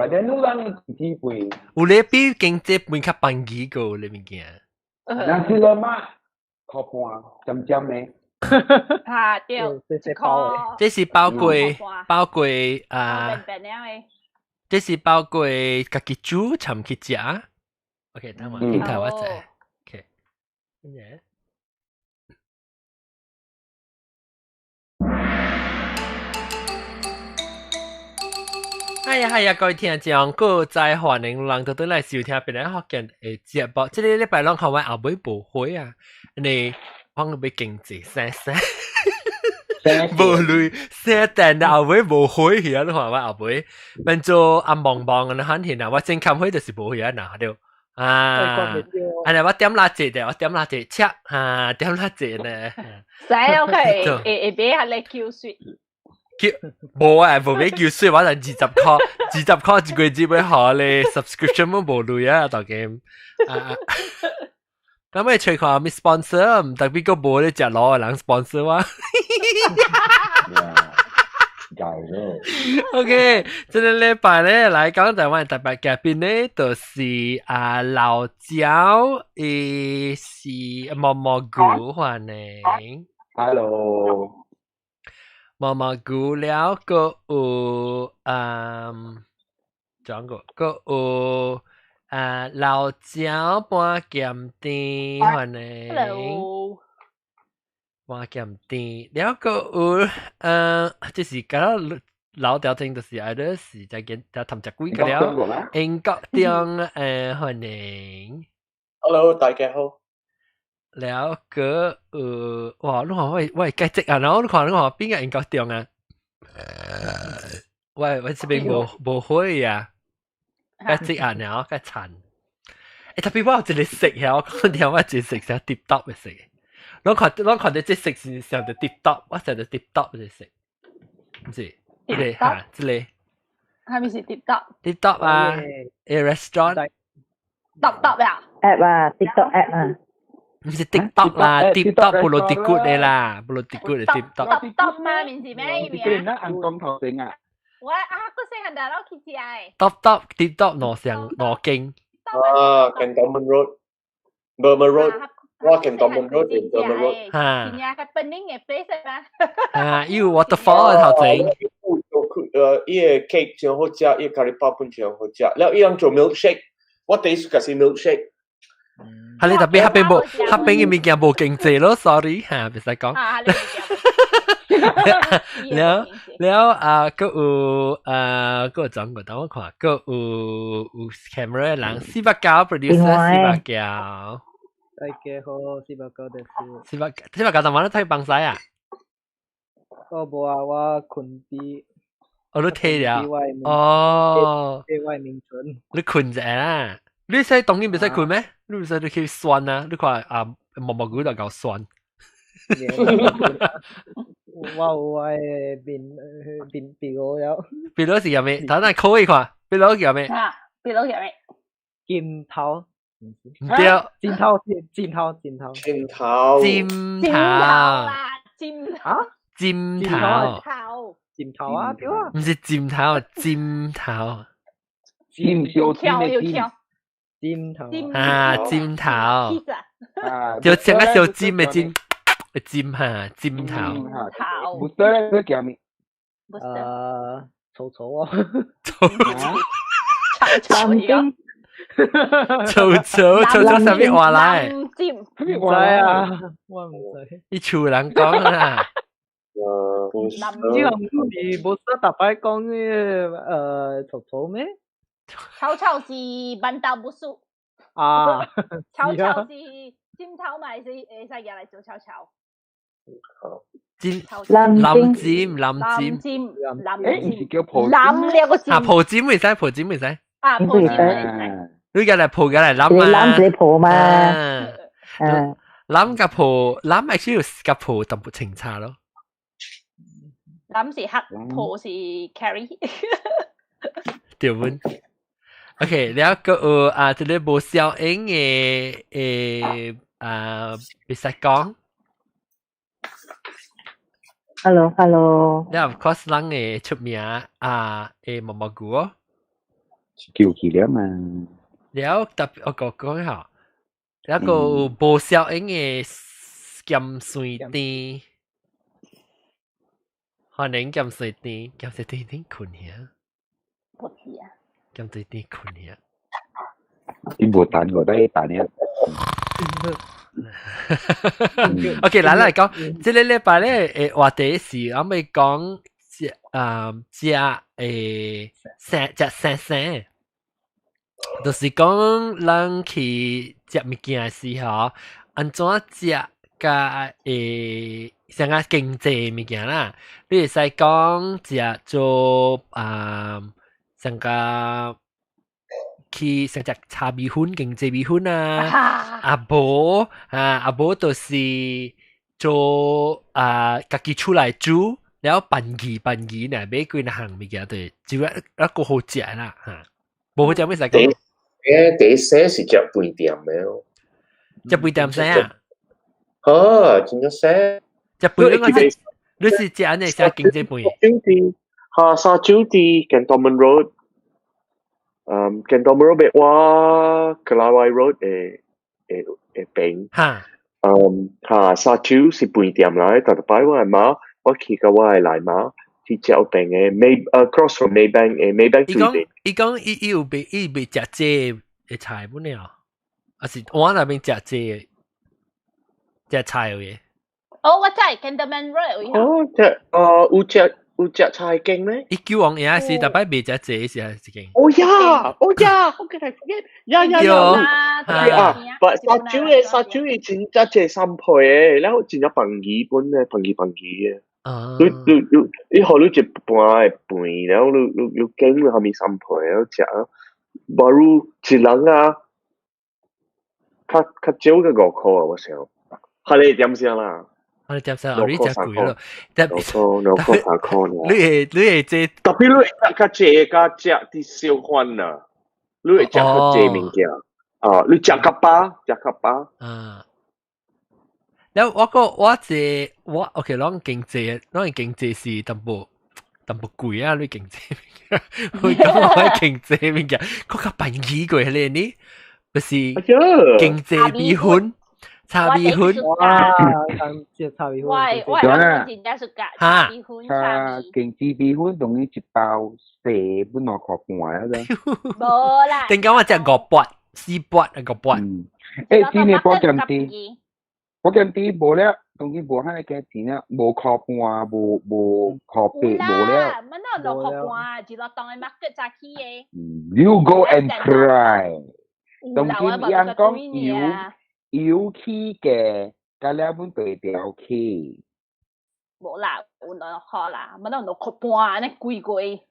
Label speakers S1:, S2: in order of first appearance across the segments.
S1: 反正你人經濟貴。
S2: 有咧比經濟本較便宜個你物件。
S1: Nasi lemak 箍半，針針的。
S3: 嚇對，
S4: 這包
S2: 這是包過包過啊，這是包過家己煮尋去食。OK，等我鏡頭我知。OK，咩？哎呀，係啊，各位聽眾，閣再歡迎人倒轉來收聽別人福建的節目。這個禮拜攏看我後尾無回啊，你我欲經濟生生，無鐳生電後尾無回去啊！你看我後尾變做阿茫茫咁樣款啊，我真堪回就是無去啊，嗱對啊，啊，我點垃圾的，我點垃圾，切啊，點垃圾呢？
S3: 使 OK，會會買下咧 Q 水。
S2: 無啊，無買叫水，我就20箍，20箍一個月要予咧，subscription 都無鐳啊，大家。啊，咁咪揣看咩 sponsor，毋特別閣無咧食滷的人 sponsor 我。OK，這個禮拜咧來講台灣特別嘉賓咧，就是啊老焦，伊是毛毛菇歡迎。
S1: Hello。
S2: 毛毛菇了，閣有嗯，講過閣有啊老焦半鹹甜歡迎。
S3: Hello。
S2: 半鹹甜了，閣有嗯，這是敢若老調聽，就是愛的是在見在談食鬼個了。英國中歡迎。
S5: Hello，大家好。
S2: 了閣有哇！你看我我會解釋啊，然後你看你看邊個英國中啊？我我這邊無無會啊，解釋啊，然後較慘。欸，特別我有一個色呀，我講聽我一個色是 tip top 的色。我看我看到這色是像著 tip top，我想著 tip top 的色，毋是？這個哈，這個。
S3: 係咪是 tip top？
S2: tip top 啊，欸 restaurant。
S3: top top 啊
S6: ？app 啊，TikTok app 啊。
S2: 毋是 TikTok 啦，TikTok 布魯迪骨的啦，布魯迪骨的 TikTok。
S3: top top 嘛，毋是咩意
S1: 味啊？按光頭先啊。
S3: 我啊，個細漢大佬去食的。
S2: top top TikTok 兩上兩間。
S5: 啊，Cantonment Road，Burma Road，我 Cantonment Road，Burma Road。
S2: 嚇。
S3: 真正較本領的 place 嘛。
S2: 啊，有 waterfall 頭前。
S5: 伊個 cake 真好食，伊個咖喱包本真好食。了伊人做 milkshake，我第一次食 milkshake。
S2: 係你特別彼邊無，彼邊嘅物件無經濟咯，sorry 嚇，袂使講。了了啊，閣有啊，閣有怎個？等我看，閣有有 camera 人，489 producer 489。
S4: 大家好，489です。
S2: 489，489，昨晚你睇幫使啊？
S4: 我無啊，我睏佇。
S2: 哦，你退了。哦。
S4: 佇我眠床。
S2: 你睏者啦？你使當然袂使睏咩？你唔使你去酸啊！你看啊，毛毛菇就夠酸。
S4: 我有我的面面鼻佬了。
S2: 鼻佬是啥物？等下考一看，鼻佬叫咩？
S3: 啊，鼻佬叫咩？
S4: 金頭。
S2: 毋對。
S4: 金頭，金頭，金頭。
S5: 金頭。
S2: 金頭
S3: 啦，金
S4: 啊？
S2: 金頭。
S4: 金頭啊，對啊。
S2: 毋是金頭，金頭。
S1: 金小金的金。
S4: 尖頭
S2: 啊，尖頭，就像個小尖的尖，尖哈，尖頭。
S3: 頭。
S1: 唔對咧，佢叫咩？
S4: 草草啊，
S2: 草
S3: 草，草草，
S2: 草草草草，啥物話來？
S3: 唔
S4: 知啊，我毋知。
S2: 伊厝人講啦。
S4: 這個唔是無說逐擺講個草草咩？
S3: 草草是馒頭不輸。
S4: 啊！
S3: 草草是尖頭咪是會使用來做草草。
S2: 尖藍尖藍
S3: 尖藍
S1: 欸，毋是叫抱
S3: 藍了個尖。
S2: 啊，抱尖袂使，抱尖袂使。
S3: 啊，抱尖袂使。
S2: 你個來抱個來攬啊！
S6: 攬是抱嘛？
S2: 嗯。攬佮抱，攬 actually 佮抱淡薄清差咯。
S3: 攬是黑，抱是 carry。
S2: 對阮。OK，了閣有啊，這個無效應的誒啊，袂使講。
S6: Hello，Hello。
S2: 了，of course，人會出名啊，誒毛毛菇哦。
S1: 叫起了嘛。
S2: 了特別我講講下，一個無效應的鹹水甜，可能鹹水甜，鹹水甜點困去啊？
S3: 無知啊。
S2: 鹹水甜困去啊？
S1: 你無等我都等了。
S2: OK，來來講，這個禮拜咧，話題是我欲講食啊食生食生生，就是講人去食物件的時候，按怎食較會像較經濟物件啦。你會使講食做啊，像個去像食炒米粉、經濟米粉啊，啊無啊啊無就是做啊家己出來煮，了便宜便宜呢，買幾項物件對，就一一個好食啦嚇。無好食咩使講？
S5: 第一是食飯店的哦。
S2: 食飯店啥啊？
S5: 哦，真正洗。
S2: 食飯你是你是食按呢啥經濟飯？
S5: 酒店，哈沙酒店，Cantonment Road。Cantonment Road 我 Kelawai Road 的的的邊。哈沙酒是飯店來，逐擺我的媽，我去佮我的內媽去食邊的 May across from Maybank 的 Maybank
S2: 伊講伊講伊伊有賣伊賣食這的菜本了，還是我那邊食這食菜的？
S3: 哦，我知 Cantonment Road。
S5: 哦，食有食有食菜間咩？
S2: 伊叫王爺是逐擺賣食這是係一間。
S5: 哦呀，哦呀，how can I forget？呀呀呀！啊，but 沙酒的沙酒的真正濟三倍的，然後真正便宜本的，便宜便宜的。你你你你予你一盤的飯，然後你你你揀你蝦米三倍，然後食，baru 一人啊，較較少個5箍啊，我想，係你點先啦？
S2: 我哋點先？你食貴咯，2
S5: 箍2箍3箍。
S2: 你會你會這
S5: 特別你會食較濟較食佇小販啊，你會食較濟物件啊，你食較飽，食較飽。
S2: 啊。了我個我這我 OK，攏經濟，攏經濟是淡薄淡薄貴啊！你經濟，我講我經濟物件，閣較便宜過咧呢，不是經濟米粉。炒米粉，
S4: 哇！食炒米粉，
S3: 我我係真正是炒米粉，
S1: 炒經濟米粉，等於一包四本2箍半啊！
S3: 無啦，
S2: 頂講我食5八、4八五八。
S1: 欸，真的保健甜，保健甜無了，當然無遐爾價錢了，無箍半，無無箍八，無了。
S3: 乜都6箍半，一落當的 market 早起的。
S1: You go and try。當今人講油油起價，甲了本就會調起。
S3: 無啦，有2箍啦，乜都6箍半，按呢貴過。
S2: 你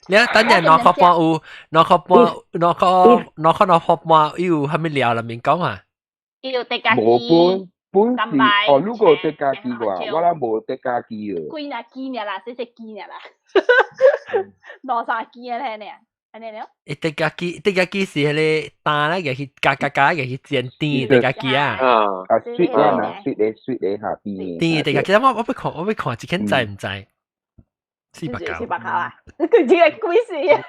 S2: 等陣2箍半有2箍半兩箍兩箍2箍半，有蝦米料內面講啊？
S3: 有地家
S1: 無本本是哦，如果得家己話，我攏無得家己哦。
S3: 幾若支爾啦，細細支爾啦，兩三支啊，呢，按呢了。
S2: 欸，地家己地家己是彼個擔咧，去加加加去煎甜地家己啊。
S5: 啊，
S1: 啊，水的嘛，水的水的下邊。
S2: 甜地家己，我我欲看，我欲看，一間知毋知？490。
S3: 490啊！佢這個鬼死啊！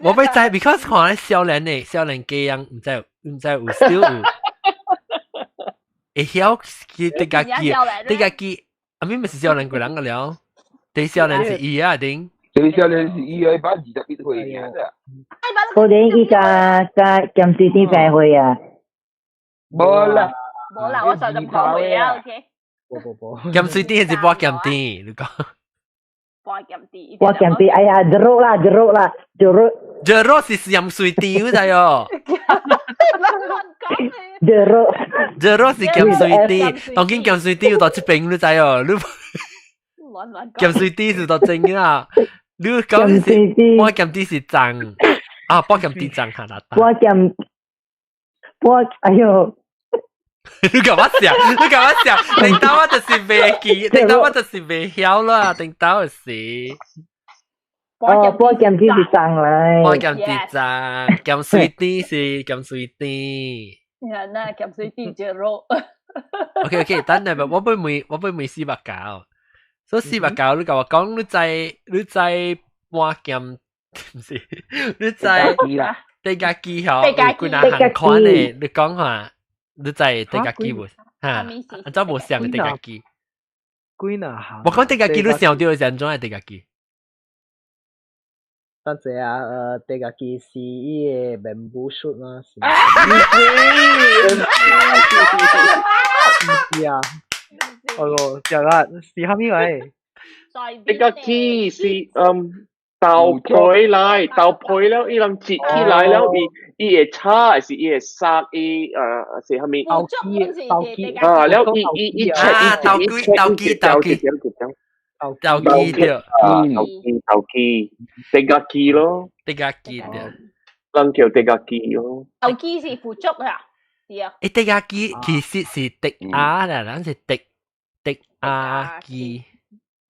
S2: 我欲知，because 看咧少年的少年家人，毋知毋知有少有。會曉去地家己，地家己，啊咪咪是少年過人個了，第少年是伊啊頂。
S1: 第少年是伊啊，把21歲爾咋。
S6: 可能伊佮佮鹹水甜病歲啊。
S1: 無啦。
S3: 無啦，我30歲啊，OK。
S4: 無無無。
S2: 鹹水甜還是薄鹹甜？你講。
S3: 薄鹹甜。
S6: 薄鹹甜，哎呀，jeruk 啦，jeruk 啦，jeruk。
S2: jeruk 是鹹水甜，你知哦。
S6: jeruk。
S2: jeruk 是鹹水甜，當今鹹水甜有到這邊，你知哦？你鹹水甜是到真啊！你講是薄鹹甜是髒啊，薄鹹甜髒下啦。
S6: 薄鹹，薄，哎喲！
S2: 你幹嘛笑？你幹嘛笑？頂到我就是袂記，頂到我就是袂曉啦，頂到是。
S6: 哦，薄鹹甜是髒來。
S2: 薄鹹甜髒，鹹水甜是鹹水甜。
S3: 那鹹水甜 jeruk。
S2: OK OK，等下我欲問，我欲問489。所以489，你共我講，你知你知半鹹毋是，你知地家機吼，有幾若項款的，你講下，你知地家機無？哈，按怎無像地家機？
S4: 幾若項？
S2: 我講地家機，你想著是按怎的地家機？
S4: 等陣啊，地家機是伊个 bamboo shoot 嗎？是。唔是啊。哦，食啦，是蝦米來？
S5: 地家機是豆皮來，豆皮了，伊人切起來了，伊會炒，還是伊會殺伊是蝦米？
S4: 豆機，豆機
S5: 啊，了伊伊伊切
S2: 伊切豆機豆機豆機豆機對，
S5: 豆機豆機，地家機咯，
S2: 地家機對，
S5: 人叫地家機咯。
S3: 豆機是腐竹啊，是啊。
S2: 誒，地家機其實是滴鴨啦，咱是滴滴鴨機，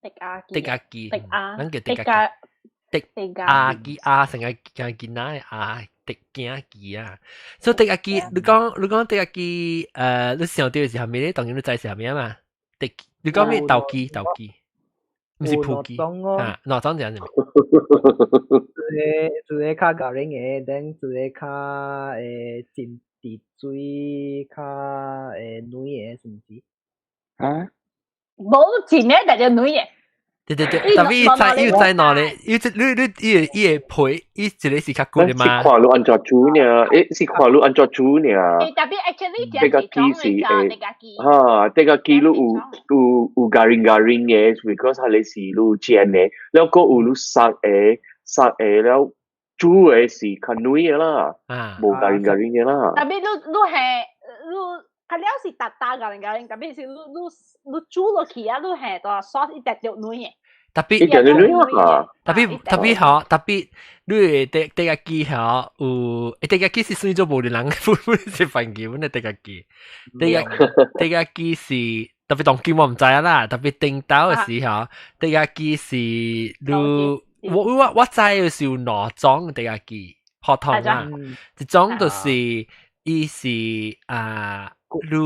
S3: 滴鴨
S2: 滴鴨機，
S3: 滴鴨，
S2: 咱叫滴鴨。滴鴨機鴨成個像囡仔的鴨滴囝機啊，所以滴鴨機，你講滴鴨機，你想著是啥物咧？當然你知是啥物啊嘛？滴，你講咩豆機豆機，毋是蒲機啊？哪種這樣子？
S4: 一個較高齡的，等一個較真滴水較軟的，是毋是？
S1: 啊？
S3: 無真的，但係軟的。
S2: 對對對，特別伊有知哪咧？伊這你你伊個伊個皮，伊一個是較骨的嘛？
S5: 是看你按怎煮呢？是看你按怎煮呢？
S3: 特別 actually
S5: 這個機是哈，這個機你有 garing garing 的，because 它是你煎的，了閣有你殺的，殺的了煮的是較軟的啦，無 garing garing 的啦。
S3: 特別你係你。較了是沓沓個人個，特別是你煮落去啊，你係個 sauce 一直著軟的。
S2: 特別
S5: 一點點軟啊！
S2: 特別特別吼，特別你的地家機吼有，地家機是算做無的人，不是番茄，阮的地家機，地家機是特別當今我毋知啦，特別頂頭的時候，地家機是你我知的是有兩種地家機，普通啦，一種就是伊是啊。你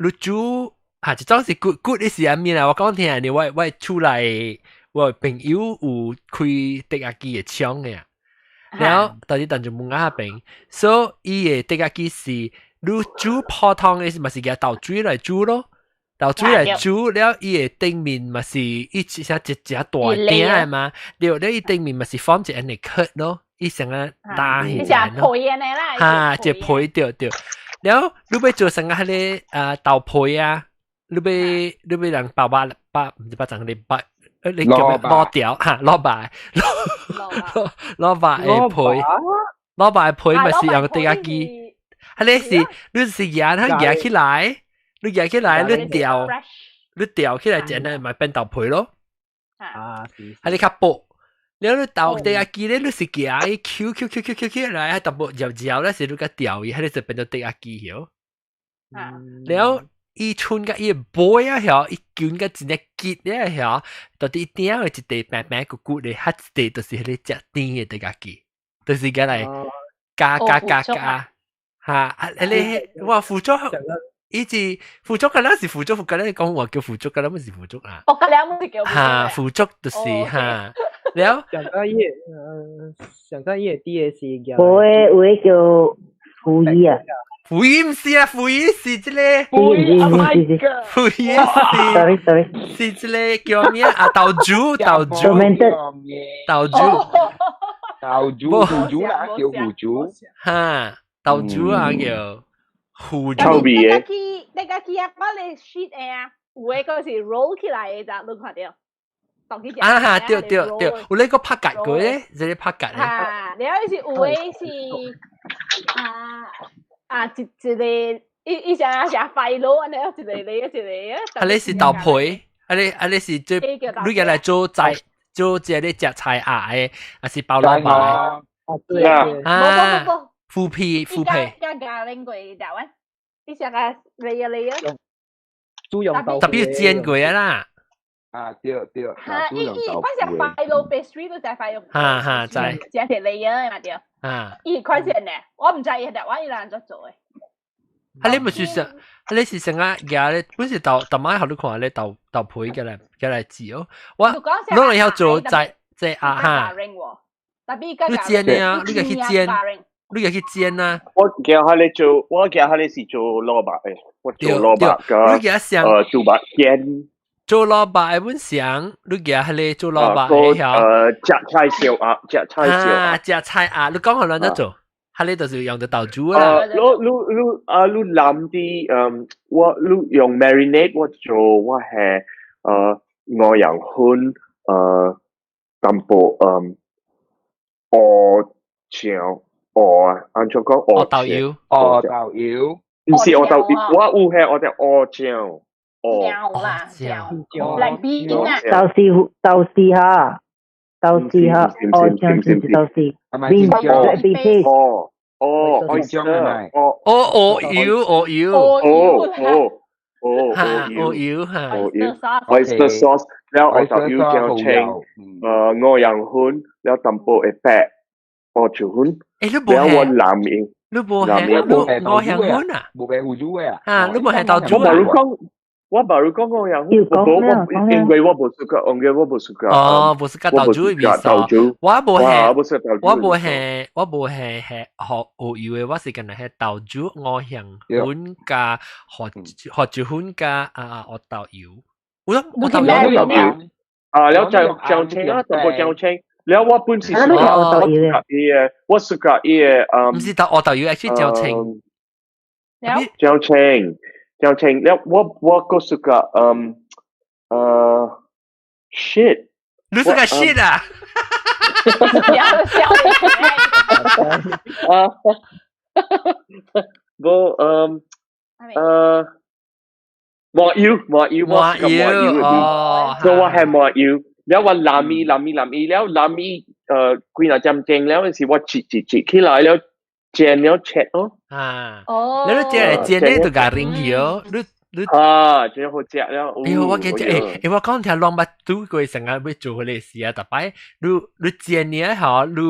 S2: 你煮啊，一種是骨骨的是啥物啦？我講聽你，我厝內我朋友有開地壓機的廠的，然後但是但就問下邊，所以伊的地壓機是你煮普通的是嘛是夾豆水來煮咯，豆水來煮了，伊的頂面嘛是伊一隻一隻大鼎的嘛，對，了伊頂面嘛是放一按呢殼咯，伊成個打起來
S3: 咯，皮的啦，
S2: 哈，一皮對對。了，你欲做成個彼个豆皮啊，你欲人包肉包，毋是包種你包，你叫咩？卤條哈，蘿蔔，蘿蔔的皮，蘿蔔的皮嘛是用地壓機，彼个是你是夾它夾起來，你夾起來你調，你調起來整個咪變豆皮咯。
S4: 啊，是，
S2: 彼个較薄。了你豆地壓機咧，你是夾伊 Q Q Q Q Q Q 來，淡薄嚼嚼咧，是你共調伊，彼个就變做地壓機曉。了伊剩甲伊個尾啊曉，伊捲甲真正結咧曉，到底頂有一塊白白骨骨的，較一塊就是彼个食甜的地壓機，就是共來加加加加，哈，啊，彼个我腐竹，伊是腐竹，敢若是腐竹，敢若講話叫腐竹，敢若毋是腐竹啊。
S3: 哦，敢若毋是叫。
S2: 哈，腐竹就是哈。了，
S4: 上個伊個啲的是
S6: 無的有的叫腐魚啊。
S2: 腐魚毋是啊，腐魚是這個。
S6: 腐魚
S2: 腐魚是。
S6: sorry sorry。
S2: 是這個叫咩啊？豆珠豆珠。豆珠。
S1: 豆珠腐竹啦，叫腐竹。
S2: 哈，豆珠啊叫腐竹。
S5: 臭味的。
S3: 你家己啊，我咧 sheet 的啊，有的個是 roll 起來的，咋你看著？
S2: 啊哈，對對對，有那個拍格過咧，這個拍格咧。
S3: 啊，然後是有的是啊啊一一個伊伊啥啥快樂按呢，一個咧一個。
S2: 啊，你是豆皮，啊你是做你個來做菜，做這個食菜鴨的，還是包蘿蔔？
S4: 啊對
S2: 啊，腐皮腐皮。
S3: 加加拎過台灣，你啥個嚟啊嚟啊？
S4: 豬用豆
S2: 特別煎過啊啦。
S1: 啊對對，
S3: 哈，伊伊款是快樂 pastry 都在快樂。
S2: 哈哈，知。
S3: 食一嚟啊嘛對。
S2: 啊。
S3: 伊款是呢，我毋知伊台灣伊人按怎做的。
S2: 啊，你毋是說，啊你是成啊夾咧，本是豆豆媽予你看咧豆豆皮過來過來煮哦。我攏會曉做在在啊哈。
S3: 特別
S2: 你煎的啊，你個去煎，你個去煎啊。
S5: 我叫佢哋做，我叫佢哋是做蘿蔔嘅，我做蘿蔔
S2: 噶。你記想
S5: 做白煎。
S2: 做蘿蔔的本想，你記係你做蘿蔔的曉。
S5: 食菜燒鴨，食菜燒鴨。
S2: 食菜鴨，你講好亂得做，係你就是用到豆煮啦。
S5: 你你你啊，你淋啲我你用 marinate 我做我係五仁粉淡薄鵝醬鵝按怎講鵝
S2: 豆油，
S1: 鵝豆油，
S5: 唔是鵝豆油，我有係我哋鵝醬。
S3: 醬啦，醬，來邊啊？
S6: 豆豉豆豉哈，豆豉哈，哦醬是豆豉，邊邊 paste
S5: 哦哦，oyster 哦
S2: 哦哦油哦油
S5: 哦哦哦
S2: 哈哦油哈
S5: 哦油，oyster sauce 了鵝豆油醬青，五仁粉了淡薄的白胡椒粉，
S2: 誒你無
S5: 了我藍面，
S2: 你無係你五香粉啊？
S1: 無白胡椒的啊？
S2: 啊，你無係豆
S5: 珠啊？我無你講五樣，我我因為我無暑假，因為我無暑假。
S2: 哦，無暑假豆煮的味素。我無係，我無係，我無係係學學油的，我是干焦係豆煮五香粉加胡胡椒粉加啊學豆油。我我豆油。
S5: 啊，了就醬青啊，淡薄醬青。了我本是暑假，我暑假伊的，我暑假伊的，
S2: 毋是豆學豆油，係醬青。
S5: 醬青。醬青，了我我個暑假，shit，
S2: 你是個 shit 啊？
S3: 笑
S5: 啊，無，麻油麻油，
S2: 麻油哦，
S5: 所以我係麻油，了我淋伊淋伊淋伊，了淋伊，幾若點鐘了，是我切切切起來了，煎了切咯。
S2: 啊，
S3: 哦，
S2: 你煎煎咧就共啉去哦，你你
S5: 啊，真好食了。
S2: 哎呦，我記得，誒，我講聽攏捌拄過成日欲做彼个事啊，逐擺你你煎爾吼，你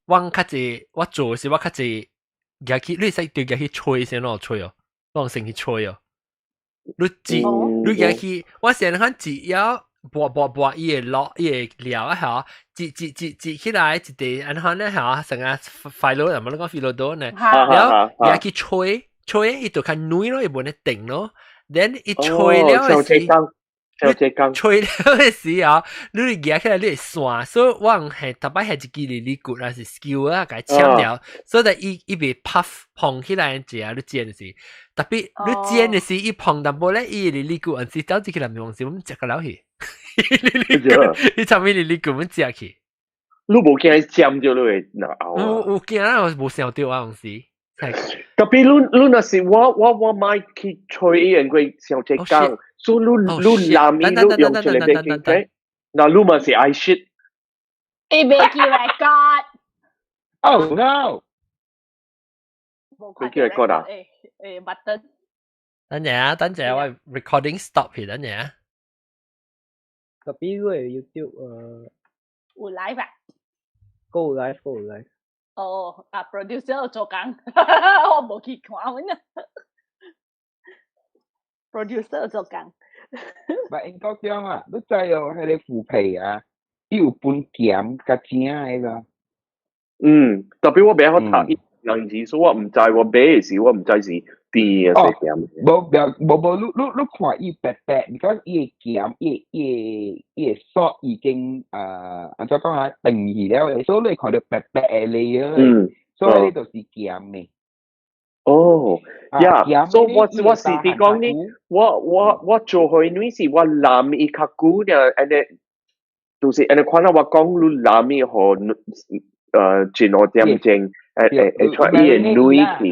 S2: 我較濟我做時我較濟舉去，你會使對舉去吹先咯，吹哦，攏先去吹哦。你煮，你舉去，我先看只要撥撥撥，伊會落，伊會料啊吼，煮煮煮煮起來一塊，按怎呢吼，成個 phyllo，人們講 phyllo 多呢，然後舉去吹，吹伊就較軟咯，伊無呢定咯。then 伊吹了的時，吹了的時候，你舉起來你會散，所以我係逐擺係一支哩骨還是 skewer 啊，共攕了，所以伊伊袂 puff 膨起來一下你煎的時，特別你煎的時伊膨淡薄咧，伊哩哩骨，還是走起來沒時，阮食個了去，伊上面哩哩骨阮食去。
S5: 你無驚沾著你會腦啊？
S2: 有有驚啊，無想著啊，有時。
S5: 特別你你若是我我我莫去吹伊，因為傷濟工，所以你你淋伊你用一個 baking tray，那你嘛是愛 shit。
S3: 伊袂記 record。
S1: Oh no！
S5: 袂記 record 啊？
S3: 誒誒，button。
S2: 等陣啊，等陣我 recording stop 去，等陣啊。
S4: 特別個 YouTube
S3: 有 live 啊
S4: ？Go live，go live。
S3: 哦，啊，producer 有做工，我無去看阮啊。producer 有做工。
S1: 唔應該講啊，你知哦，彼个腐皮啊，伊有分鹹佮正的啦。
S5: 嗯，特別我袂曉讀伊人字，所以我毋知我買的時我毋知是甜還是鹹。
S1: 無無無無，你你你看伊白白，你講伊的鹹，伊伊伊的 salt 已經按怎講啊，定去了的，所以你看著白白的 layer，所以你就是鹹的。
S5: 哦，呀，所以我我是佇講呢，我我我做予女是我淋伊較久爾，按呢，就是按呢款啊，我講你淋伊予一兩點鐘，會會會出伊會軟去，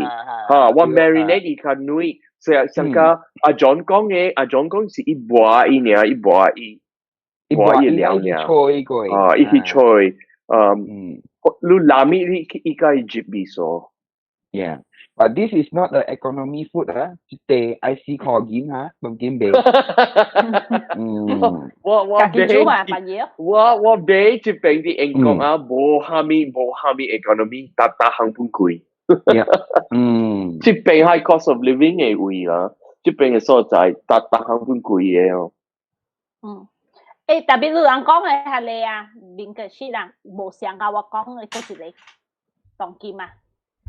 S5: 哈，我 marinate 伊較軟，像像個阿 John 講的，阿 John 講是伊磨伊爾，伊磨伊，磨伊了爾，
S1: 吹過，
S5: 啊，伊去吹，嗯，你淋伊你伊較會入味素。
S1: Yeah. But this is not the economy food 啊，這塊愛四箍銀啊，當今賣。嗯，
S5: 我我買，我我買這邊佇英國啊，無蝦米無蝦米 economy，逐逐項本貴。
S1: 嗯，
S5: 這邊 high cost of living 的位啦，這邊的所在，逐逐項本貴的哦。
S3: 嗯，欸，特別你人講的係你啊，面個是人無相佮我講的嗰一個當今啊，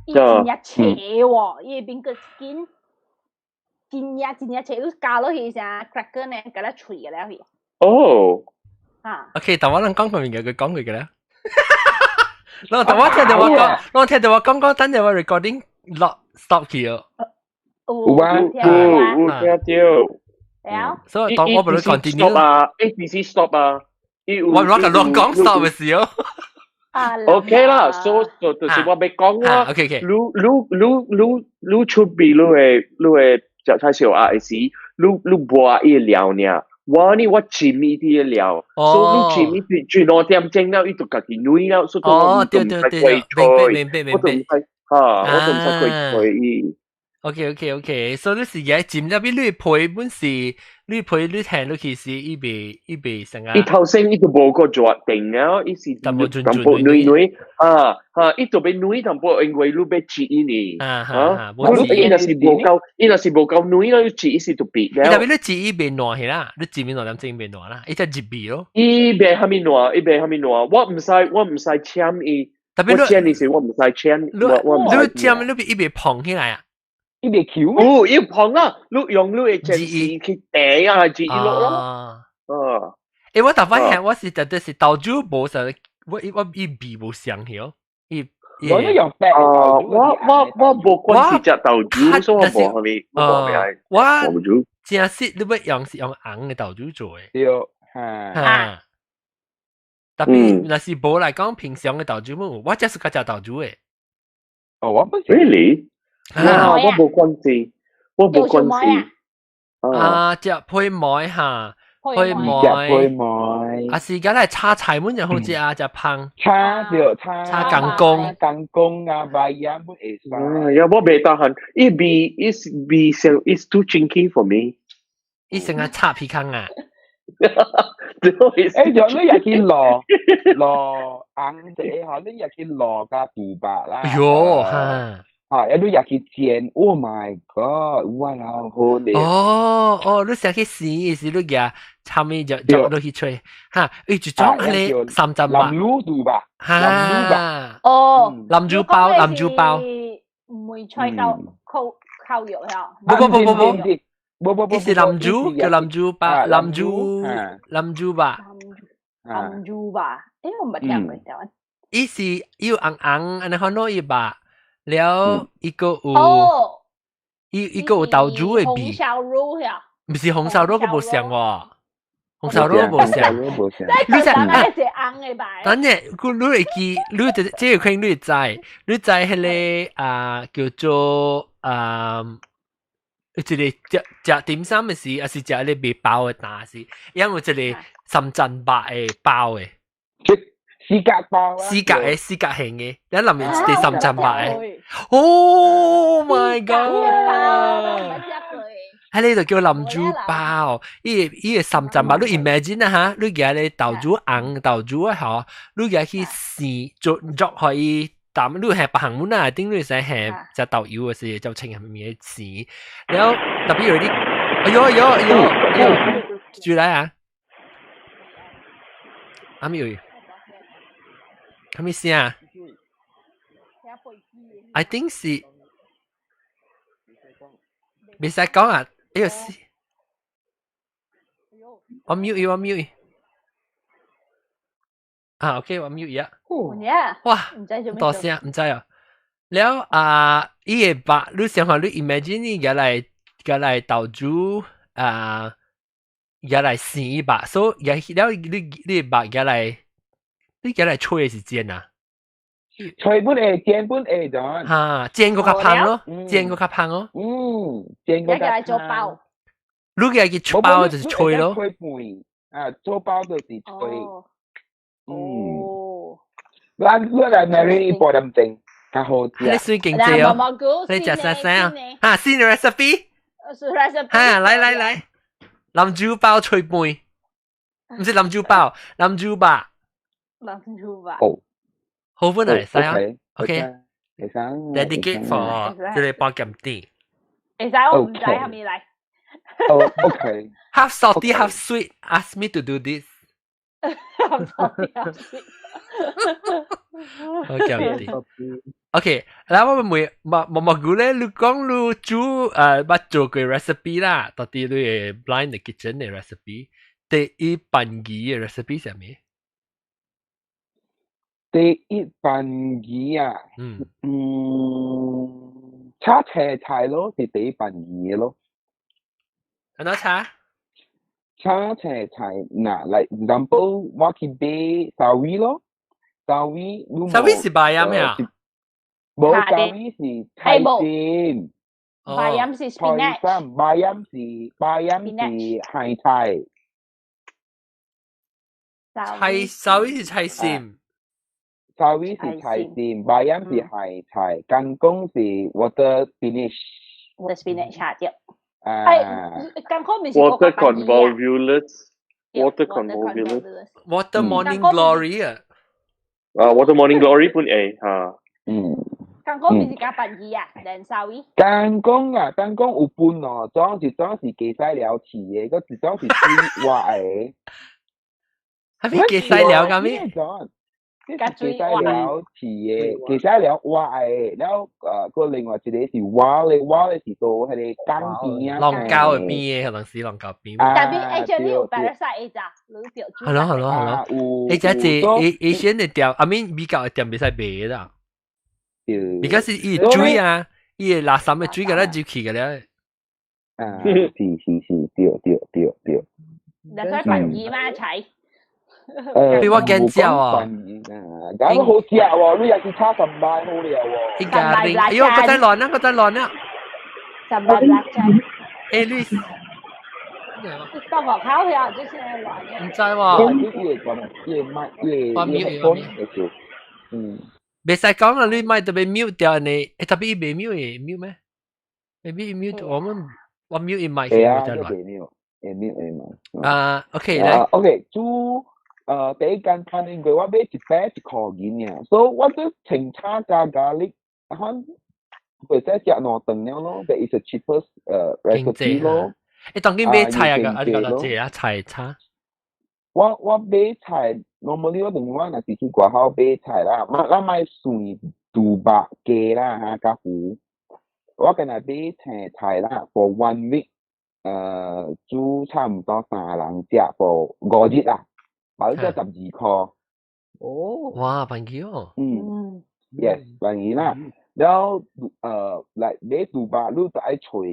S3: 伊真正斜喎，伊面個筋真正真正斜，你加落去啥 cracker 呢，共它脆個了去。
S5: 哦。
S3: 啊。
S2: OK，但我能講佢面嘅，佢講佢嘅啦。嗱，但我聽到我講，我聽到我講講，等陣我 recording 落 stop 去哦。
S3: 有
S5: 啊，有有聽到。
S3: 了。
S2: 所以當我唔會 continue
S5: 啊，A B C stop 啊。
S2: 我我個亂講 stop 嘅時候。
S5: OK 啦，所以就是我欲講啦。
S2: OK OK。
S5: 你你你你你出邊你會你會食菜燒鴨的時，你你抹伊料爾。我呢我浸伊啲料，所以你浸伊轉2點鐘了，伊就家己軟了，所以我唔使過吹，
S2: 明白明白，
S5: 我就唔使嚇，我就唔使過吹伊。
S2: OK，所以你是而浸入邊你皮本是你皮你聽落去是伊袂伊袂成啊。
S5: 伊頭先伊就無個決定啊，伊是
S2: 淡薄
S5: 淡薄軟軟啊啊，伊就欲軟淡薄，因為你欲煮伊呢。
S2: 啊，
S5: 伊若是無夠，伊若是無夠軟啦，你煮伊是就變了。
S2: 特別你煮伊袂爛去啦，你煮面2點鐘袂爛啦，伊才入味咯。
S5: 伊袂蝦米爛，伊袂蝦米爛，我毋使我毋使簽伊。
S2: 特別
S5: 我煎的時我毋使簽，我我毋
S2: 你煎你伊袂膨起來啊？
S1: 伊袂 Q 咩？
S5: 哦，伊膨啊！你用你的煎匙去掟啊，煮伊落咯。
S2: 啊。
S5: 欸，
S2: 我頭擺聽我是絕對是豆漿無啥，我我伊味無相去哦。伊
S1: 我都用白
S5: 啊，我我我無關係食豆漿，所以我無蝦米，我無咩愛。
S2: 我
S5: 豆漿
S2: 真實你欲用是用紅的豆漿做的。
S1: 對，嚇。
S2: 嚇。特別若是無來講平常的豆漿無，我真是較食豆漿的。
S1: 哦，我不是。
S5: Really？哇，我無關係，我無關係。
S2: 啊，食配糜哈，配糜，
S1: 配糜。
S2: 啊是，而來炒菜滿就好食啊，食芳。
S1: 炒對炒。
S2: 炒乾公。
S1: 乾公啊，白呀，本會使。
S5: 啊，呀，我袂得閒，伊味，伊味成，it's too chinky for me。
S2: 伊成日炒皮糠啊。
S1: 欸，就你入去滷滷紅者吼，你入去滷加豬肉啦。
S2: 哎喲，哈。
S1: 啊！一你入去煎，Oh my god！哇，好好咧。
S2: 哦哦，你成去生是你舉炒麵就就落去吹，哈！伊一種係你三浸吧。
S1: 南乳豬吧。
S2: 哈。
S3: 哦。
S2: 南乳包，南乳包。
S3: 梅菜烤烤烤肉呀。
S2: 不不不不不。
S1: 不不不，
S2: 伊是南乳，叫南乳包，南乳南乳吧。
S3: 南乳吧？欸，我毋聽過台灣。
S2: 伊是伊有紅紅，按呢款攞伊吧。了，伊個有，伊伊個有豆乳的味。
S3: 紅燒肉呀？
S2: 毋是紅燒肉，個無像喎。紅燒肉無像。
S3: 你想啊？是紅的吧？
S2: 等下，佢你會記，你這這個可能你會知，你知彼個啊叫做啊，一個食食點心的時，抑是食彼個賣包的單時，因為一個三層肉的包的。
S1: 四格包啊！
S2: 四格的，四格形的，你裡面一個三層肉的。Oh my god！喺呢度叫南乳包，伊伊個三層肉，你 imagine 啊哈，你舉咧豆乳紅豆乳啊吼，你舉去生做做予伊淡，你係別項物啊，頂你使係食豆油的時，就清係面生，然後特別有啲，哎喲哎喲哎喲哎喲，住來啊！阿咪有，係咪聲啊？I think 是，袂使講啊！哎呦死！我 mute 伊，我 mute 伊。啊，OK，我 mute 伊啊。哇！大聲，毋知啊。了啊，伊個肉，你想看，你 imagine 你舉來舉來豆乳啊，舉來生肉，所以了你你肉舉來，你舉來吹是煎啊？
S1: 吹本會，煎本會咗。
S2: 哈，煎個較芳咯，煎個較芳咯。
S1: 嗯，煎個較
S3: 來做包。
S2: 如果係去包就是吹咯。
S1: 吹飯啊，做包就是吹。嗯。咱我來買你半點鐘，較好食。
S2: 你算經濟哦。你食啥啥啊？哈，新 recipe。
S3: recipe。
S2: 哈，來來來，南珠包吹飯，毋是南珠包，南珠肉。
S3: 南珠肉。
S1: 哦。
S2: 好本嚟，使啊，OK，
S1: 會使。
S2: Dedicate for 這個包鹹甜。
S3: 會使，我毋知係咪來。
S1: 哦，OK。
S2: Half salty, half sweet. Ask me to do this.
S3: 鹹濕啲。
S2: 我記唔 OK，嗱我問毛毛毛菇咧，你講你煮捌做過 recipe 啦，到底你嘅 Blind the Kitchen 嘅 recipe，第一飯魚嘅 recipe 係咩？
S1: 第一飯魚啊，炒青菜咯，是第一飯魚咯。
S2: 按怎炒？
S1: 炒青菜嗱，like example，我去買沙威咯，沙威你
S2: 沙威是白音咩啊？
S1: 無沙威是菜心，
S3: 白音是 spinach，
S1: 菜心，白音是海菜。
S2: 菜沙威是菜心。
S1: 沙威是菜心，白音是海菜，乾講是 water spinach。
S3: water spinach 下對。
S1: 啊，
S3: 乾講唔是
S5: water convolvulus，water convolvulus，
S2: water morning glory 啊。
S5: 啊，water morning glory 本會嚇。
S3: 乾講唔是加飯魚啊，連沙威。
S1: 乾講啊，乾講有分哦，種一種是雞屎料飼的，閣一種是水活的。
S2: 係咪雞屎料咁咩？
S1: 雞屎料飼的，雞屎料活的，了閣另外一個是活的，活的是做彼個江邊啊。
S2: 浪膠的邊的，可能是浪膠邊。
S3: 但係 actually 有 parasite 咋，你表
S2: 係咯係咯係咯，誒，這這以前的店，I mean 美國的店袂使賣啦。而家是伊水啊，伊個垃圾的水共咱入去個了。
S1: 啊，是是是，對對對對。
S3: 那使飯魚嗎？菜？
S2: 比我更食啊！
S1: 咁好食喎，你也是炒三擺好了喎。
S2: 應該哎呦，閣再亂啊，閣再亂啊！
S3: 三擺辣椒。
S2: 誒，你
S3: 到外口呀，就是亂。
S2: 毋知喎。
S1: 伊會講，伊會賣，伊會伊會講，嗯。
S2: 袂使講啦，你莫特別 mute 掉呢？誒，特別伊袂 mute 會 mute 咩？maybe mute 我們我 mute 伊麥
S1: 會啊，會 mute，會 mute 會嘛。
S2: 啊，OK 來
S1: ，OK 煮。第一簡單，因為我買一百一箍銀爾，所以我都清炒加咖喱，可能袂使食兩頓了咯，that is a cheapest recipe 咯。
S2: 誒，當今買菜啊個，啊你講到這啊菜炒。
S1: 我買菜，normally 我同我若是去外口買菜啦，咱莫算豬肉雞啦哈，佮魚。我今日買青菜啦，for one week，煮差唔多三人食，for 5日啦。買咗12箍。
S4: 哦，
S2: 哇，便宜哦。
S1: 嗯，yes，便宜啦。然後來買豬肉，你就愛揣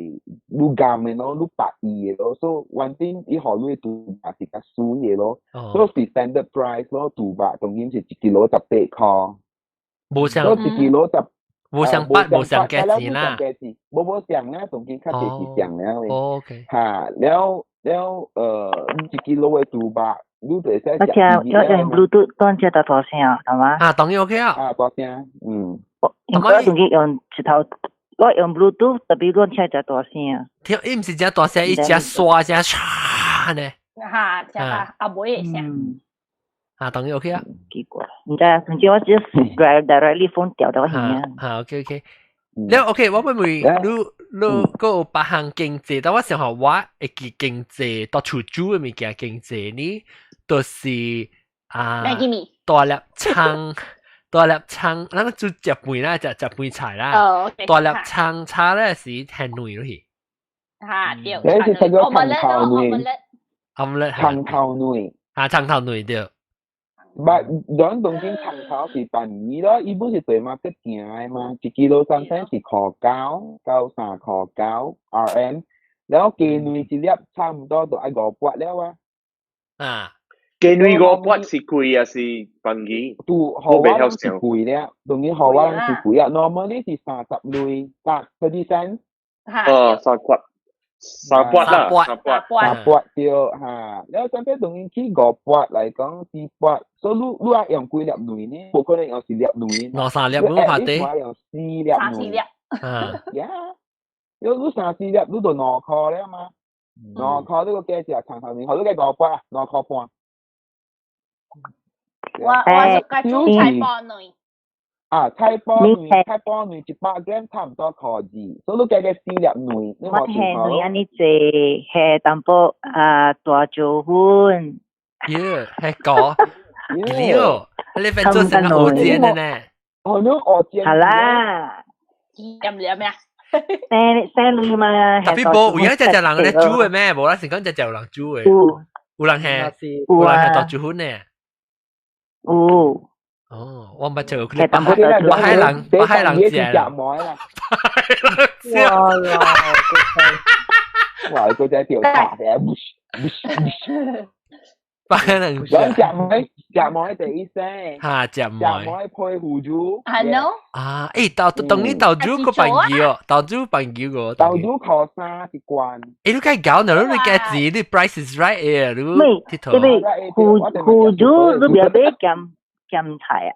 S1: 愈甘的咯，愈白意的咯。所以反正伊予你的豬肉是較水的咯。所以是 standard price 咯，豬肉當然是一 kilo 18箍。
S2: 無相，
S1: 所以一 kilo 十，
S2: 無相八，無相價錢啦。
S1: 無相啊，當然較濟是相了。
S2: 哦，OK。
S1: 哈，了了，一 kilo 的豬肉。你就會使
S6: 我聽我用 Bluetooth 斷只大大聲，係嘛？
S2: 啊，當然 OK 啊。
S1: 啊，大聲，嗯。
S6: 我當然用一頭，我用 Bluetooth 特別講聽只大聲。
S2: 聽，伊毋是只大聲，伊只刷只唰呢。
S3: 哈，聽阿阿妹的聲。
S2: 啊，當然 OK 啊。
S6: 奇怪，毋知啊，總之我只 directly phone 調到耳啊。
S2: 哈，OK OK。了 OK，我問問你，你閣有別項經濟，但我想話我會記經濟，到厝煮的物件經濟呢，就是啊，大粒蔥，大粒蔥，咱煮食飯啦，食食飯菜啦，大粒蔥炒咧是很軟落去。
S3: 哈，對。
S1: 你是食咗蔥頭卵？
S2: 餡
S1: 蔥頭卵。
S2: 啊，蔥頭卵對。
S1: 捌，兩當今蔥頭是便宜咯，伊本是對馬去行的嘛，一 kilo 三千是箍九，九三箍九 RM，然後雞卵一粒差唔多就愛5百了啊。
S2: 啊，
S5: 雞卵5百是貴還是便宜？
S1: 拄予我人是貴了，當然予我人是貴啊。Normally 是30鐳，30 cent。
S5: 哦，3塊。3百啦，三百，
S1: 三百對哈，了上尾當然起5百來講4百，所以你愛用幾粒卵呢？無可能用一粒卵。
S2: 兩三粒冇怕地。
S1: 我用四粒卵。
S3: 三四粒。
S2: 啊。
S1: 呀，如果三四粒，你就2箍了嘛。2箍你閣加一個蔥頭面，予你加5百啊，2箍半。
S3: 我是較煮菜脯卵。
S1: 啊，菜脯卵，菜脯卵100 gram 差唔多箍二，所以你加加四粒卵，
S6: 我下卵按呢濟，下淡薄啊大椒粉，
S2: 耶，係講，了，你份做成個蚵煎的呢？
S1: 哦，你蚵煎。
S6: 好啦。
S3: 飲唔飲咩啊？
S6: 生生女嘛。
S2: 特別無有影隻隻人咧煮的咩？無啦，是講隻隻有人煮的。有人係，有人係豆煮粉的。
S6: 有。
S2: 哦，我唔捌食過，佢哋北海人，北海人食啦。
S4: 北海人食。哇！
S1: 哇！嗰隻條大嘅，
S2: 北海人食。
S1: 食糜，食糜第一聲。
S2: 哈，食糜。
S1: 食糜配腐乳。
S3: 係咯。
S2: 啊，誒，豆當你豆煮個朋友，豆煮朋友個。
S1: 豆煮靠三一罐。
S2: 誒，你該搞呢？你該錢，你 price is right 誒，你。
S6: 唔係，因為腐腐乳你不要買鹹鹹菜啊，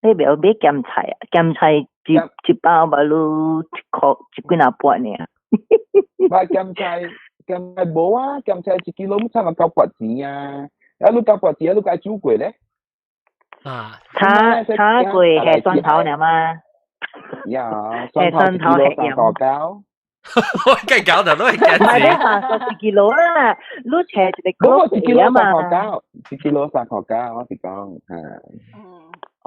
S6: 你不要買鹹菜啊，鹹菜一一包嘛，你一箍一幾若半爾。
S1: 唔係鹹菜，鹹菜無啊，鹹菜一斤攏差唔多九百錢啊，啊你九百錢，你該煮過咧？
S2: 啊，
S6: 炒炒過係蒜頭爾嘛？
S1: 呀，蒜頭一斤三塊九。
S2: 我計搞到都係計
S6: 唔係你三十一キロ啦，你切一個
S1: 嗰個一キロ三塊九，一キロ三塊九，我是講，嚇。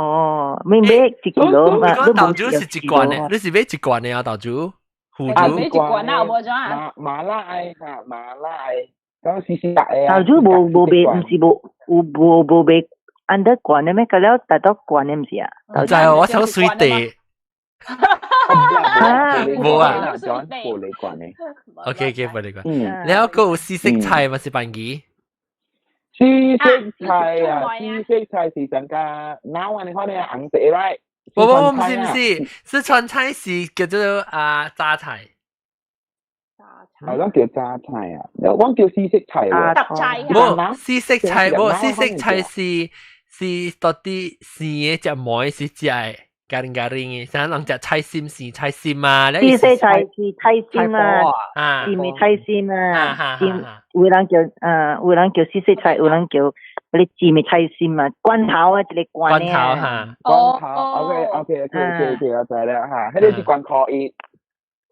S6: 哦，咪買一キロ嘛，
S2: 你講豆煮是一罐的，你是買一罐的啊？豆煮，腐乳。
S3: 買一罐啊，無怎啊？
S1: 麻辣的嚇，麻辣的，講絲絲白的啊。
S6: 豆煮無無賣，毋是無有無無賣按得罐的咩？個了大多罐的毋是啊？
S2: 唔知哦，我想水地。無啊，
S1: 玻璃罐的。
S2: OK OK，玻璃罐。然後閣有四色菜嘛是番薯。
S1: 四色菜啊，四色菜是成個腦啊！你看你紅色來。
S2: 不不不，唔是唔是，四川菜是叫做啊榨菜。
S1: 係咯，叫榨菜啊！我叫四色菜喎。
S3: 雜菜。
S2: 無四色菜，無四色菜是是到底生的隻糜是食的。garing garing 嘅，像人食菜心是菜心啊，
S6: 四色菜是菜心啊，
S2: 啊，
S6: 是咪菜心啊？有人叫啊，有人叫四色菜，有人叫嗰啲紫咪菜心啊，罐頭啊，一個罐
S2: 罐頭嚇，
S1: 罐頭，OK OK OK OK OK，我知啦嚇，彼個是罐可以，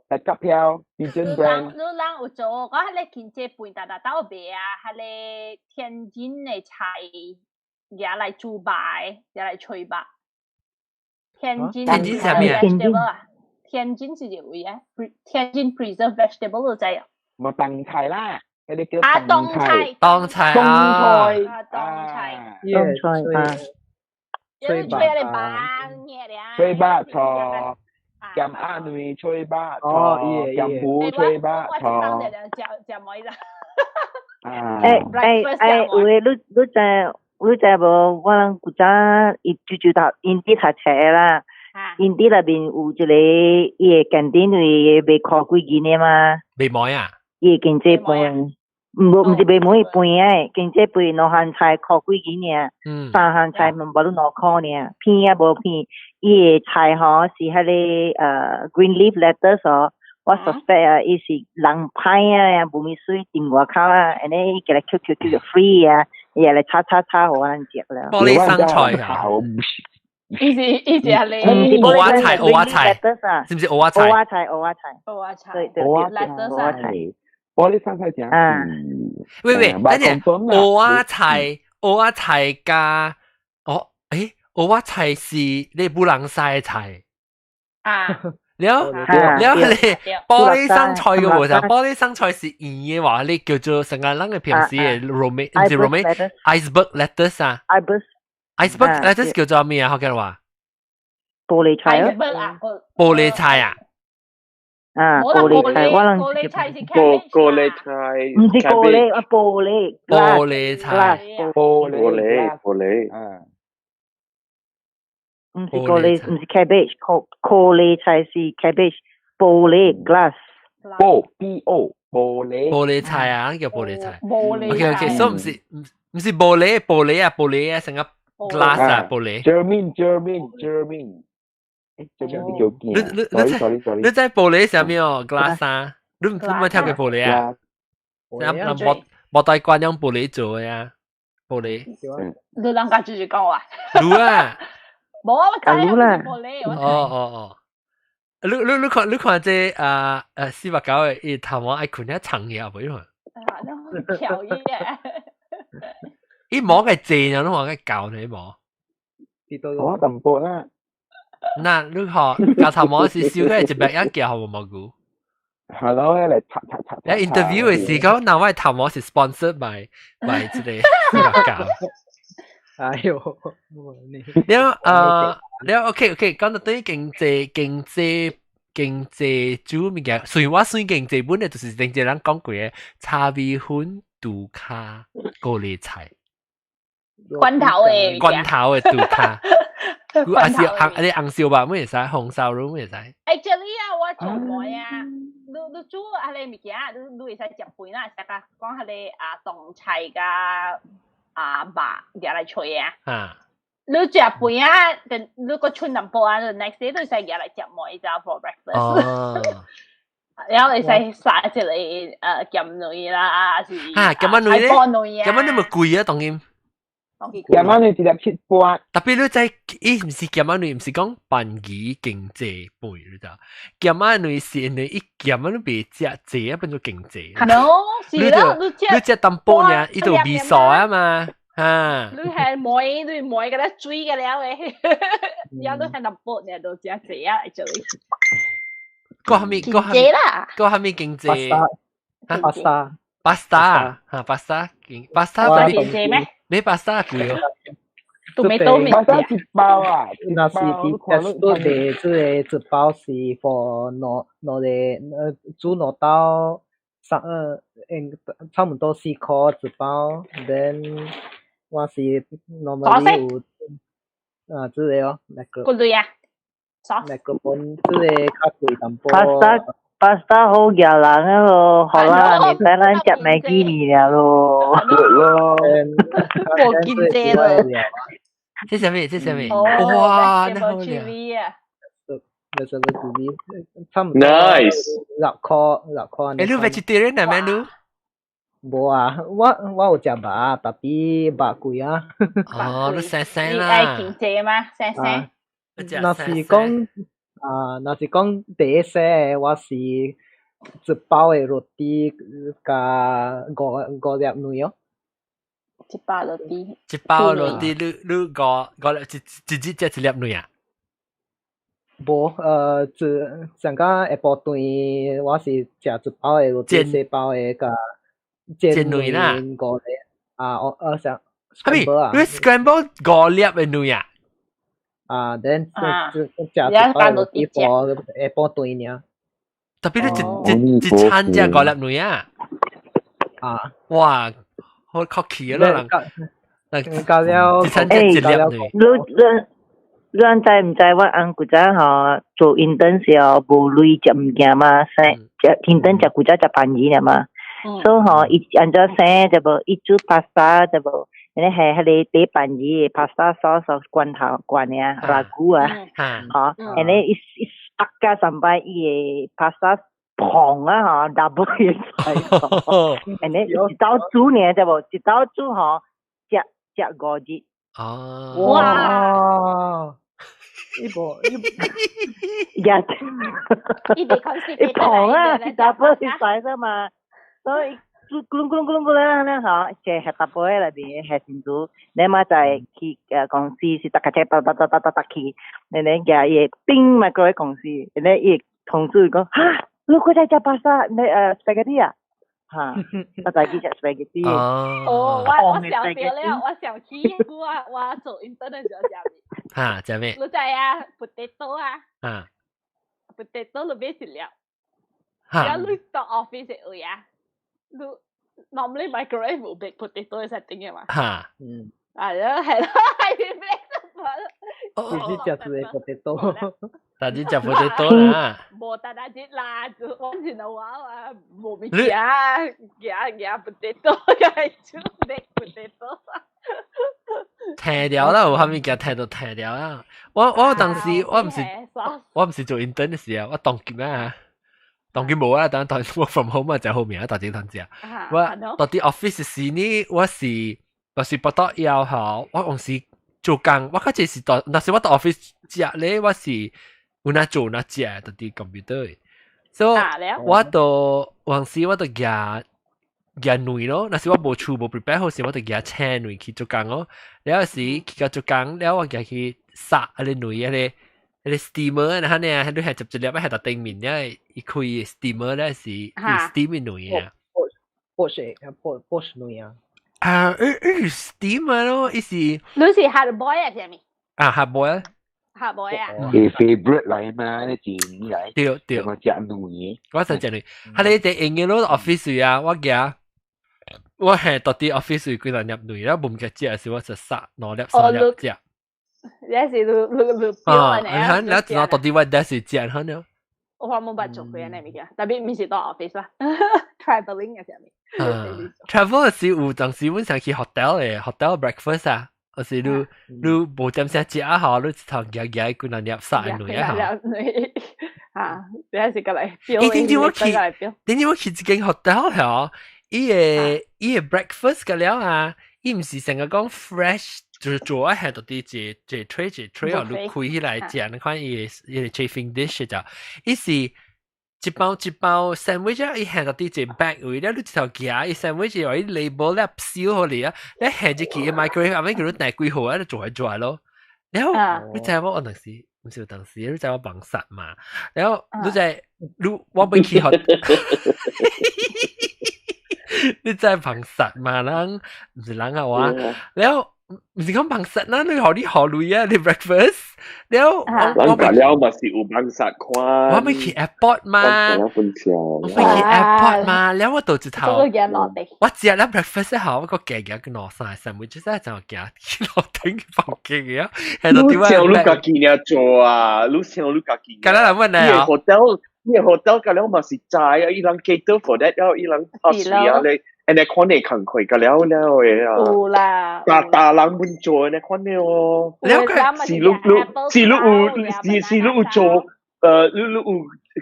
S1: 係夾票，Pigeon brand。
S3: 你人有做，我彼個經濟飯沓沓鬥賣啊，彼個天津的菜，拿來煮肉，拿來炊肉。天津
S2: 天津啥物啊？
S3: 天津是啥位啊？天津 preserved vegetable 你知啊？
S1: 無當菜啦，彼個叫
S3: 啊當菜，
S2: 當菜啊，
S3: 當菜，
S6: 當菜啊，
S3: 吹肉
S1: 炊肉錯，鹹鴨卵炊肉錯，鹹糊炊肉錯。
S3: 食食糜啦。
S6: 欸欸欸，有的你你知？你知無？我人古早伊舅舅讀因佇讀冊啦，𪜶佇內面有一個伊個鑑定位賣箍幾銀的嘛？
S2: 賣糜啊？
S6: 伊個經濟飯，無毋是賣糜飯的，經濟飯兩項菜箍幾銀爾，三項菜嘛無你兩箍爾，片也無片。伊個菜吼是彼個green leaf lettuce 哦，我 suspect 啊，伊是人歹啊，無咪水佇外口啊，按呢伊共來抾抾抾 free 啊。伊也來炒炒炒，予咱食了。
S2: 玻璃生菜啊！
S3: 伊是伊是阿咧，
S2: 蚵仔菜，蚵仔菜，是毋是蚵仔菜？
S6: 蚵仔菜，蚵仔菜，
S3: 蚵仔菜，
S6: 對對對，
S1: 蚵仔菜，玻璃生菜食。
S6: 啊，
S2: 喂喂，等陣，蚵仔菜，蚵仔菜加，哦，誒，蚵仔菜是你不人西的菜。
S3: 啊。
S2: 了了，你玻璃生菜嘅無就玻璃生菜是圓嘅話，你叫做成個咱嘅平時嘅 romaine，毋是 romaine，iceberg lettuce 啊
S6: ，iceberg
S2: iceberg lettuce 叫做咩啊？福建話？
S6: 玻璃菜
S3: 啊，
S2: 玻璃菜啊，
S6: 啊，玻璃菜，我
S3: 諗玻璃菜是
S5: 玻玻璃菜，
S6: 毋是玻璃啊，玻璃，
S2: 玻璃菜，
S1: 玻
S5: 璃玻璃，
S1: 啊。
S6: 毋是玻璃，毋是 cabbage，玻璃菜是 cabbage，玻璃 glass。
S1: 玻 B O 玻璃。
S2: 玻璃菜啊，叫玻璃菜。
S3: 玻璃。
S2: OK OK，所以毋是毋毋是玻璃玻璃啊玻璃啊，成個 glass 啊玻璃。
S1: Jermaine Jermaine Jermaine，誒，Jermaine 叫
S2: 你你你
S1: sorry sorry，
S2: 你知玻璃啥物哦？glass 啊，你你冇聽過玻璃啊？人無無大罐用玻璃做的啊，玻璃。
S3: 你人家就是講話。
S2: 有啊。
S3: 無啊，我知啊，玻璃。
S2: 哦哦哦，你你你看你看這啊489的伊頭毛愛睏遐長嘢啊，無？
S3: 啊，那飄逸。
S2: 伊摸個濟啊，攏話個教你摸。
S1: 我淡薄啦。
S2: 那你學教頭毛是燒個一百一件好無蘑菇？
S1: 係咯，嚟擦擦擦。
S2: 你 interview 嘅時講，那我頭毛是 sponsored by 這個塑膠。
S4: 哎呦，
S2: 了了 OK，講到對於經濟煮物件，雖然我算經濟本來就是經濟人講過嘅炒米粉、豬跤、高麗菜。
S3: 罐頭嘅。
S2: 罐頭嘅豬跤。還是紅，你紅燒吧，咩會使？紅燒肉咩會使
S3: ？Actually 啊，我做過啊。你煮彼个物件，你會使食飯啦，食甲講彼个啊凍菜佮啊肉掠來炊啊。你食飯啊，等你閣剩淡薄啊，你 next day 你會使掠來食糜就 for breakfast。然後會使撒一個鹹卵啦，還是
S2: 啊鹹卵咧？鹹卵咪貴啊，當然。
S1: 鹹仔卵一粒7半。
S2: 特別你知，伊毋是鹹仔卵，毋是講便宜經濟飯，你知？鹹仔卵是因為伊鹹仔卵袂食濟啊，變做經濟。
S3: 係咯，是咯，你食
S2: 你食淡薄爾，伊就味素啊嘛，哈。
S3: 你係糜，你糜個咧水個了誒，然後你係淡薄爾就食濟啊，做。
S2: 個蝦米？個蝦米？個蝦米經濟
S4: ？pasta。
S2: pasta 嚇，pasta 經 pasta
S3: 經濟咩？
S2: 買 pasta 貴哦。
S3: 都沒都沒。
S1: pasta 一包啊，
S4: 若是佇 Tesco 賣這個一包是 for 兩兩個煮兩兜三差唔多4箍一包，then 我是 normally 有啊這個哦，那個。
S3: 幾鐳啊？
S4: 那個本這個較貴淡薄。
S6: pasta pasta 好食人啊咯，好啦，你帶咱食 Maggi 麵了咯。
S1: 咯，
S3: 冇見濟咯。
S2: 這啥物？這啥物？哇，那好
S3: 食。
S4: 那什麼主差唔多。
S5: Nice。
S4: 6箍6箍。
S2: 欸，你 vegetarian 係咩你？
S4: 無啊，我有食肉，但係肉貴啊。
S2: 哦，你生生啦。
S3: 你愛經濟嗎？生生。
S4: 若是講啊，若是講第一細我是一包的肉丁加五粒卵哦。
S3: 一包肉丁。
S2: 一包肉丁，你五粒一日食一粒卵啊？
S4: 無，一上個下晡頓我是食一包的肉丁，細包的佮
S2: 煎卵啦。
S4: 五粒啊，我上。
S2: 係咪？你 scramble 五粒的卵啊？
S4: 啊，then 食一包肉丁貨下晡頓爾。
S2: 特別你一餐食五粒卵啊？
S4: 啊！
S2: 哇，好 cocky 啊！人，
S4: 教了
S2: 一餐食一粒卵。
S6: 你你知毋知我翁古早吼做 intern 時候無鐳食物件嘛，生食 intern 食古早食便宜爾嘛，所以吼伊按怎生就無，伊煮 pasta 就無，你係彼个底便宜的 pasta sauce 罐頭罐的啊，ragù 啊，吼，and then 伊伊北加上擺伊的 pasta 膨啊吼，double 的 size，and then 一道煮爾就無，一道煮吼食食5日。
S2: 哦，
S4: 哇！伊無伊，
S6: 呀，
S3: 伊袂
S6: 伊膨啊，是 double 的 size 嘛，所以煮咕嚕咕嚕咕嚕咕嚕咧吼，就係 double 的內面下先煮，你嘛在去公司是逐個車哒哒哒哒哒哒去，你你夾伊叮嘛過去公司，你伊同事講哈，你過來食 pasta，你spaghetti 啊？哈，我就去食 spaghetti。
S3: 哦，我想起了，我想起我做 intern 的時候食咩？
S2: 哈，食咩？
S3: 你知啊，potato 啊。potato 你買一粒，然後你到 office 的位啊，你 normally microwave 無 bake potato 是點嘅嘛？係咯係咯，係 bake
S4: 你是食一個 potato，
S2: 但你食 potato 啦。
S3: 無單單只啦，就我前頭話啊，無物件，夾夾 potato，係煮 bake potato。
S2: 聽掉啦，有蝦物件聽到聽掉啦。我當時我毋是做 intern 的時候，我當今啊，當今無啊，當 work from home 啊，就好名啊，大正通食。我到佇 office 時呢，我是報到以後吼，我當時做工，我較濟是到，若是我到 office 食咧，我是有哪做哪食，到佇 computer。所以我都往時我都舉夾卵咯。若是我無厝無 prepare 好時，我就夾青卵去做工咯。了時去到做工，了我夾去殺啊個卵啊個。個 steamer 啊，你啊，你係接一粒喺度頂面咧，伊開 steamer 咧是 steam 卵啊。
S4: Poach poach 卵啊。
S2: 啊，steamer 咯，伊是。
S3: 你是 hard boil 啊，係咪？
S2: 啊，hard boil。
S3: Hard boil 啊。
S1: 係 favorite 來嘛，你煎來。
S2: 對對。
S1: 我食卵。
S2: 我實食卵。係你哋用嘅咯 office 啊，我夾。我係到啲 office 幾兩粒卵，แล้ว無嘅食時我就殺兩粒三粒食。
S3: 你是你你你表
S2: 啊！你看，你知道到底我得是食可能。
S3: 我話冇辦做過呢物件，特別唔是到 office 啦，traveling 嘅時候。
S2: Travel 時有陣時阮想去 hotel 嘅 hotel breakfast 啊，有時你你無點啥食啊，吼，你一頭夾夾幾兩粒殺卵啊，
S3: 吼。啊，你係過來表。
S2: 咦？點知我去？點知我去一間 hotel 吼？伊個 breakfast 個了啊，伊毋是成個講 fresh。就是做啊，係到啲一一 tray 一 tray 哦，你開起來食，你看伊個 chafing dish 就，伊是一包一包 sandwich 啊，伊係到啲一 bag 位咧，你一頭夾伊 sandwich 伊 label 咧燒好你啊，你係一去 microwave 後尾佢都帶幾號啊，你做一做咯。然後你知我當時毋是有當時，你知我幫殺嘛？然後你知你我欲去學。你知幫殺嘛？人毋是人啊我，然後。毋是講幫殺啦，你學你學鐳啊，你 breakfast，了
S5: 我我了嘛是有幫殺看。
S2: 我欲去 airport 嘛，我欲去 airport 嘛，了我到一頭，我食了 breakfast 後，我個夾夾個兩三個 sandwich 真係就夾去樓頂房間嘅，喺度點
S5: 啊？你想你家己爾做啊？你想你家己？
S2: 敢若人問你啊
S5: ？hotel，伊個 hotel 甲了嘛是知啊，伊人 cater for that 了，伊人拍水啊咧。按呢款的工課，甲了了的啊。
S3: 有啦。
S5: 大大人們做按呢款的哦。
S2: 了解。
S5: 是你你是你有是是你有做，你你有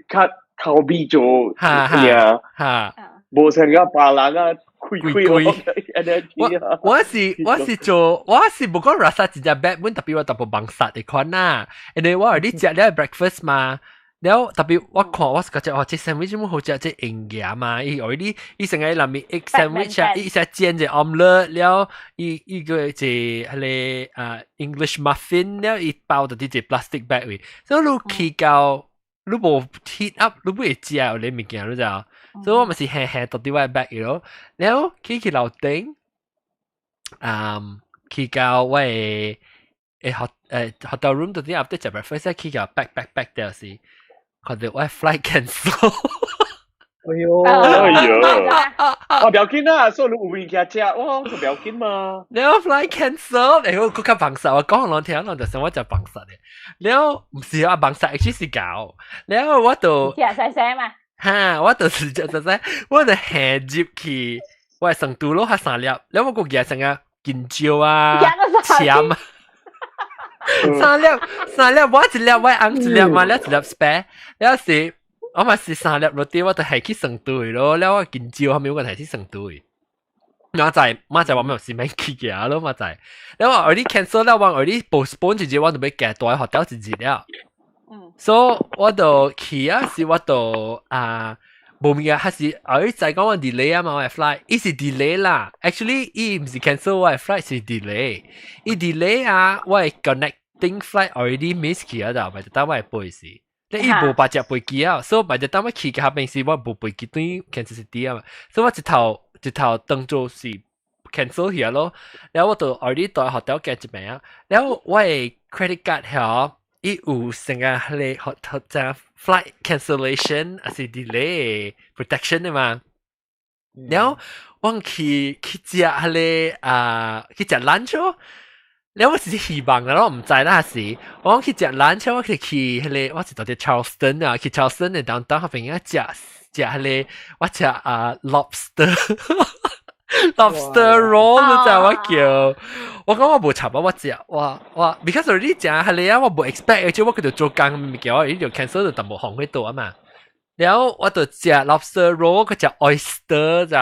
S5: 較頭尾做，
S2: 哈哈哈。
S5: 無像個別人啊，開開按呢
S2: 我我是做，我是無講 rasa 真正 bad，阮特別我淡薄幫殺的款啦。因為我有啲食了 breakfast 嘛。了特別我看我是覺得哦，這 sandwich 咁好食，這營養嘛，伊有啲伊成個內面 egg sandwich 啊，伊成煎隻 omelette 了，伊伊個隻彼個啊 English muffin 了，伊包到佇隻 plastic bag 位，所以你去到你無 heat up，你不會食有啲物件，你知道？所以我咪是輕輕到啲我 bag 咯，了去去樓頂，去到我的誒學誒 hotel room 到啲 after 食 breakfast 去到 pack pack pack 掉時。看到我 flight cancel。
S4: 哎喲，
S5: 哎喲，啊，不要緊啦，所以你有物件食，我就不要緊嘛。
S2: 了 flight cancel，欸，我閣較放殺，我講人聽，人就想我食放殺的。了毋是啊，放殺其實是搞。了我就
S3: 食細細嘛。
S2: 哈，我就是食細細，我就行入去，我成都咯，較三粒，了我閣夾成個金蕉啊，簽啊。三粒三粒，我一粒，我翁一粒嘛，了一粒 spare，了是我嘛是三粒落地，我就係去成都咯，了我金蕉後面我係去成都。馬仔馬仔我沒有是免去嘅咯，馬仔，了我 already cancel 了，我 already postpone 一日，我就欲行蹛學校一日了。所以我就去啊，是我就啊。無物件，還是啊？伊知講我 delay 啊嘛，我 flight，伊是 delay 啦。Actually，伊毋是 cancel 我 flight，是 delay。伊 delay 啊，我 connecting flight already miss 去啊，就咪就等我飛時。你伊無八隻飛機啊，所以咪就等我去嘅下邊時，我無飛機對 Kansas City 啊嘛，所以我一頭一頭當做是 cancel 去咯。然後我就 already 蹛學校嘅一邊啊，然後我的 credit card 遐。伊有成個彼個學學 flight cancellation 還是 delay protection 的嘛？然後我去去食彼個啊，去食 lunch 哦。然後我是希望啦，我毋知啦是，我去食 lunch，我去去彼個，我是蹛佇 Charleston 啊，去 Charleston 的當當彼邊啊食食彼個，我食啊 lobster。lobster roll 你知我叫，我講我無插啊，我食我我，because 你食彼個啊，我無 expect，而且我叫做做工物件，我伊就 cancel 就淡薄紅去倒啊嘛。然後我就食 lobster roll，佢食 oyster 就，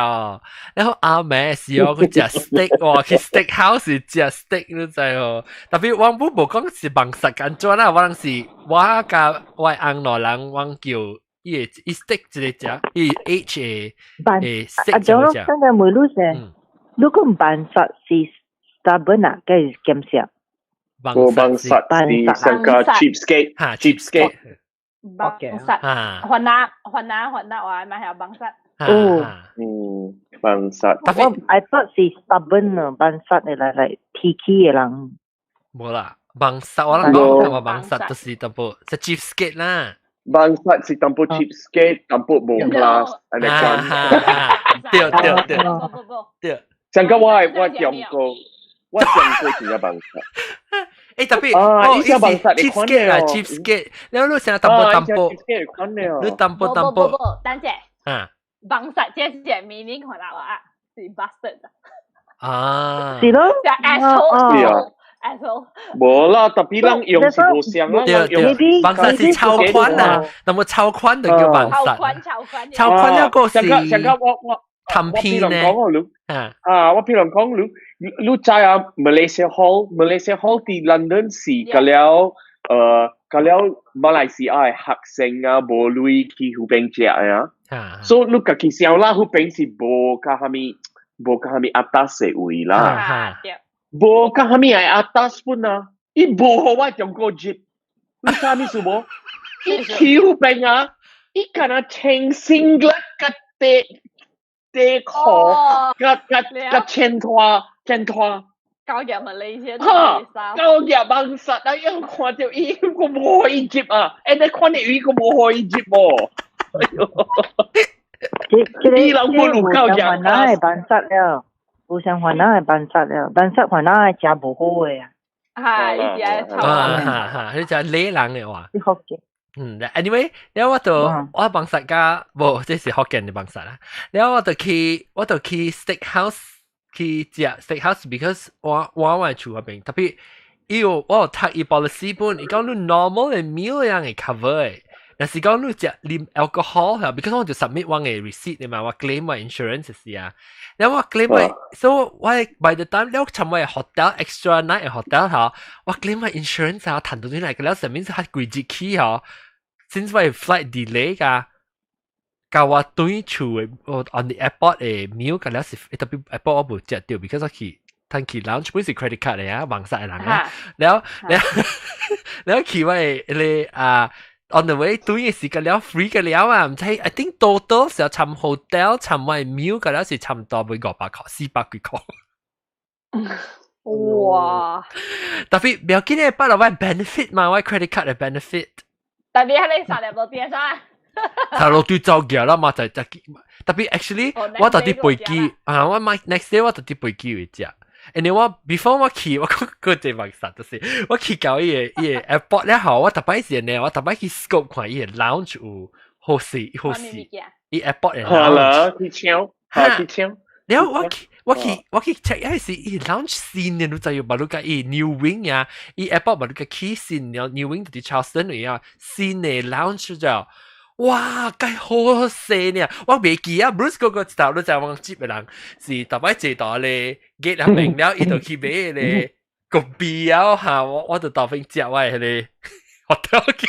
S2: 然後阿妹是哦，佢食 steak，哇，去 steak house 食 steak 你知哦。特別我本無講是幫殺安怎啦，我攏是我佮我翁老人，我叫伊會伊 steak 一個食，伊 H 嘅
S6: 誒 steak 啊，種咯，真係問你先，你講辦法是 stubborn 啊，計是減少？
S5: 個辦法是上個 cheapskate，
S2: 嚇
S5: cheapskate。
S3: 幫殺，雲南雲南雲南話咪係幫殺。
S6: 哦，
S5: 嗯，幫殺。
S6: 我 I thought 是 stubborn 啊，幫殺嘅來來脾氣嘅人。
S2: 無啦，幫殺我諗講話幫殺就是淡薄是 cheapskate 啦。
S5: 幫殺是淡薄 cheapskate，淡薄無 class，按呢講。
S2: 對對對對。
S5: 上個我中過，我中過真正幫殺。
S2: 誒特別
S5: 哦，伊是
S2: cheapskate 啦，cheapskate，你你成日淡薄淡薄，你淡薄淡薄。
S3: 等陣，
S2: 啊，
S3: 幫殺這是 meaning 看到啊，是 bastard。
S2: 啊，
S6: 是咯，
S3: 就 asshole，
S5: 是啊
S3: ，asshole。
S5: 無啦，特別人用是無相啦，
S2: 對對，幫殺是超寬啊，那麼超寬就叫幫殺。
S3: 超寬超寬。
S2: 超寬那個是。
S5: 上個上個我我。
S2: 談片呢？
S5: 啊，我譬如講，你知啊，Malaysia Hall，Malaysia Hall 佇 London 是個了，個了馬來西亞的學生啊，無鐳去彼邊食啊，所以你家己想啦，彼邊是無較蝦米，無較蝦米 atas 的位啦，無較蝦米愛 atas 本啊，伊無予我中國入，你知啥意思無？伊去彼邊啊，伊敢若穿 singlet 佮短短褲，佮佮佮前拖前拖。
S3: 交入咪你先，
S5: 哈，交入幫殺啊！一看到伊個無予伊入啊，欸，你看你伊個無予伊入無？哎喲，
S6: 伊人本有夠入啊！會辦殺了，無相還那會辦殺了，辦殺還那會食無好的啊。
S3: 係，伊食臭。
S2: 啊哈哈，你食禮人的話。
S6: 你福建。
S2: 嗯，anyway，了我就我幫殺家，無，這是福建的幫殺啦。了我就去 steak house 去食 steak house，because 我厝嗰邊，特別伊有我有讀伊 policy 本，伊講你 normal 的 meal 樣會 cover 的，若是講你食啉 alcohol 嚇，because 我就 submit 我的 receipt 的嘛，我 claim 我 insurance 是啊，然後我 claim 我，so 我 by the time 了尋我 hotel extra night hotel 嚇，我 claim 我 insurance 啊，談到轉來個了上面是較貴日起嚇。since 我 flight delay 噶，教我對厝的我 on the airport 的 meal 個了是特別 airport 我無食到，because 我去趁去 lounge 本是 credit card 的啊，網殺的人啊，了了了去我的個啊 on the way 對嘅時間了 free 個了啊，毋知 I think total 是參 hotel 參我的 meal 個了是差毋多欲500箍，400幾箍。
S3: 哇！
S2: 特別不要緊嘅，不過我 benefit 嘛，我 credit card 的 benefit。
S3: 特別係你三粒落地啥？
S2: 頭路對走嘅啦嘛，就特別 actually 我到佇飛機啊，我買 next day 我到佇飛機會食。and 我 before 我去，我講個這問實就是我去到伊個 airport 了後，我特擺時呢，我特擺去 scope 看伊個 lounge 有好勢好勢，伊 airport 的
S5: lounge。好啦，去搶，好去搶。
S2: 了我去 check 一時伊 lounge 新的，你知有馬路個伊 new wing 呀，伊 airport 馬路個起新了 new wing 就是 Charleston 位啊，新的 lounge 就。哇，該好勢呢！我袂記啊，Bruce 嗰個頭你知我接的人是逐擺坐到咧 gate 入面了，伊就去買咧個啤啊嚇，我就豆粉食我的彼個 hotel 嘅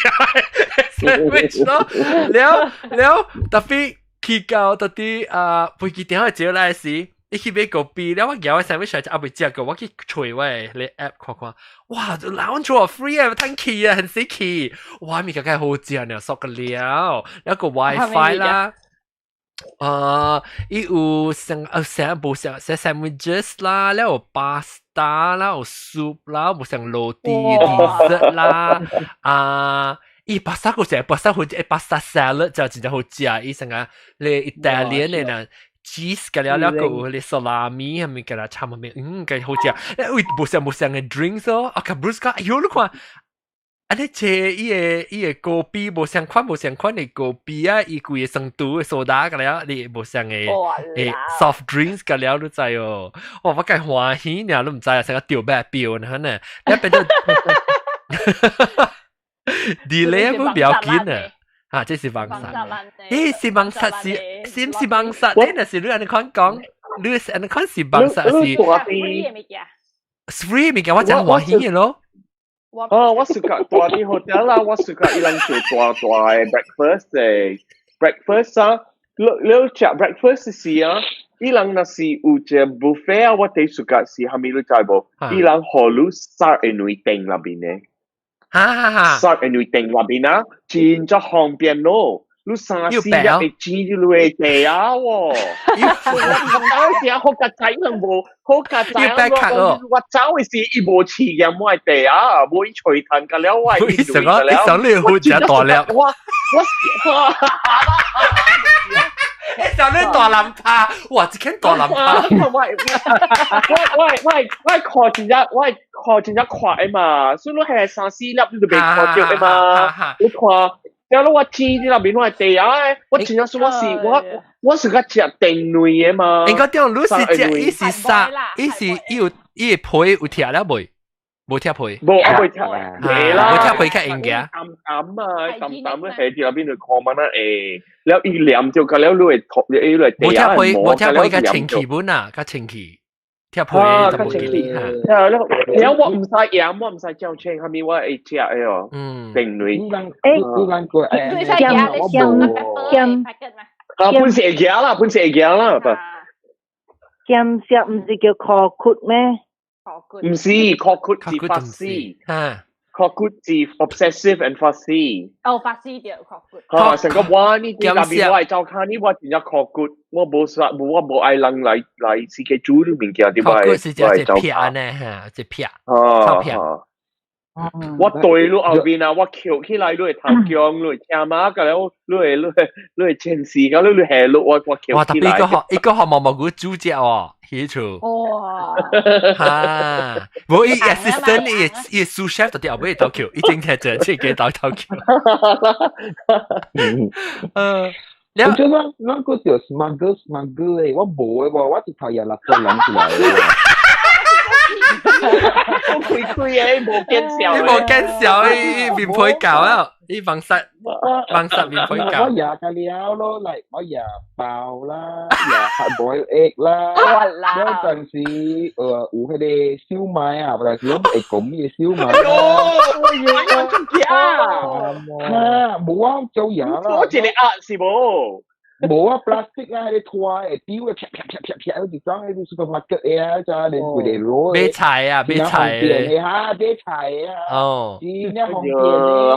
S2: sandwich 咯，了了特別去到到底啊飛機場接來時，伊去買個啤了，我夾我 sandwich 來還未食過，我去揣我的咧 app 看看，哇，lounge free 啊，通去啊，很死去，哇，物件較好食呢，索個了，了個 WiFi 啦，啊，伊有成成無成成 sandwiches 啦，了有 pasta 啦，有 soup 啦，無像羅蒂 dessert 啦，啊。伊 pasta 個成 pasta 好，pasta salad 就真正好食，伊成個咧 Italian 的呢。cheese 個了了個有咧 salami 係咪個啦，差唔多，嗯，個好食。誒，喂，無相無相嘅 drinks 哦，啊，個 Bruce 講，哎喲，你看，啊，你這伊個果啤無相款無相款的果啤啊，伊規個酸度的蘇打個了，你無相的soft drinks 個了，你知哦。哇，我介歡喜呢，你毋知啊，成個掉白標呢，呢，你變做 delay 本比較緊啊。啊，這是幫殺。咦，是幫殺是，是毋是幫殺？你若是你按呢款講，你是按呢款是幫殺是
S3: free 的物件
S2: ？free 物件我真歡喜的咯。
S5: 哦，我是個大啲 hotel 啦，我是個伊人做大大嘅 breakfast 嘅 breakfast 啊，你你食 breakfast 時啊，伊人若是有一個 buffet 啊，我第暑假是蝦米你知無？伊人予你殺嘅內定那邊呢？
S2: 哈哈哈！
S5: 殺嘅內定那邊啊，真正方便咯。你三四日會煮你的地啊喎！我當時好個仔人無，好個仔我我走的時伊無飼鹽我的地啊，無伊吹炭個了我。
S2: 你想講你想你好食大粒？
S5: 我我
S2: 你想你大南趴，哇！這間大南趴。
S5: 我我我我看真正我看真正快的嘛，所以你係三四粒你就袂看著的嘛，你看。了我煮佇那邊我地啊，我真正說我是我我是較食定類的嘛。
S2: 應該點？你是食，伊是啥？伊是伊有伊的皮有拆了未？無拆皮。
S5: 無啊，未拆。未啦。
S2: 無拆皮較用嘅。
S5: 淡淡啊，淡淡咧下佇那邊就看嘛啦會，了伊黏著個了你會脫，你會
S2: 無拆皮，無拆皮較清氣本啊，較清氣。拆皮就無記得。
S5: 啊，了了我毋使鹽，我毋使醬青，蝦米我會食的哦。嗯。定類。
S6: 誒，鹹鹹鹹。
S5: 啊，本是會鹹啦，本是會鹹啦。
S6: 鹹食毋是叫烤骨咩？
S5: 毋是，烤骨是 fussy。烤骨是 obsessive and fussy。
S3: 哦，fussy 對，烤骨。
S5: 嚇，成個我呢啲特別我係照看呢，我真正烤骨，我無啥，無我無愛人來來自己煮啲物件，啲
S2: 我係我係照片呢，嚇，一片，臭片。
S5: 我對你後邊啊，我翹起來你會頭姜，你會聽嘛，個了你會你會你會前事，個你你下落我我翹起來。
S2: 哇！特別一個學一個學毛毛菇煮隻哦，起厝。
S3: 哇！
S2: 哈！無伊 assistant 伊伊 sous chef 就佇後尾頭翹，伊正聽者這個頭頭翹。嗯。
S1: 我覺得那個叫 smuggle smuggle 咧，我無的喎，我直頭也六個人出來。
S5: 我開開嘅，無見笑。
S2: 你無見笑，伊面皮厚啊！伊防殺防殺面皮厚。
S1: 我也個了咯，嚟我也包啦，也 hard boiled egg 啦，有陣時有彼個燒賣啊，有陣時我會講咩燒賣。
S5: 喲，我出家。
S1: 哈，無啊，做嘢啦。
S5: 我一個鴨是無？
S1: 無啊，plastic 啊，彼個拖會丟的，啪啪啪啪啪，一種彼個 supermarket 的啊，就連規個攞。
S2: 買菜啊，買菜
S1: 的。哈，買菜啊。
S2: 哦。
S1: 真正方便的。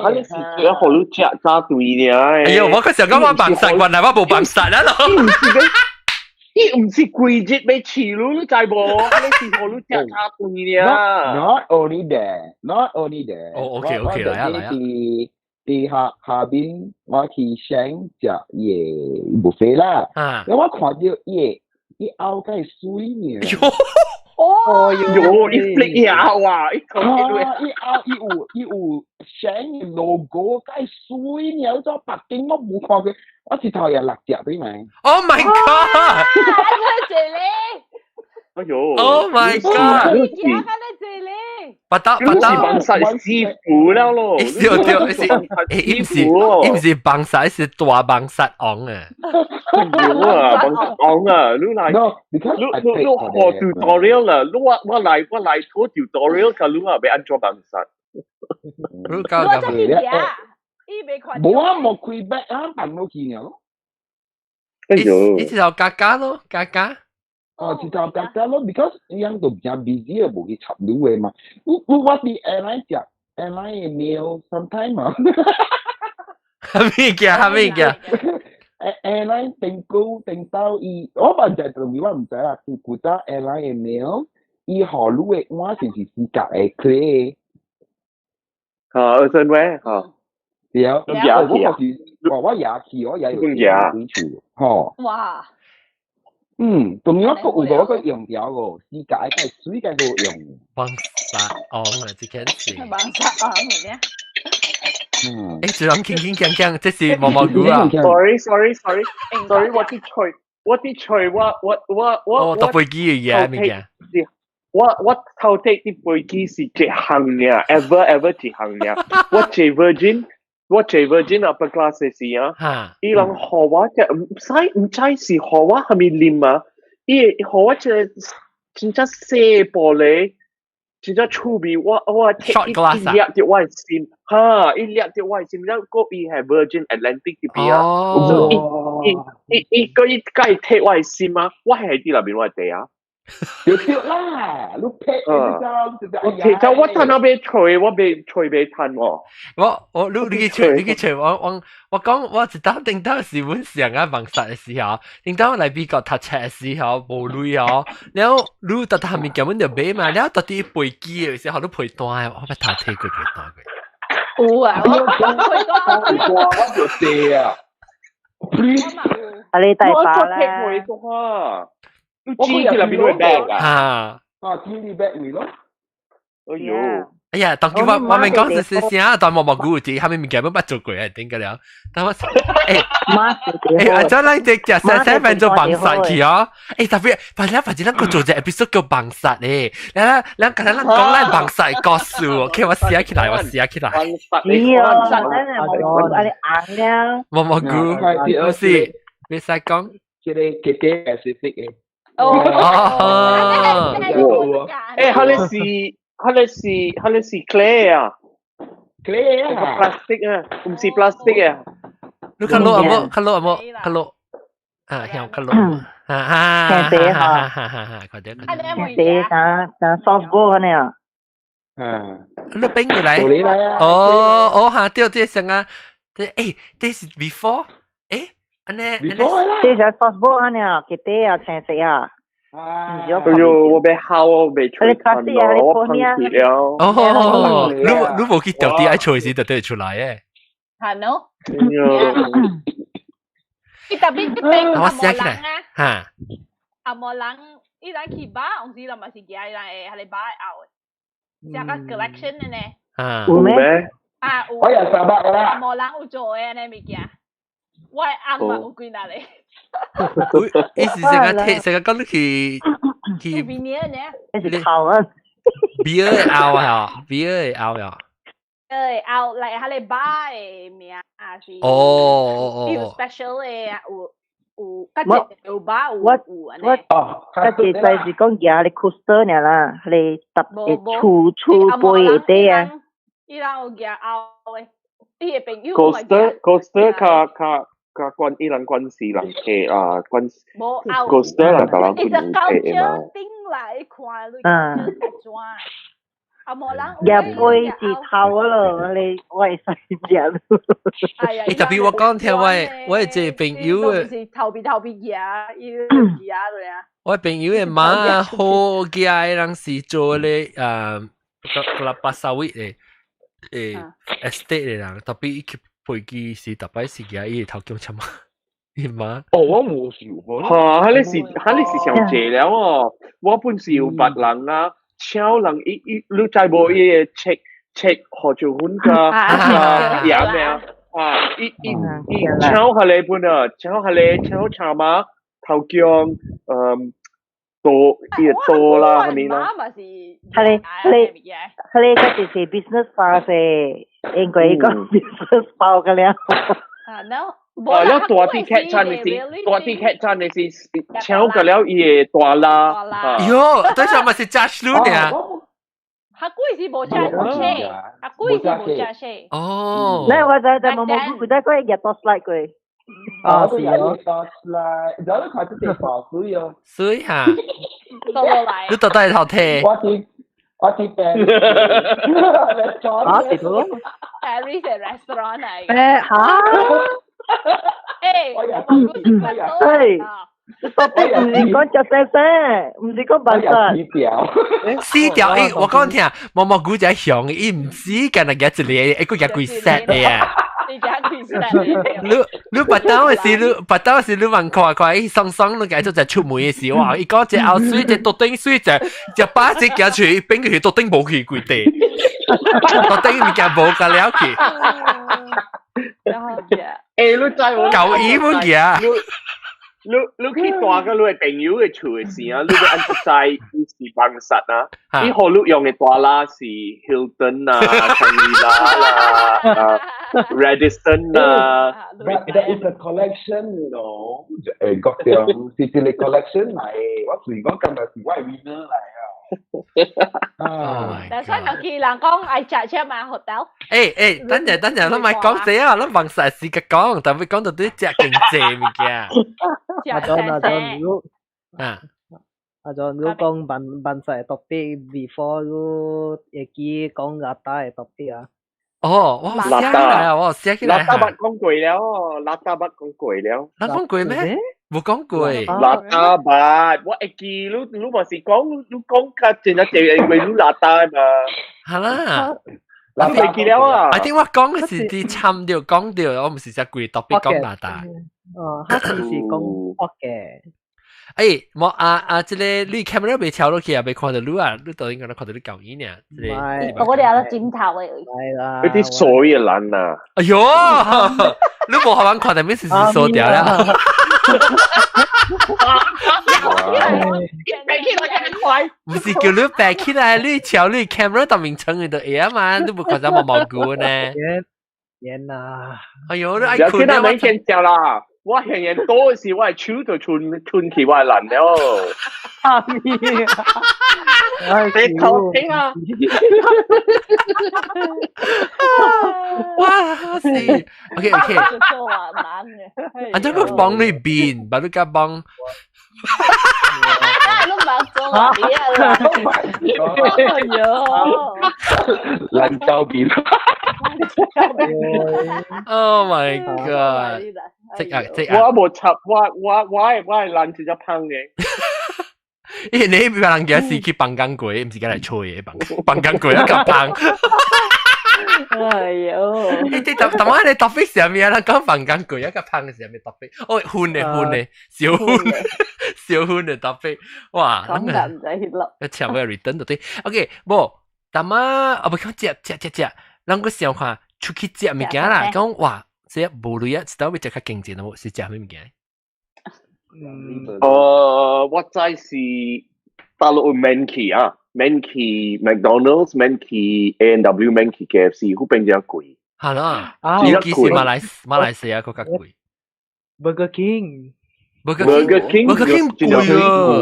S5: 啊，你是覺予你食早對爾。
S2: 哎呦，我可想講我幫殺，原來我無幫殺啊咯。
S5: 伊毋是規日欲飼你，你知無？你是予你食早對爾。
S1: Not only that, not only that。
S2: 哦，OK OK，來啊來啊。
S1: 佇下下邊我去想食伊個 buffet 啦，咁我看到伊伊後蓋水呢。
S3: 哦
S5: 喲，伊 flick 伊後啊，伊
S1: 伊後伊有伊有寫 logo 蓋水呢，我北京我無看過，我一頭也六隻對咪
S2: ？Oh my god！
S3: 這裡。
S5: 哎呦
S2: ！Oh my god！不得不得，
S5: 是幫殺師傅了咯。
S2: 對對，是伊毋是伊毋是幫殺，是大幫殺王啊！
S5: 有啊，幫殺王啊！你來，你你你學 tutorial 啦！你我我來我來做 tutorial，佮你啊，欲按怎幫殺？
S2: 你教教
S3: 佢。
S1: 無啊，無開麥啊，放落去了咯。
S5: 哎呦！
S2: 伊一頭加加咯，加加。
S1: 哦，一頭加加咯，because 伊樣都比較 busy 啊，無去插你的嘛。我我我佇 airline 食 airline 的 meal sometime 啊。
S2: 啥物件？啥物件
S1: ？airline 頂高頂到伊，我唔知對面我毋知啦。古早 airline 的 meal，伊予你的碗是是四角的 clay。
S5: 啊，earthenware 啊。
S1: 對啊，我我我也去，我也有幾處，吼。
S3: 哇！
S1: 嗯，當然我有個個用掉個，四角的水嘅好用。
S2: 幫殺王啊，這件事。
S3: 幫殺王嚟咩？
S1: 嗯。
S2: 誒，這人輕輕鏘鏘，這是毛毛菇啊。
S5: Sorry sorry sorry sorry，我佇揣，我佇揣，我我我我。
S2: 哦，搭飛機嘅嘢物件。
S5: 我我頭提佇飛機是一項爾，ever ever 一項爾。我坐 Virgin，我坐 Virgin upper class 的時啊，伊人予我隻毋知毋知是予我蝦米啉啊，伊予我一個真正細玻璃，真正趣味，我
S2: shot glass
S5: 一掠著我的心，哈，伊掠著我的心，了閣伊係 Virgin Atlantic 這邊啊，伊伊伊伊伊佮伊提我的心啊，我係佇內面我的地啊。
S1: 對對啦，你劈
S5: 你我提就我趁那邊吹，我未吹未趁喎。
S2: 我你你去吹，你去吹，我講我一當頂到是阮上啊網殺的時候，頂到來美國讀冊的時候無鐳哦，然後你特特物件阮就買嘛，然後特啲飛機的時候你賠單，我捌頭提過賠單過。
S3: 有啊，我賠單，
S1: 我就借啊。
S6: 啊你大把啦。
S5: 我知佢入邊會 bag
S2: 啊！
S1: 啊，知你 bag 位咯。
S5: 哎呦！
S2: 哎呀，當佢我我明講是是啥，但毛毛菇啲，後面物件攏捌做過啊，點解了？但我欸阿張咱這食三三份做網殺去哦。欸，特別反正反正咱閣做一個 episode 叫網殺咧，咱咱剛才咱講咱網殺故事哦，OK，我寫起來，我寫起來。
S6: 是哦，咱係毛毛菇，啊你紅了。
S2: 毛毛菇，不是，袂使講。
S1: 這個姐姐 specific 的。
S2: 哦，
S5: 欸，彼個是 clay 啊
S1: ，clay 啊
S5: ，plastic 啊，毋是 plastic 啊。
S2: 你較落啊無？較落啊無？較落啊，向較落啊啊！哈哈哈哈！快點，快點。
S6: 青啥啥 sauce ball 呢啊？
S1: 嗯，
S2: 你變過來？哦哦哈，對對上啊，這欸，這是 before，欸，按呢，
S6: 這是 sauce ball 呢啊，結底啊，青色啊。
S5: 哎呦，我欲哭，我袂吹咯，我噴血了。
S2: 哦，你你無去掉啲愛吹時就對出來誒。
S3: 係喏。伊特別這邊阿無人啊，
S2: 嚇。
S3: 阿無人，伊人去吧，有時人嘛是行，伊人會喺你吧後的，成個 collection 的呢。
S2: 啊。
S6: 有咩？
S3: 啊有。
S1: 我有三百啦。
S3: 阿無人有做的呢物件，我的翁嘛有幾若個。
S2: 伊是成個提，成個講你去去。
S3: 邊年呢？
S6: 是頭啊。
S2: 比爾的後啊，比爾的後啊。
S3: 誒，後來彼個吧的名啊是。
S2: 哦哦哦。
S3: 有 special 的有有，較濟有吧有有按呢。
S6: 我較濟在是講舉咧 coaster 爾啦，彼個搭的厝厝杯下底啊。
S3: 伊人有舉後的，伊的朋友。
S5: Coaster coaster 較較。較關伊人關係人客啊，關 coaster 人逐人
S3: 本有客嘛。頂來看你，嗯，啊無人。
S6: 舉杯是頭咯，你我會使食。
S2: 欸，特別我講聽我我這個朋友的，
S3: 是頭皮頭皮舉，伊舉對啊。
S2: 我朋友的媽好舉的人是做咧啊，個個巴沙威的誒 estate 的人，特別伊去飛機時，逐擺是舉伊的頭叫什麼？伊媽。
S1: 哦，我無想過。
S5: 嚇，彼個是上濟了哦！我本是有捌人啊，請人伊伊，你知無？伊會切切胡椒粉佮鹽的啊，啊，伊伊伊請彼個本啊，請彼個請茶馬頭姜，嗯，多伊會多啦，啥物啦。
S6: 彼個彼個彼個就是 business class 的，應該講 business 包個了。
S3: 啊，no。
S5: 啊！了大地客棧的是大地客棧的是搶過了伊的大啦。
S2: 喲，等下嘛是加數呢。
S3: 較貴是無加稅，較貴是無加稅。
S2: 哦。
S6: 那我在在毛毛菇在過日多 slide 過。
S4: 啊，是哦。
S1: 多 slide，然後你看這地方水哦。
S2: 水哈。
S3: 倒落來。
S2: 你到底頭提？
S1: 我知。我知病。
S4: 啊，是咯。
S3: Paris restaurant 嚟。
S4: 誒嚇！
S3: 欸，
S6: 對，特別毋是講食聲聲，毋是講白
S1: 殺。
S2: 死掉！欸，我講聽，毛毛菇只熊，伊毋止干那舉一個，一個舉幾 set 的啊。你你捌當的時，你捌當的時，你問看看，伊爽爽你改做只出門的時，哇！伊講隻後水，隻桌頂水，隻隻把隻行出去，變去桌頂無去規地，桌頂物件無甲了去。
S5: 欸，你知無？
S2: 舊衣物件。
S5: 你你去住佮你的朋友的厝的時啊，你欲按怎知伊是幫殺啊？伊予你用的大啦是 Hilton 啊、Shangri-La 啦、啊 Radisson 啊。
S1: But that is a collection, you know. 誒，各樣是一個 collection 嚟。我隨講今日是我的 winner 嚟啊。
S2: 啊！
S3: 但係有見人講愛食車嘛 hotel。
S2: 欸欸，等陣等陣，咱莫講這啊，咱放晒時間講，但欲講到底食經濟物件。
S4: 阿 John 阿 John，如
S2: 啊，
S4: 阿 John，如講辦辦晒 topic before 你會記講邋遢的 topic 啊？
S2: 哦，我寫起來啊，我寫起來。
S5: 邋遢捌講過了，邋遢捌講過了。
S2: 咱講過咩？無講過。
S5: 邋遢捌，我會記你你嘛是講你講較真正濟因為你邋遢嘛。
S2: 係啦。
S5: 你會記了啊？
S2: I think 我講的是佇參著講著，我毋是只規 topic 講邋遢。
S4: 哦，他只是講福嘅。
S2: 欸，無啊啊，這個你 camera 未敲落去啊，未看到你啊，你都應該看到你舊耳呢。
S3: 我哋有得剪頭嘅。
S4: 係啦。
S5: 嗰啲水嘅人啊！
S2: 哎喲，你無予人看到，咩事是鎖掉啦？
S5: 白起來較快。
S2: 毋是叫你白起來，你敲你 camera 當面穿就會啊嘛，你無看到毛毛菇呢？
S4: 免免啦！
S2: 哎喲，你愛困
S5: 啊？免見笑啦！我現現多時，我手就穿穿起我爛了。
S4: 哈咪？
S5: 你頭聽啊！
S2: 哇！是，OK OK。啊，這個幫你變，把你甲幫。
S3: 你冇做啊！哎呦，
S1: 爛膠變。
S2: Oh my god！即啊即啊！
S5: 我無插，我我我係我係爛一隻胖嘅。
S2: 因為你別人家是去放工過，毋是來吹嘅，放放工過啊，較胖。
S3: 哎呦！
S2: 你這頭頭仔你 topic 是啥物啊？咱講放工過啊，較胖是啥物 topic？哦，薰的薰的，小薰小薰的 topic。哇！
S3: 講得毋知去落。
S2: 一搶尾 return 就對。OK，無，頭仔啊，不講食食食食，咱閣想看出去食物件啦，講哇，這無鐳啊，一道欲食較經濟的無？是食啥物物件？
S5: 我知是大陸有免去啊，免去 McDonald's，免去 A&W，免去 KFC，嗰邊真貴。
S2: 係啦，尤其是馬來馬來西亞閣較貴。
S4: Burger King。
S2: Burger
S5: King。
S2: Burger King 貴啊！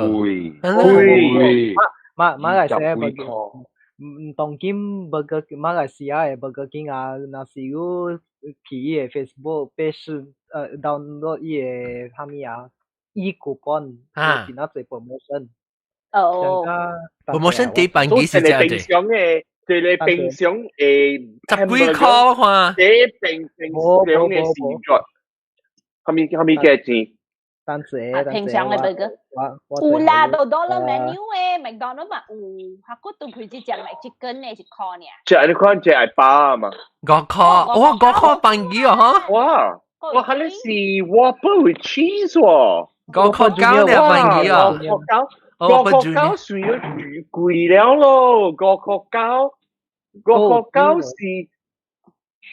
S1: 貴。
S4: 貴。馬馬來西亞 Burger，唔當今 Burger 馬來西亞的 Burger King 啊，若是有去伊的 Facebook page，download 伊的啥物啊？e coupon 啊，真啊濟 promotion。
S3: 哦。
S2: promotion 底板幾時
S5: 這平常的，這個平常的
S2: 十幾塊我看。
S5: 這平平常的時段，蝦米蝦米價錢？
S4: 單隻，
S3: 平常的 burger。有啦，都dollar menu 的，麥當勞嘛有，哈個都佢只食 McChicken 的一箍爾。
S5: 食你看食會飽嘛？
S2: 五塊，哇，五塊半幾哦，哈。
S5: 哇！我係你是 Whopper with cheese 喎。
S2: 五塊九兩半幾哦。
S5: 五塊九，五塊九算咗貴了咯，五塊九，五塊九是。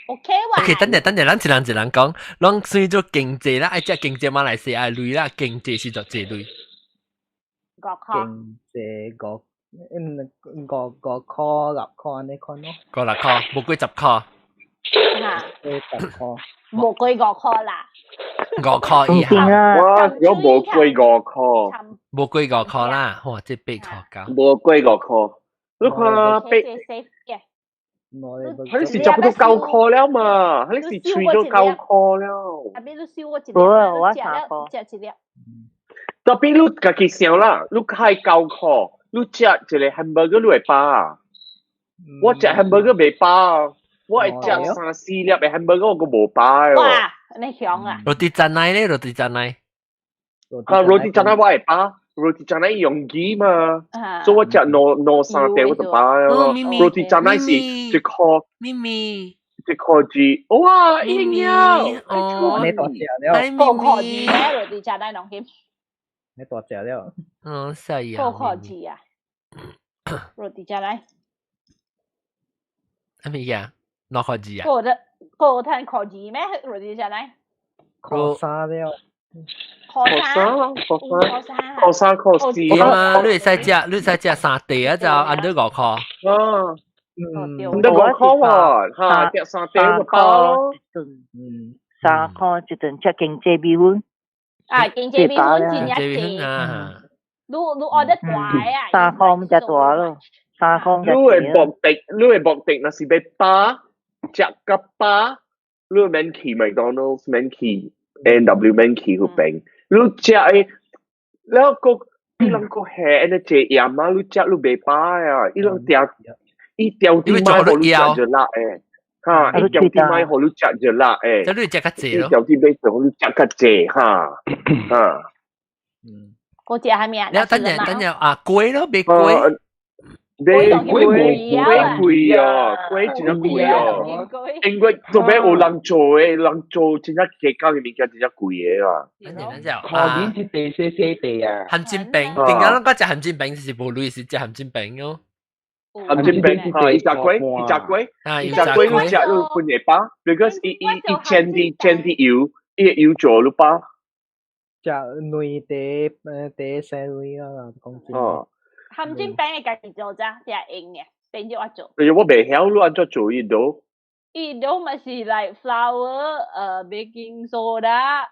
S3: OK 哇。
S2: OK，等陣等陣，咱一人一人講，攏算做經濟啦，愛食經濟馬來西亞鐳啦，經濟是做濟鐳。
S3: 五塊。
S4: 經濟五，五五塊六塊按呢款咯。
S2: 五六塊，無過十塊。
S3: 嚇。
S4: 過十塊。
S3: 無過五塊啦。
S2: 五塊以下。
S5: 哇！如果無過五塊，
S2: 無過五塊啦，哇！這八塊九。
S5: 無過五塊，你看八。佢是差不多九塊了嘛，佢是吹咗九塊了。
S3: 特別你燒我一粒，
S6: 我
S3: 食了食一粒。
S5: 特別你家己想啦，你開九塊，你食一個 hamburger 你會飽啊？我食 hamburger 袂飽，我會食三四粒的 hamburger 我閣無飽哦。
S3: 哇！你香啊！
S2: Roti canai 咧，roti canai。
S5: 啊，roti canai 我會飽。Roti canai 容易嘛，所以我食兩兩三塊我就飽咯。Roti canai 是一塊，
S2: 咪咪，
S5: 一塊字，哇，一秒，
S2: 哦，
S4: 你大隻了，
S3: 五塊字咩？Roti canai 攏翕。
S4: 你大隻了。
S2: 嗯，細啊。
S3: 五塊字啊，roti canai。
S2: 咩物件？兩塊字啊？
S3: 個得個趁塊字咩？Roti canai。
S4: 塊三了。
S3: 塊三，
S5: 塊三，塊三塊四
S2: 啊！你會使食，你會使食三塊啊，就按得五塊。
S5: 啊，嗯，唔得五塊喎，嚇，食三塊就飽咯。
S6: 嗯，三塊一頓食經濟米粉。
S3: 啊，經濟米粉真正濟。
S2: 啊。
S3: 你你 order 大啊？
S6: 3箍就大咯，3箍
S5: 你的目的，你的目的若是欲飽，食甲飽，你免去 McDonald's，免去 A&W，免去彼邊，你食的，了閣伊人閣下按呢濟鹽啊，你食你袂飽啊，伊人定伊調啲麥予你食就辣的，哈，伊調啲麥予你食就辣的，
S2: 即你食較濟咯，
S5: 伊調啲麥予你食較濟，哈，哈。
S3: 嗰隻係咩啊？
S2: 你等陣等陣啊，粿咯，賣粿。
S5: 賣粿粿貴啊，粿真正貴啊！因為做咩有人做的，人做真正計較的物件真正貴的啊。
S2: 等陣等陣，
S1: 可能是地細細地啊。
S2: 鹹煎餅，點解攏講食鹹煎餅是無類是食鹹煎餅咯？
S5: 鹹煎餅啊，伊炸粿，伊炸粿，伊炸粿你食你分會飽，because 伊伊伊煎啲煎啲油，伊個油做你飽。
S4: 食兩茶茶生類啊，講真。
S5: 哦。
S3: 鹹煎餅會家己做咋，定係用嘅，變咗我做。
S5: 哎我袂曉，你按怎做伊都？
S3: 伊都嘛是 like flour，baking soda，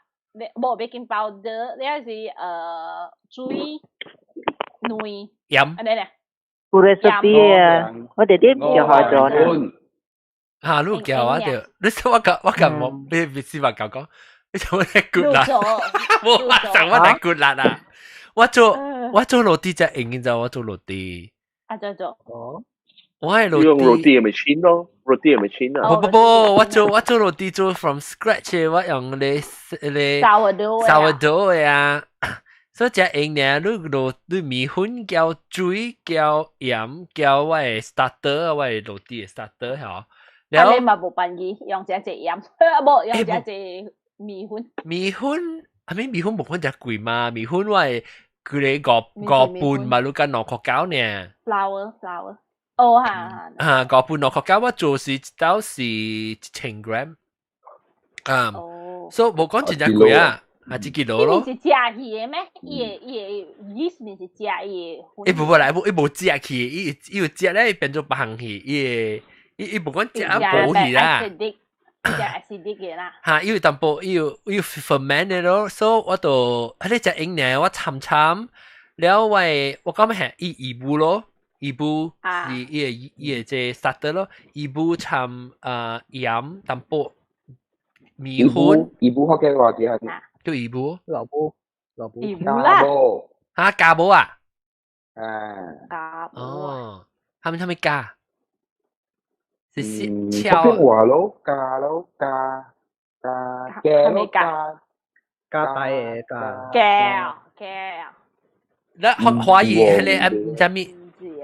S3: 無 baking powder，你還是水、卵、
S2: 鹽。
S3: 按呢咧。
S6: 有 recipe 啊，我弟弟就學咗呢。
S2: 嚇，你教我著，你說我教我教冇，你別是話教講，你做我太骨力，冇話想我太骨力啊！我做落地才用，你知我做落地。
S3: 啊，做做。
S4: 哦。
S2: 我係
S5: 用落地咪穿咯，落地咪穿啊。
S2: 不不不，我做落地做 from scratch，我用咧咧
S3: sourdough
S2: sourdough 啊。所以只用呢，你落你麵粉加水加鹽加我的 starter，我的落地的 starter 嗬。
S3: 然後你嘛無辦意，用這隻鹽，無用這隻麵粉。
S2: 麵粉，係咪麵粉無粉只貴嘛？麵粉我係佢哋五五半嘛，你講2塊9呢
S3: ？flour flour，哦哈。
S2: 啊，五半2塊9，我做是一兜是1000 gram。啊，所以無講真正貴啊。啊，一キロ咯。
S3: 伊是食去的咩？伊的伊的 yeast 毋是食伊的。
S2: 伊無無來，無伊無食去，伊伊有食咧，伊變做別項去，伊會伊伊無講食啊補去啦。
S3: 食 acidic 的啦。
S2: 哈，伊有淡薄，伊有伊有 ferment 的咯，所以我就彼個食用呢，我摻摻，了我我感覺係伊伊母咯，伊母是伊個伊個這 starter 咯，伊母摻啊鹽淡薄麵粉，
S1: 伊母福建話叫啥？
S2: 叫伊母，
S4: 老母，老母，
S1: 加母，
S2: 哈加母啊？
S1: 啊，
S3: 加母
S2: 哦，他們他們加，是
S1: 敲話咯，加咯，加加加咯，加
S4: 加大嘅加，
S3: 加加。
S2: 那華語彼個唔知咩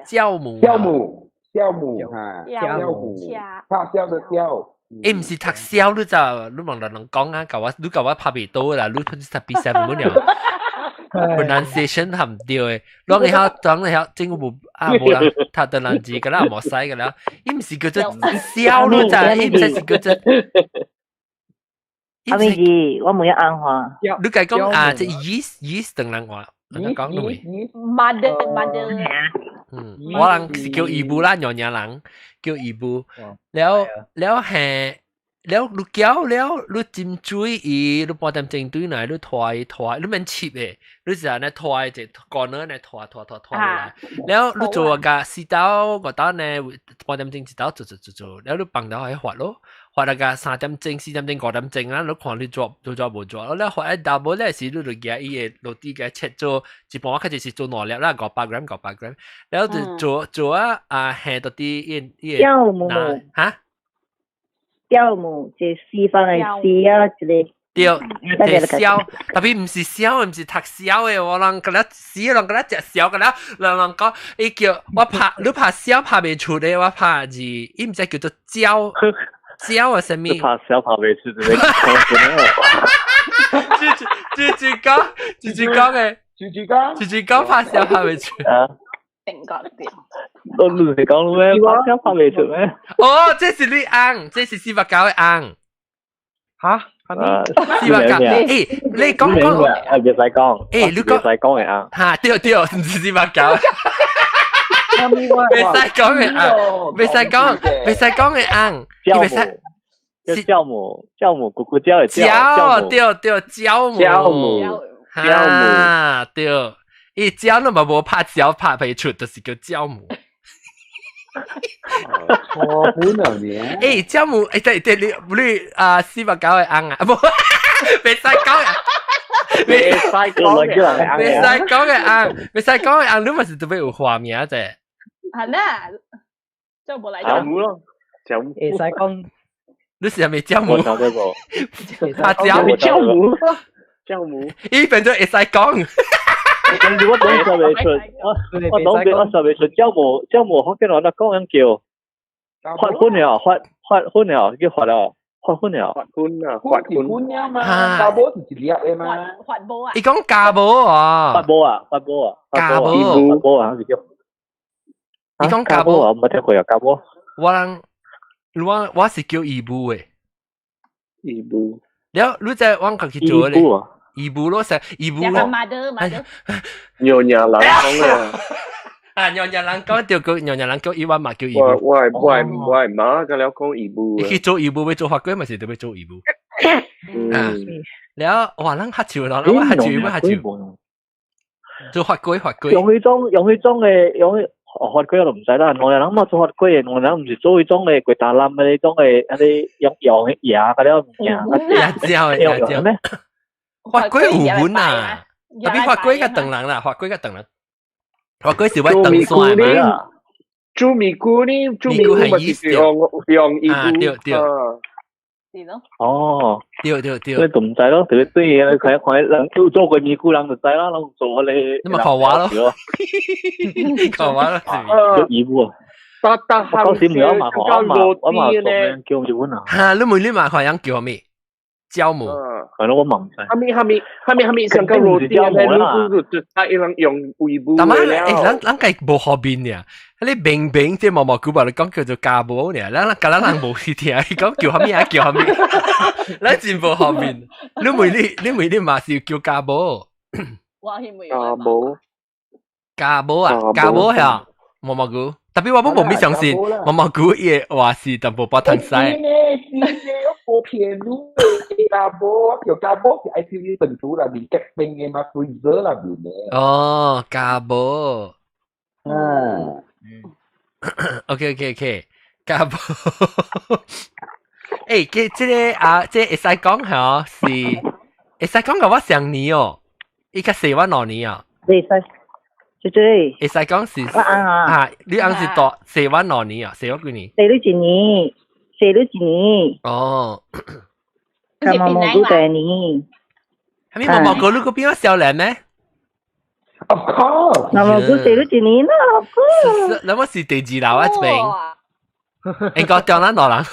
S2: 酵母，
S1: 酵母，酵母哈，酵母，發酵的酵。
S2: 伊毋是讀痟，你知你問人人講啊，共我你共我拍袂到啦，你本是讀比賽無了，pronunciation 含對的，攏會曉，攏會曉，政府無啊無人讀的人字，敢若無使個了，伊毋是叫做痟，你知？伊毋是叫做。
S6: 阿咩字？我問一硬話。
S2: 你家講啊，這 yeast yeast 唐人話，你講你未
S3: ？mother mother。
S2: 嗯，我人是叫伊母啦，娘娘人叫伊母，了了係了你攪了，你斟水伊，你半點鐘對來，你拖伊拖，你免切的，你是按呢拖一個乾呢，拖拖拖拖落來，了你做個四兜五兜呢，半點鐘一兜做做做做，了你放到去發咯。發那個3點鐘、4點鐘、5點鐘啊，你看你做做做無做，你發一 double 咧時，你就舉伊個落地個切做，一般我較濟是做兩粒啦，500 gram 500 gram，然後就做做啊啊，下到啲伊伊個
S6: 酵母
S2: 哈？
S6: 酵母就四方的四啊，一個。
S2: 對，對痟，特別毋是痟，毋是讀痟的，我人佮了死人佮了食痟，佮了人人講，伊叫我拍，你拍痟拍袂出的，我拍字，伊毋知叫做焦。焦啊！啥物？
S7: 拍痟拍袂出，這個
S2: 住住講，住住講的，
S1: 住住講，
S2: 住住講拍痟拍袂出。
S7: 啊！
S3: 定覺啲。
S7: 我唔是講咩？拍痟拍袂出咩？
S2: 哦，這是你翁，這是四百九的翁。
S4: 嚇？
S2: 四百九？欸，你講講，
S7: 啊，別使講。
S2: 欸，你講，
S7: 別使講的翁。
S2: 嚇，對對，毋是四百九。袂使講的翁，袂使講，袂使講的翁，
S7: 袂使。是酵母，酵母，咕咕叫的
S2: 酵，對對，酵母，
S5: 酵母，
S2: 酵母，對，伊椒都嘛無拍椒拍皮出，就是叫椒母。
S1: 錯本啊你！
S2: 欸，椒母，欸對對，你啊489的翁啊，無，袂使講啊，
S5: 袂使講嘅，
S2: 袂使講嘅翁，袂使講嘅翁，你嘛是特別有畫面啫。
S3: 係啦，就無來
S5: 椒母咯，椒母。
S4: 會使講，
S2: 你是係咪椒母？
S7: 我聽過。
S2: 拍椒
S5: 椒母，椒母。
S2: 伊變做會使講。
S7: 但是我講說袂出，我講我說袂出酵母，酵母福建話那講樣叫發粉了，發發粉了，叫發了，發粉了，
S5: 發粉啊，發
S1: 粉了嘛，加無是一粒的嘛，
S3: 發無啊，
S2: 伊講加無啊，
S7: 發無啊，發無啊，
S2: 加無，
S7: 發無啊，是叫，
S2: 伊講加無
S7: 啊，我冇聽過啊，加無，
S2: 我人我是叫姨母的，
S5: 姨母，
S2: 了你在我家己做咧。姨母咯，成姨母咯。
S5: 娘娘人講啊！
S2: 啊，娘娘人講就叫娘娘人叫伊，我嘛叫姨母。
S5: 我媽個了講姨母。
S2: 伊去做姨母，要做法官嘛是特別做姨母。啊，了哇，咱較少咯，我較少，我較少。做法官，法官。
S7: 用彼種，用彼種的，用法官我就毋知啦。娘娘人嘛做法官的，娘娘人毋是做彼種的，過大南的彼種的，啊啲用用牙個了物件。
S2: 牙膠的，牙膠咩？法規有本啊，特別法規較長人啦，法規較長人。法規是愛長線嘛。
S5: 煮米菇呢？煮米菇係用用
S2: 啊，對對。
S3: 是咯。
S7: 哦，
S2: 對對對。
S7: 你都毋知咯，特別對你看看人有做過米菇人就知啦，人做彼個。
S2: 你咪看我咯。看我咯。
S7: 義母啊。
S5: 得得，
S7: 我時唔有嘛，我嘛我嘛做咩叫日本啊？
S2: 哈，你問你嘛看人叫咩？酵母。
S7: 係咯，我問唔使。
S5: 哈咪哈咪哈咪哈咪上個肉啲咧，你就他一人用微波。
S2: 但係誒，咱咱個無學面爾，你明明這毛毛菇吧，你講叫做家母爾，咱咱咱人無去聽，伊講叫啥物啊叫啥物，咱真無學面。你問你，你問你嘛是叫家母？
S3: 我係問
S5: 家母。
S2: 家母啊，家母係毛毛菇。特別我本無咪相信，毛毛菇伊的話是淡薄把湯西。
S1: 我騙你，家母叫家母是愛聽你本土內面結冰的嘛，freezer 內面的。
S2: 哦，家母。
S1: 嗯。
S2: OK OK OK，家母。欸，這個啊，這會使講嚇是會使講共我上年哦，伊較細我2年啊。
S6: 會使。姐姐。
S2: 會使講是。
S6: 我翁啊。
S2: 啊，你翁是大細我兩年啊，細我幾年？
S6: 細你一年。細你一年。
S2: 哦。
S6: 佮毛毛菇第二年。
S2: 係咪毛毛菇你嗰邊有少年咩
S1: ？Of course。
S6: 毛毛菇細你一年啦，of course。
S2: 那麼是第二樓啊，這邊。應該掉咱兩人。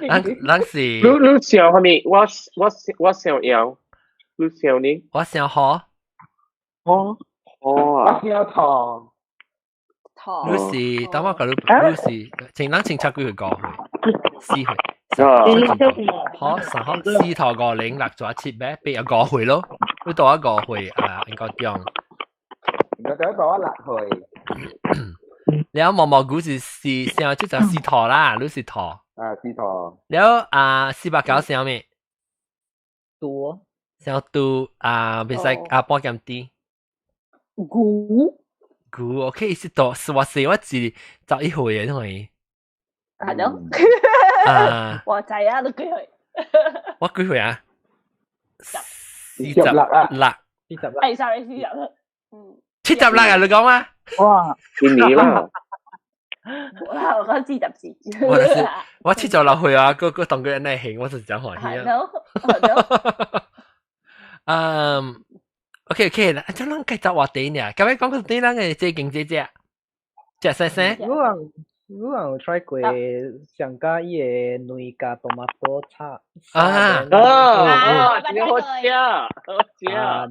S2: 咱咱是。
S5: 你想啥物？我想要。你想呢？
S2: 我想好。
S5: 哦哦啊！
S1: 我想糖。
S2: 你是等我講你，你是前咱清楚幾歲？五歲，四歲。好，三好，四頭五零六左七八八啊五歲咯。你到我五歲啊，應該中。
S1: 應該到我6歲。
S2: 了毛毛菇是是啥？這就四頭啦，你是頭。
S1: 啊，四頭。
S2: 了啊，489啥物？
S4: 多。
S2: 啥拄啊？袂使啊，半減甜。
S3: 牛。
S2: 牛 OK 是多是我細我是11歲的，係。
S3: 係咯。
S2: 啊！
S3: 我知啊，你幾歲？
S2: 我幾歲啊？46
S1: 啊！
S2: 六。
S4: 46。
S3: 哎，sorry，46。嗯。
S2: 76啊！你講啊？
S6: 哇！
S5: 一年啦。
S3: 我講44。
S2: 我就是我76歲啊！個當佢人嚟興，我就是真歡喜啊。
S3: 係咯，係咯。
S2: 嗯。OK OK 啦，這咱繼續話題呢。今日講個對咱嘅這經這隻，隻先生。
S4: 我有 try 過上加伊個卵加 tomato 炒。
S2: 啊
S5: 啊！真好食，好食。
S4: 啊，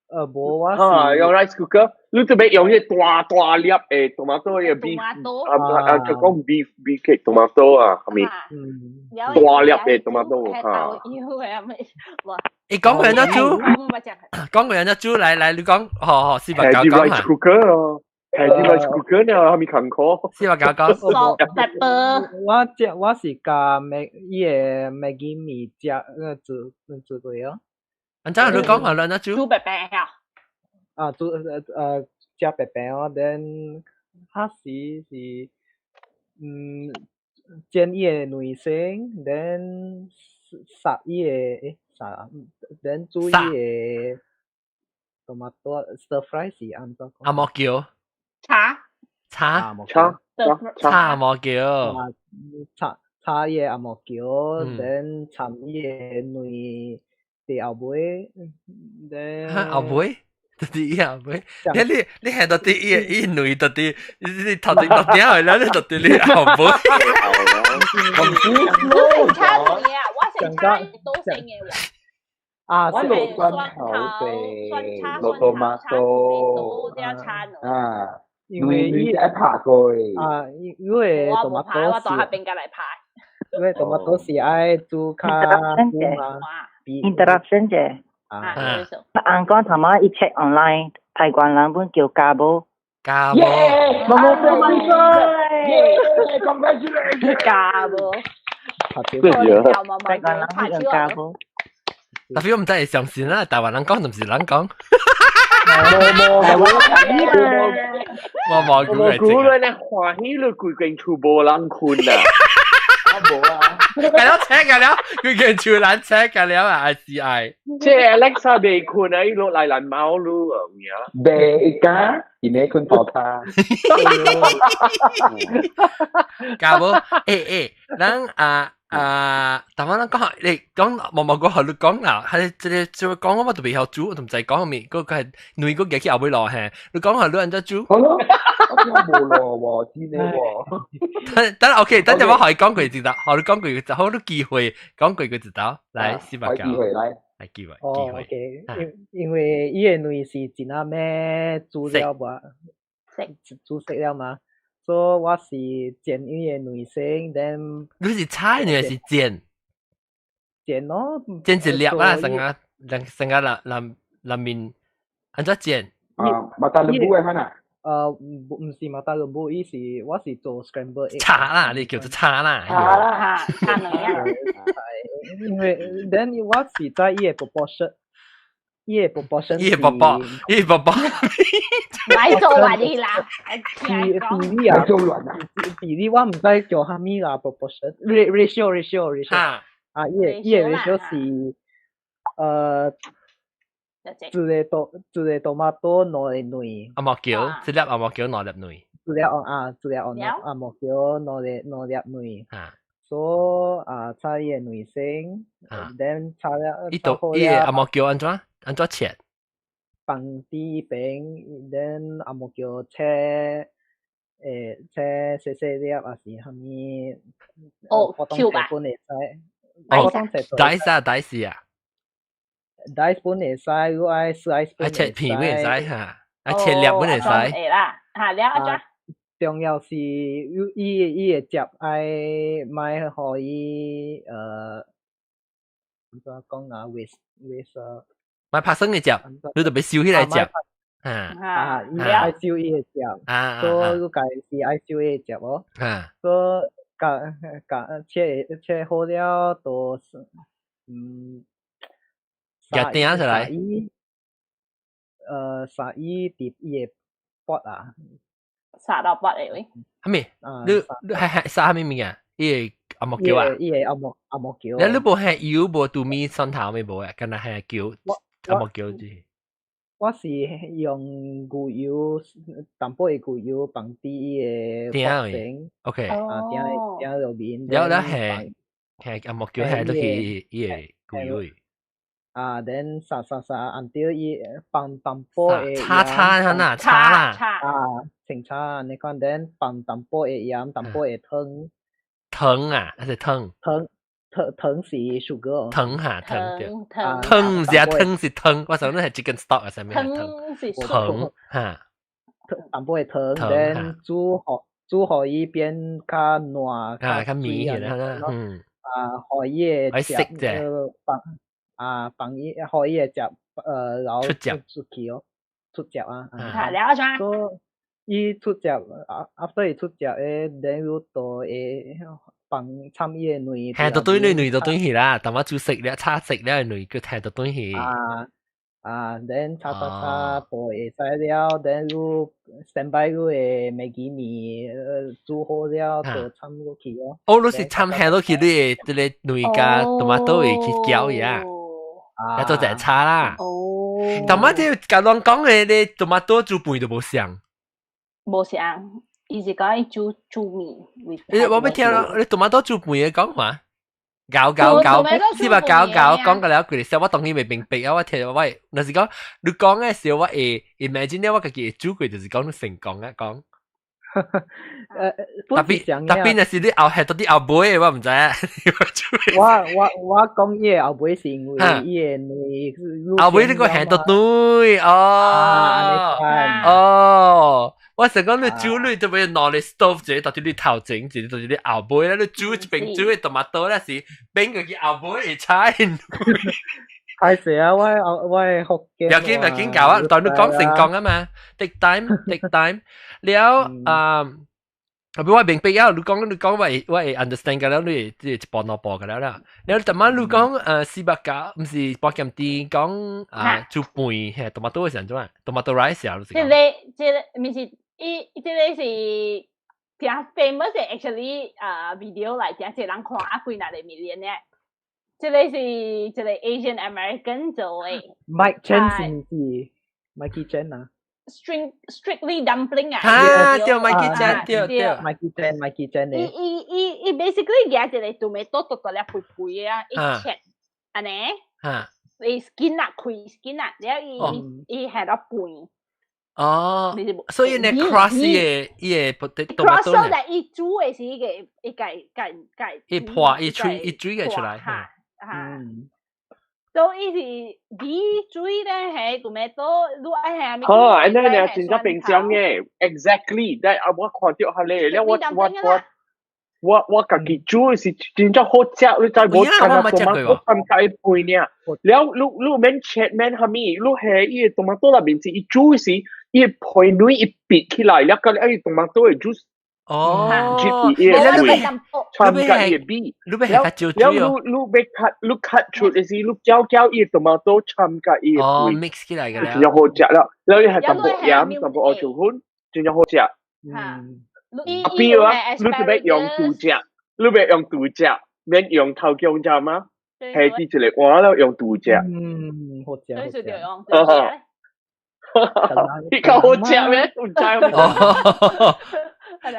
S4: 我無我
S5: 是用 rice cooker，你特別用迄大大粒的 tomato 的 beef，啊啊就講 beef cake tomato 啊，係咪？大粒的 tomato 嚇。
S2: 伊講個人一煮，講個人一煮，來來，你講，好好，489講
S5: 下。rice cooker 咯，係啲 rice cooker 呢，係咪近可？489
S2: 講。
S3: Salt pepper。
S4: 我食我是加麥伊個 Maggi 麵食，做做過哦。
S2: 按怎你講下啦，那煮
S3: 煮白白啊？
S4: 啊，煮食白白哦，then 彼時是煎伊个卵先，then 殺伊個殺，then 煮伊個 tomato stir fry 是按怎講？
S2: 紅毛橋。
S3: 炒。
S2: 炒
S5: 炒
S2: 炒紅毛橋。
S4: 炒炒伊個紅毛橋，then 摻伊個卵佇後尾，then
S2: 後尾。到底伊後尾，你係到底伊伊卵到底你頭頂到頂去啦，你到底你後尾。
S3: 我成炒卵啊，我成炒都成嘅喎。
S4: 啊，
S1: 我落蒜頭嘅，落 tomato 啊，
S4: 因為
S1: 伊愛拍過
S4: 啊，因為 tomato
S3: 我到下邊過來拍。
S4: 因為 tomato 是愛煮較煮嘛
S6: ，interruption 者。
S3: 啊，
S6: 翁講頭仔伊 check online，台灣人本叫家母。
S2: 家母。
S1: 媽媽耶，congratulations！
S3: 家母。
S6: 台灣人本叫家母。
S2: 特別我唔知係相信啦，台灣人講定是人講？
S5: 冇冇
S2: 我冇
S5: 估我估咧，你歡喜你規間厝無人睏啊！
S1: 無啊，
S2: 計了請計了，規間厝人請計了啊！I C I。
S5: 這 Alexa 未睏啊，伊落來來貓嚕啊，有影？
S1: 未㗎，而你睏頭卡。
S2: 家母，咱啊。啊，台灣人講，你講無無講學你講啦，係這個就講我嘛特別曉煮，我都唔知講咩，嗰個係女個寄去後尾落嘿，你講下你按怎煮？
S1: 好咯，我聽無咯喎，真的喎。
S2: 等等 OK，等陣我可以講句就得，學你講句就好，你機會講句佢就得，來四百九，
S1: 機會來，
S2: 來機會，
S4: 哦
S2: 機會。
S4: ，OK，因為伊個卵是真阿咩煮了無？煮熟了嘛？所以我是煎伊個卵先，then
S2: 你是炒定是煎？
S4: 煎咯，
S2: 煎一粒啊，成個兩成個內內內面按怎煎？
S1: 啊，mata lembu 的款啊？
S4: 唔是 mata lembu，伊是我是做 scramble egg。
S2: 炒啦，你叫做炒啦。
S3: 炒啦，炒卵啊！
S4: 因為 then 我是在伊個 proportion，伊個 proportion
S2: 伊個寶寶，伊個寶寶。
S3: 來做亂你啦！
S4: 比例啊，
S1: 做亂啊！
S4: 比例我唔知叫啥物啦，proportion ratio ratio ratio 啊，伊個 ratio 是一個 tomato 兩個卵。
S2: 紅毛橋，一粒紅毛橋兩粒卵。
S4: 一粒啊，一粒紅毛橋兩個兩粒卵。
S2: 啊。
S4: 所以啊，炒伊個卵先，then 炒了。
S2: 伊都伊個紅毛橋按怎按怎切？
S4: 放佇邊，then 紅毛橋切，切細細粒，還是啥物？
S3: 哦，Q 吧。
S4: 本會使。
S2: 哦，dice 啊，dice 啊。
S4: dice 本會使，如愛 slice
S2: 本會使。切片本會使哈，啊切粒本會使。
S3: 會啦，嚇了按怎？
S4: 重要是伊伊會汁愛莫予伊按怎講啊？waste waste。
S2: 莫拍生嘅汁，你特別燒起來食。
S4: 啊啊，伊愛燒伊會汁，所以你家是愛燒伊會汁哦。所以共共切切好了，就
S2: 夾鼎出來。
S4: 撒伊佇伊個鉢啊。
S3: 撒到鉢的位。
S2: 啥物？你係係撒啥物物件？伊個紅毛橋啊？
S4: 伊個紅毛橋。
S2: 你無下油無拄米蒜頭咩無啊？敢若下橋紅毛橋啫。
S4: 我是用牛油，淡薄的牛油放佇伊個
S2: 鼎位。OK。
S4: 啊，鼎鼎落面。
S2: 了了下下紅毛橋下落去伊個牛油位。
S4: 啊，then 撒撒撒，按照伊放淡薄的
S2: 炒炒哪炒啦。
S4: 啊，清炒你看，then 放淡薄的鹽，淡薄的糖。
S2: 糖啊，還是糖？
S4: 糖糖糖是 sugar。
S2: 糖哈糖對。糖是啊，糖是糖，我想你係 chicken stock 啊，啥物
S3: 糖？是
S2: 糖哈。
S4: 淡薄的糖，then 煮予煮予伊變較爛，
S2: 啊，較綿啦，嗯。
S4: 啊，予伊會
S2: 食啫。
S4: 放啊，放伊，予伊會汁，然後
S2: 出汁
S4: 出去哦，出汁啊。
S3: 啊，了解。
S4: 所以伊出汁，啊，after 伊出汁誒，then 你就會放放參伊個卵。
S2: 下到對你卵就對去啦，但我煮食了炒食了卵，佢下到對去。
S4: 啊啊，then 炒炒炒，煲會使了，then 你 stand by 你的 Maggi 麵煮好了，就摻落去咯。
S2: 哦，你是摻下落去，你的這个卵加 tomato 會去攪伊啊？啊，做一炒啦。
S3: 哦。
S2: 但我這甲亂講的，你 tomato 煮飯都無像。
S3: 無像，伊是講伊煮煮麵。
S2: 你我欲聽咯，你 tomato 煮飯的講話。搞搞搞，是吧？搞搞講個了幾個，我當然未明白啊！我聽我，若是講你講的時候，我會 imagine 我家己會煮過，就是講你成功啊講。特別特別若是你後係到底後尾的，我毋知啊。
S4: 我講伊個後尾是因為伊個卵
S2: 後尾你個係到對哦哦。我成講你煮你特別拿你 stove 一個到底你頭前，一個到底你後尾咧，你煮一邊煮的 tomato 咧是邊個去後尾會炒。
S4: 歹勢啊！我後我的福建。
S2: 不要緊不要緊，教我，當你講成功啊嘛，take time take time。了啊，後尾我明白啊，你講我會 understand 個了，你會一步兩步個了啦。了，逐擺你講四百九，毋是寶劍店講啊煮飯嘿，tomato 是按怎？tomato rice 啊，
S3: 這個這個毋是伊，這個是誠 famous 的 actually 啊 video 來誠濟人看啊，幾若個 million 的。這個是一個 Asian American 做的。
S4: Mike Chen 是毋是 Mikey Chen 啊
S3: ？Strictly Dumpling 啊！
S2: 啊，對，Mikey Chen，對對。
S4: Mikey Chen，Mikey Chen
S3: 伊伊伊伊 basically 舉一個 tomato 剁剁了肥肥的啊，伊切，按呢？伊 skin 啊，開 skin 啊，了伊伊下落飯。
S2: 哦，所以呢，cross 伊個
S3: cross 就伊煮的時個伊共共共。
S2: 伊破伊吹伊水個出來。
S3: 哈哈。所以是米水咧係 tomato，你愛係
S5: 好，按呢呢真正平常嘅，exactly，但啊我看著彼个，了我家己煮的是真正好食，你知無？干焦 tomato 摻佮伊飯爾，了你免切免啥物，你下伊个 tomato 內面是伊煮的時，伊個皮卵伊煏起來，了佮伊 tomato 的 juice 入伊個飯，摻佮伊個米，
S2: 你欲下較少
S5: 水哦。了你欲 cut 你 cut 出的時，你攪攪伊個 tomato 摻佮伊個
S2: 哦，mix 起來個了。
S5: 真正好食了，了伊還淡薄鹽，淡薄烏椒粉，真正好食。
S3: 嗯。
S5: 啊，比如啊，你就欲用豬隻，你欲用豬隻，免用頭姜知嗎？係佇一个碗了用豬隻。
S4: 嗯，好食。
S3: 好食。
S5: 你較好食咩？毋知。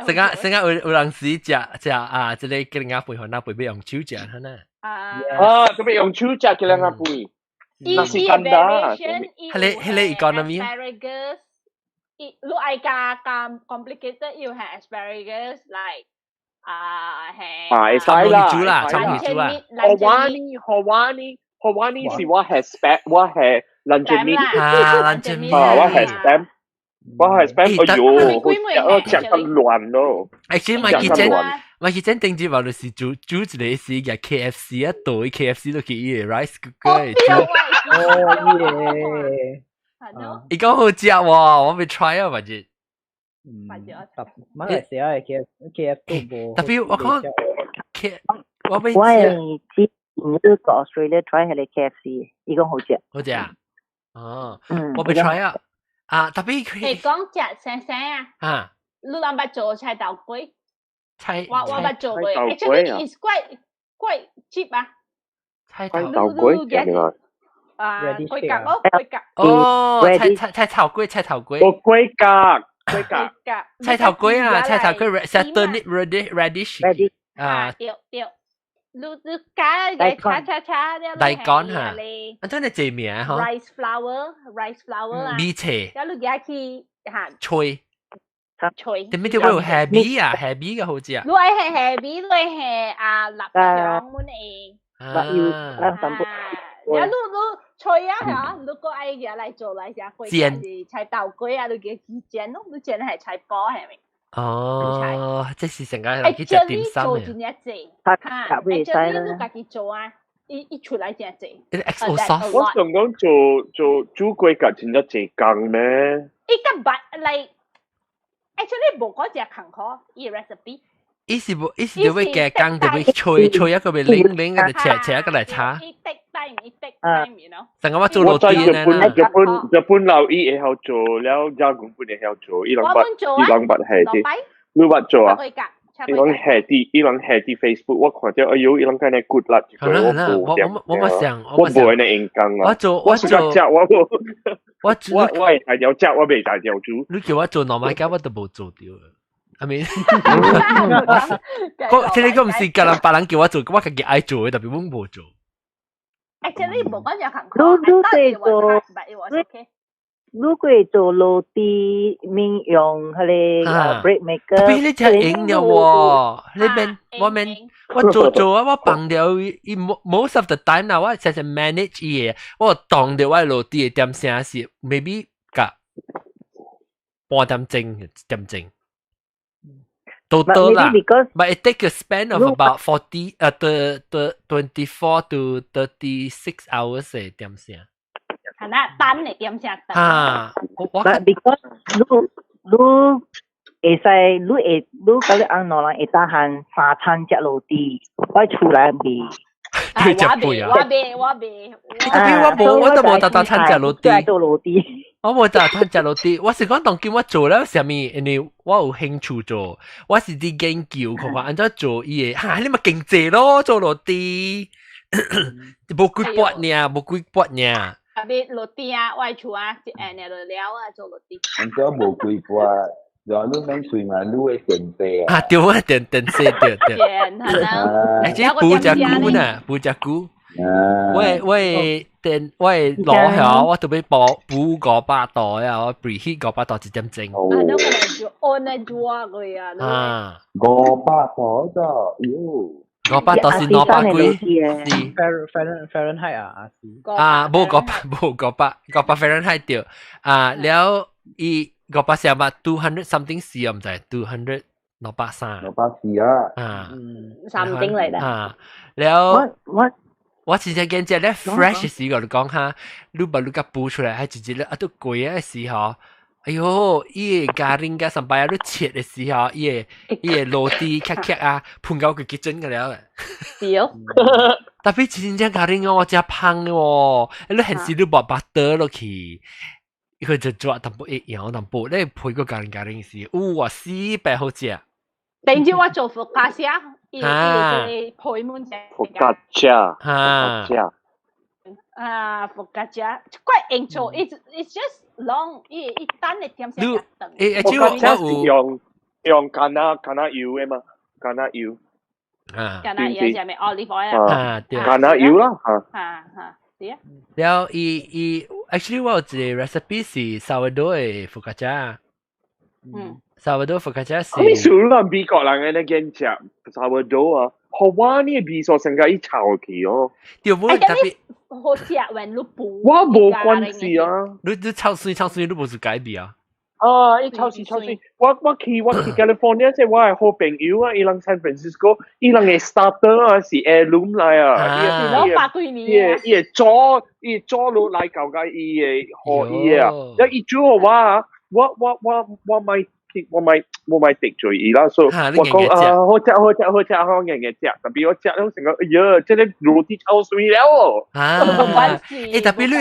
S2: 成個成個有有人時食食啊，這个雞仔飯，那飯欲用手食，哈呐。
S3: 啊。
S5: 啊，特別用手食雞仔飯。
S3: 那是簡單。
S2: 彼个彼个 economy。
S3: asparagus，伊你愛加加 complicated，要係 asparagus like 啊係。
S5: 啊，會使啦。
S2: 煮啦，參魚煮啊。
S5: 荷華呢？荷華呢？荷華呢是我係 spam，我係 luncheon meat。
S2: 啊，luncheon meat。
S5: 啊，我係 spam。我係 spam，哎喲，我食得亂咯。
S2: Actually，麥記真頂住話就是煮煮一个是個 KFC 啊，對 KFC 都去伊个 rice cooker
S4: 煮。哦耶！
S2: 伊講好食喎，我欲 try 啊，或者。
S4: 嗯，馬來西亞的 KF 都無。
S2: 特別我講 K，我欲。
S6: 我係之前去 Australia try 彼个 KFC，伊講好食。
S2: 好食啊？哦，我欲 try 啊！啊，特別佢。
S3: 係講食聲聲啊！
S2: 啊，
S3: 你人捌做菜頭粿？
S2: 菜
S3: 我捌做過，actually is quite cheap 啊！
S2: 菜
S5: 頭粿係咪？
S3: 啊，龜甲哦，龜甲。
S2: 哦，菜頭粿，菜頭粿。
S5: 哦，龜甲，龜甲。
S2: 菜頭粿啊，菜頭粿，turnip radish。
S3: 啊，對對。你你加個炒炒炒了，
S2: 大乾嚇，啊真係這名嗬。
S3: Rice flour，rice flour 啊。
S2: 米切。
S3: 了你夾去嚇。
S2: 吹。
S3: 吹。
S2: 點解會有蝦米啊？蝦米嘅好食。
S3: 你愛係蝦米，你係啊臘腸滿的。
S6: 啊。
S3: 了你你吹啊嚇，你閣愛夾來做來食粿，
S2: 煎
S3: 菜豆粿啊，你夾去煎咯，你煎係菜包係咪？
S2: 哦，這是成個去食點心
S3: 做真正濟，哈，actually 你家己做啊，伊出來真濟。
S2: XO sauce。
S5: 我想講做做煮粿角真正濟工咩？
S3: 伊個捌來，actually 無講誠艱苦，伊 recipe。
S2: 伊是無，伊是就欲加工，就欲吹吹一個欲冷冷個，就切切一個來炒。
S3: 伊 take time，伊 take time，you know。
S2: 成個我做 roti
S5: 日本日本日本老伊會曉做，了加工本會曉做，伊攏捌伊攏捌係啲，你捌做啊？伊攏下啲，伊攏下啲 Facebook，我看到哎喲，伊攏咁呢骨力，
S2: 我我我想，
S5: 我無呢用工啊。
S2: 我做我做
S5: 我無，
S2: 我
S5: 我我會大條食，我袂大條煮。
S2: 你叫我做糯米雞，我都無做著。I mean，我這個毋是個人別人叫我做，我家己愛做的，特別阮無做。
S3: Actually，無講有行。
S6: 你你做，如果做 roti 免用彼个 bread maker，
S2: 特別你食用了喎，你免我免我做做啊，我放了伊 most of the time 啦，我實實 manage 伊的，我當著我 roti 的點聲是 maybe 甲半點鐘一點鐘。都得啦，but it take a span of about 40 the 24 to 36 hours 的點聲。
S3: 係啦，等嚟點聲
S2: 等。啊，我
S6: but because 你你會使你會你甲你翁兩人會當三餐食 roti，我厝內袂。
S2: 你食背啊？
S3: 我袂，我袂。
S2: 特別我無，我都無逐逐餐食 roti。
S6: 做 roti。
S2: 我無逐餐食 roti，我是講當今我做了啥物，因為我有興趣做，我是佇研究看看按怎做伊的，哈，你嘛經濟咯，做 roti，無幾撥爾，無幾撥爾。
S3: 特別 roti 啊，我厝啊，一下就了啊，做 roti。
S1: 按怎無幾撥？然後你免隨嘛，你會電費
S2: 啊？啊，對啊，電電費對對。
S3: 電係啦。
S2: 欸，這補隻菇呢，補隻菇。我我電我攞下，我特別補補500度呀，我 preheat 500度一點鐘。
S3: 啊，那個就按來煮啊，佢啊。
S2: 啊。
S1: 500度咋？喲。
S2: 500度是200幾？
S4: 是 Fahrenheit 啊，
S2: 啊，無五百，無五百，500 Fahrenheit 對。啊，了伊500是嘛？200 something C 我毋知，200 230。
S1: 240啊。
S2: 啊。
S3: something 嚟的。
S2: 啊，了。
S6: 我
S2: 我真正見只咧 fresh 時我就講哈，你把你個補出來，係直接咧啊都貴嘅時候，哎喲，伊個咖喱加上擺啊，你切的時候，伊個伊個 roti 咔咔啊，噴到佢結真個了。
S3: 對。
S2: 特別真正咖喱我真芳的喎，你現時你抹 butter 落去，佢就抓淡薄會搖淡薄，你配個咖喱咖喱時，哇，死白好食。
S3: 頂住我做佛卡蝦，伊伊配滿隻。
S5: 佛卡蝦，
S2: 哈。
S3: 啊，佛卡蝦，怪用做，it's just long，伊伊等一點先等。
S2: 欸，欸，我
S5: 有用用橄欖橄欖油的嘛，橄欖油。
S2: 啊，
S3: 橄欖油係咪 olive oil
S2: 啊？啊，對。
S5: 橄欖油啦，嚇。
S3: 嚇嚇，對啊。
S2: 了，伊伊，actually 我有一個 recipe 是 sourdough 的佛卡蝦。sourdough 佛卡蝦是。
S5: 你數啦，美國人的那間食 sourdough 啊，好哇！你的味素成個伊臭去哦。
S2: 對，無特別。
S3: 好食，還你補。
S5: 我無關係啊。
S2: 你你臭水臭水，你無是改變啊？
S5: 啊！伊臭水臭水，我去 California 即我的好朋友啊，伊人 San Francisco，伊人的 starter 啊是 heirloom 來啊，
S3: 伊百幾年
S5: 伊伊會煮伊煮落來搞個伊會予伊啊，了伊煮予我啊，我我莫我莫我莫得罪伊啦，所以我講啊，好食好食好食，我硬硬食，特別我食了成個，哎呀，這個 roti 臭水了哦。
S2: 啊，欸，特別你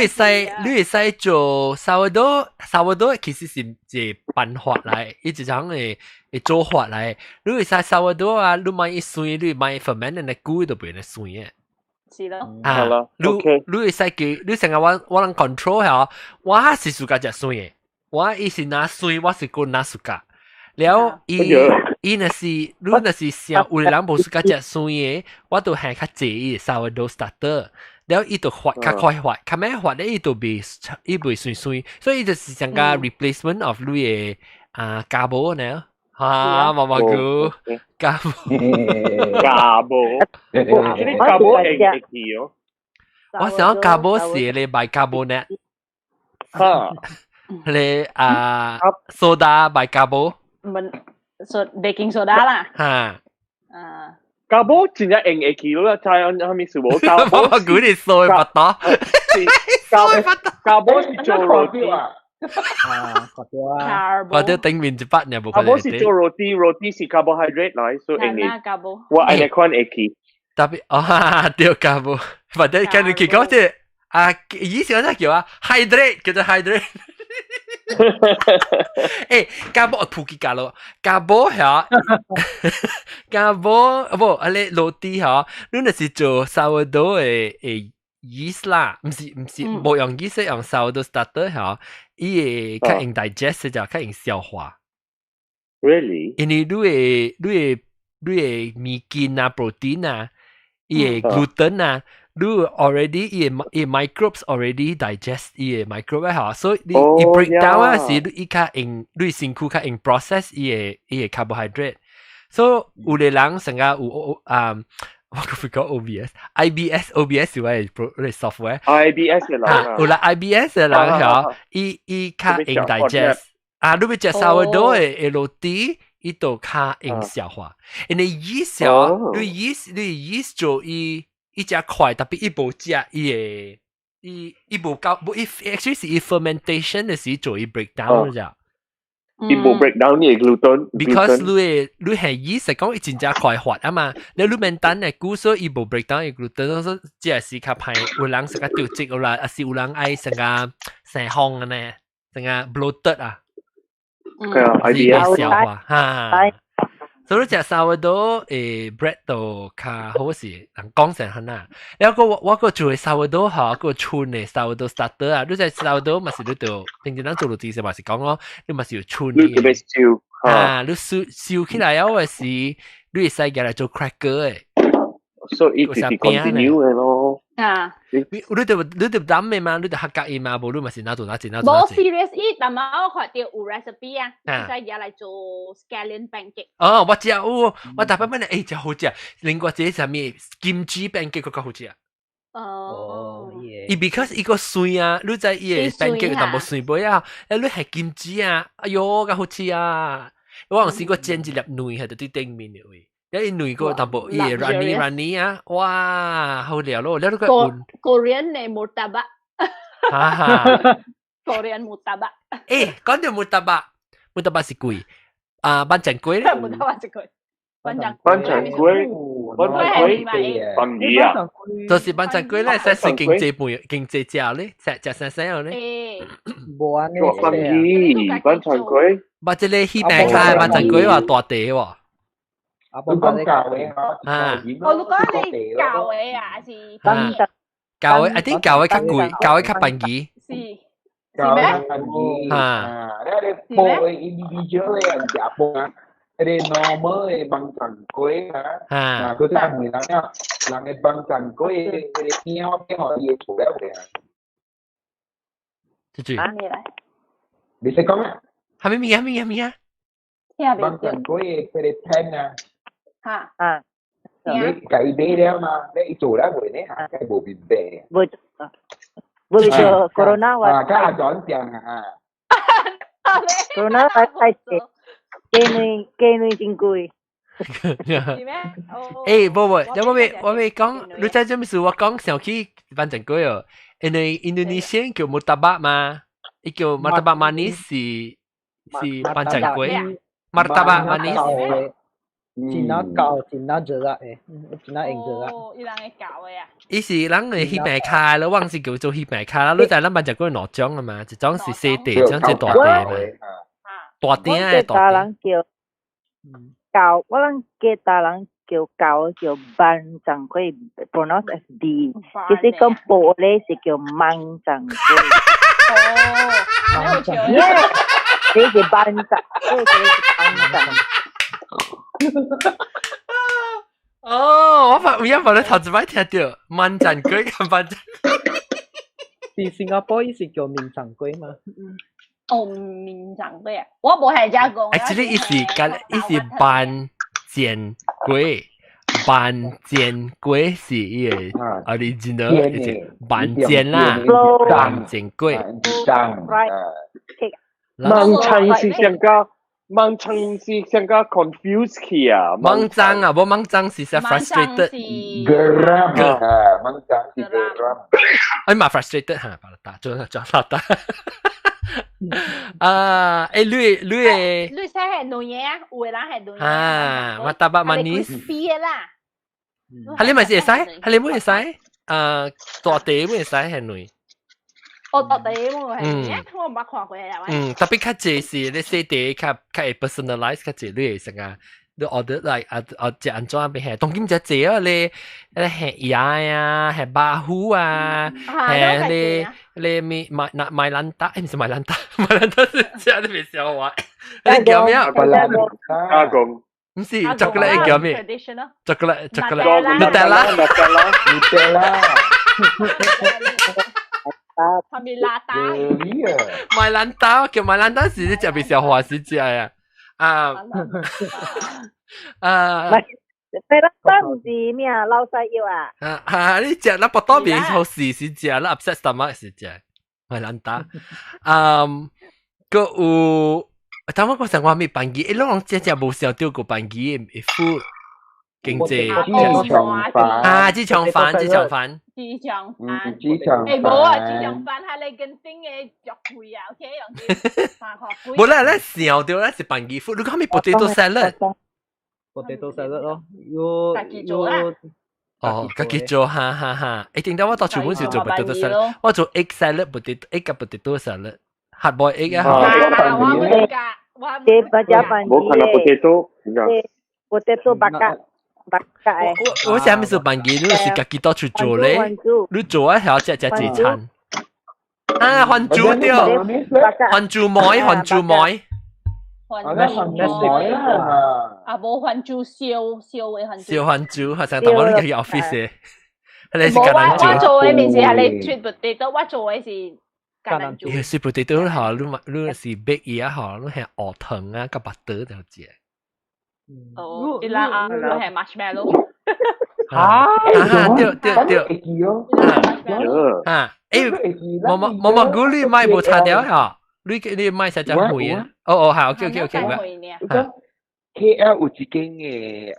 S2: 會使做 sourdough，sourdough 其實是一個辦法來，伊一種的會做法來。你會使 sourdough 啊，你莫伊酸，你莫 ferment 的久就變得酸的。
S3: 是咯。
S2: 啊，你你會使記，你成日我我能 control 下，我是 suka 食酸的，我伊是若酸，我是閣若 suka。了，伊伊若是你若是想有的人無 suka 食酸的，我就下較濟伊 sourdough starter。了，伊就發較快發，較慢發咧，伊就袂伊袂酸酸，所以就是像個 replacement of 你的啊酵母呢。啊，毛毛菇，酵母，
S5: 酵母，你酵母會會去哦。
S2: 我想酵母是咧 bicarbonate。
S5: 哈，
S2: 咧啊，蘇打 bicarbonate。
S3: 唔，so baking soda 啦。
S2: 哈。
S3: 啊。
S5: 酵母真正用會去咯，知影啥物事無？酵母
S2: 我估你數會巴多。
S5: 酵母酵母是做 roti 啊。
S4: 啊，看著啊，
S2: 看著頂面一筆爾無。
S5: 啊，我是做 roti，roti 是 carbohydrate 來，所以因為我按呢款會去。
S2: 特別哦，對 carbo，或者跟你去講這啊，以前我叫啊，hydrate 叫做 hydrate。欸，carbo 普及架咯，carbo 嚇，carbo 無啊你 roti 嚇，你若是做 sourdough 的的 yeast 啦，毋是毋是無用 yeast 用 sourdough starter 嚇，伊會較用 digest 就較用消化。
S5: Really？
S2: 因為你的物件啊，protein 啊，伊的 gluten 啊。你 already 伊的 microbes already digest 伊的 microbe 嚇，所以你伊 break down 啊時，你較用你身軀較用 process 伊的 carbohydrate。所以有的人成個有啊，我個講 OBS、IBS、OBS 是我的 software。
S5: IBS 的人啊，
S2: 有啦 IBS 的人嚇，伊較用 digest 啊，你欲食 sourdough 的 roti，伊就較用消化。因為 yeast 你 yeast 做伊。伊食快，特別伊無食伊的，伊無夠，無伊 actually 是伊 fermentation 的時做伊 break down 咋。
S5: 伊無 break down 伊 gluten。
S2: Because 你的你係 yeast 講伊真正快發啊嘛，你你免等的久，所以伊無 break down 伊 gluten，所以這是較歹，有人食較著積有啦，抑是有人愛成個生風按呢，成個 bloated 啊。
S5: 係啊，IBS
S2: 消化哈。所以食 sourdough 的 bread 都較好勢，人講成很啊。然後我閣做 sourdough 吼，閣剩的 sourdough starter 啊，你知 sourdough 嘛是你著平常咱做 roti 時嘛是講咯，你嘛是有剩
S5: 的。你特別燒
S2: 啊，你燒燒起來了時，你會使舉來做 cracker 的。
S5: 所以就是 continue 的咯。
S3: 啊！
S2: 你著膽的嘛，你著客家伊嘛，無你嘛是哪做哪做哪做。
S3: 無 serious，伊但嘛我看著有 recipe 啊，使舉來做 scallion pancake。
S2: 哦，我知有，我逐擺問你，欸，真好食。另外一個啥物金雞 pancake 閣較好食。
S3: 哦，
S2: 伊 because 伊個碎啊，你知伊的 pancake 有淡薄碎尾啊，欸，你係金雞啊，哎喲，較好食啊！我有試過煎一粒卵喺度對頂面的位。一卵個淡薄伊會 runny runny 啊，哇，好料咯！你個
S3: Korean 的 murtabak，
S2: 哈哈
S3: ，Korean murtabak。
S2: 欸，講到 murtabak，murtabak 是粿啊，萬層粿咧。
S3: murtabak 是粿，萬層
S5: 萬層粿，萬層粿，飯魚啊，
S2: 就是萬層粿咧，使是經濟盤經濟食咧，食食啥啥樣咧？
S3: 欸，
S4: 無按呢，
S5: 飯魚，萬層粿，
S2: 捌這個戲餅卡萬層粿話大地喎。
S1: 你講舊的
S2: 啊，
S3: 哦，你講你舊的啊，是
S2: 舊的，I think 舊的較貴，舊的較便宜。
S3: 是，
S1: 舊的較便宜。啊，你你報的 individual 的人食報啊，彼个 normal 的萬層粿啊，啊，佢就問人啊，人的萬層粿的彼个餅變予伊會做了未啊？
S2: 這句。
S1: 你識講啊？
S2: 係咪物啊？物啊？物啊？
S1: 萬層粿的彼個 pan 啊。
S3: 哈
S6: 啊！
S1: 你計買了嘛？你做了未呢？嚇，計無明白。
S6: 無無做 corona
S1: 啊，加轉正啊！
S6: corona 話太濟，雞卵雞卵真貴。
S3: 是咩？
S2: 欸，無無，我欲講，你知做咩事？我講想起萬層粿哦，因為印度尼西亞叫 murtabak 嘛，伊叫 martabak manis 是是萬層粿，martabak manis。
S4: 真那厚，真那熱啊！誒，真那用熱啊！
S3: 哦，伊人會厚的啊！
S2: 伊是人的彼邊跤咯，我是叫做彼邊跤啦。你知咱萬層粿兩種啊嘛，一種是細塊，一種是大塊嘛。大鼎的大
S6: 人叫厚，我人吉打人叫厚叫萬層粿，pronounce as D，其實講薄咧是叫萬層粿。
S3: 哦，
S6: 萬層粿，這是萬層，這是萬層。
S2: 哦，我發有影無咧頭一擺聽著萬層粿佮萬層。
S4: 佇新加坡伊是叫眠層粿嘛？
S3: 哦，眠層粿啊，我無係遮講。
S2: Actually，伊是佮伊是萬煎粿，萬煎粿是伊个 original，萬煎啦，萬煎粿。
S5: 萬層是上加。盲腸是上加 confused 去啊！
S2: 盲腸啊，無盲腸是說 frustrated。
S1: Geram 啊，盲腸是 geram。
S2: 哎嘛 frustrated 哈，把它打，做做打。啊，欸，你你
S3: 你使係兩嘢啊，有的人係兩嘢。
S2: 啊，martabak manis。
S3: crispy 的啦。
S2: 係你咪是會使？係你會使？啊，大地會使係兩。
S3: 哦，大地會係，我毋捌看過啊。
S2: 嗯，特別較濟是你細地較較會 personalize 較濟，你會成啊。你 order 來啊啊，食按怎變係？當今食濟啊，你你係鴨啊，係巴虎啊，係你你咪買那買蘭達，欸，毋是買蘭達，買蘭達是食你別笑話。你叫咩啊？
S5: 阿公，
S2: 毋是巧克力叫咩？巧克力巧克力，Nutella
S1: Nutella。
S3: 係咪拉打？
S2: 買蘭達叫買蘭達是你食別笑話是食啊。啊啊！
S6: 唔係，你蘭達毋是咩啊？老細藥啊？
S2: 啊啊！你食那腹肚袂好時是食，那 upset stomach 是食，買蘭達。嗯，閣有，頭我講上我咪辦機，欸，攏攏食食無想著過辦機的 food 經濟。
S1: 豬腸飯
S2: 啊，豬腸飯，豬腸飯。
S3: 豬腸飯。
S1: 豬腸飯。
S3: 欸，無啊，豬腸飯係你跟頂的足貴啊，OK，用三塊幾。
S2: 無啦，咱想著咱是辦機 food，你講咪 potato salad。
S4: potato salad 咯，有
S3: 家己做啦。
S2: 哦，家己做，哈哈哈！一定得我到廚本時做 potato salad，我做 egg salad，potato egg 佮 potato salad，hard boiled egg 啊。
S3: 我唔教，我
S6: 這不叫辦
S5: 冇看到 potato，
S6: potato bakar。
S2: 我我啥物事辦機，你是家己到處做咧，你做啊，曉食食一餐。啊，番薯對，番薯糜，番薯糜。
S3: 番薯糜啊！啊，無番薯燒燒的番薯。
S2: 燒番薯，好像當我你去 office 的，你是
S3: 無我我做的毋是係你 sweet potato，我做的是橄欖豬。
S2: 伊 sweet potato 吼，你嘛你是 bake 伊啊吼，你係學糖啊，佮 butter 就食。
S3: 哦，伊拉啊，我係 marshmallow。
S2: 啊，對對對。啊，欸，毛毛毛毛菇你買無差掉吼？你你買啥只會啊？哦哦，好，OK OK OK。
S1: KL 有一間嘅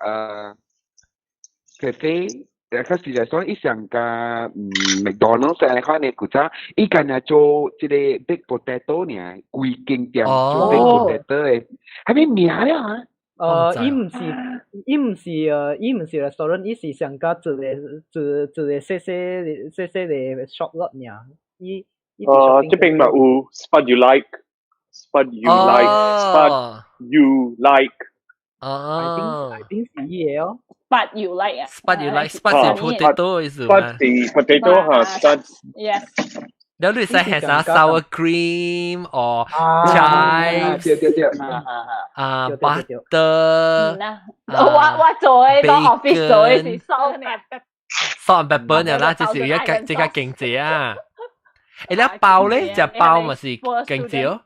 S1: cafe，較實在講，伊上甲麥當勞上款的古早，伊干焦做這個 baked potato 爾，規間店做 baked potato 的，還沒名了啊？
S4: 伊毋是，伊毋是伊毋是 restaurant，伊是上加一個一一個細細細細的 shop lot 爾，伊。
S5: 這邊嘛有 Spud you like，Spud you like，Spud you like。
S2: 哦
S4: ，I think 是伊個哦。
S3: Spud you like 啊
S2: ？Spud you like，Spud 是 potato 意思嘛
S5: ？Spud 是 potato 哈，Spud。
S3: Yes。
S2: 了你使係啥 sour cream or chives？
S1: 對對對，
S2: 啊 butter。
S3: 我我做的當 office 做的是 salt and pepper。
S2: salt and pepper 呢啦，就是一個這個經濟啊。欸，你包咧，食包嘛是經濟哦。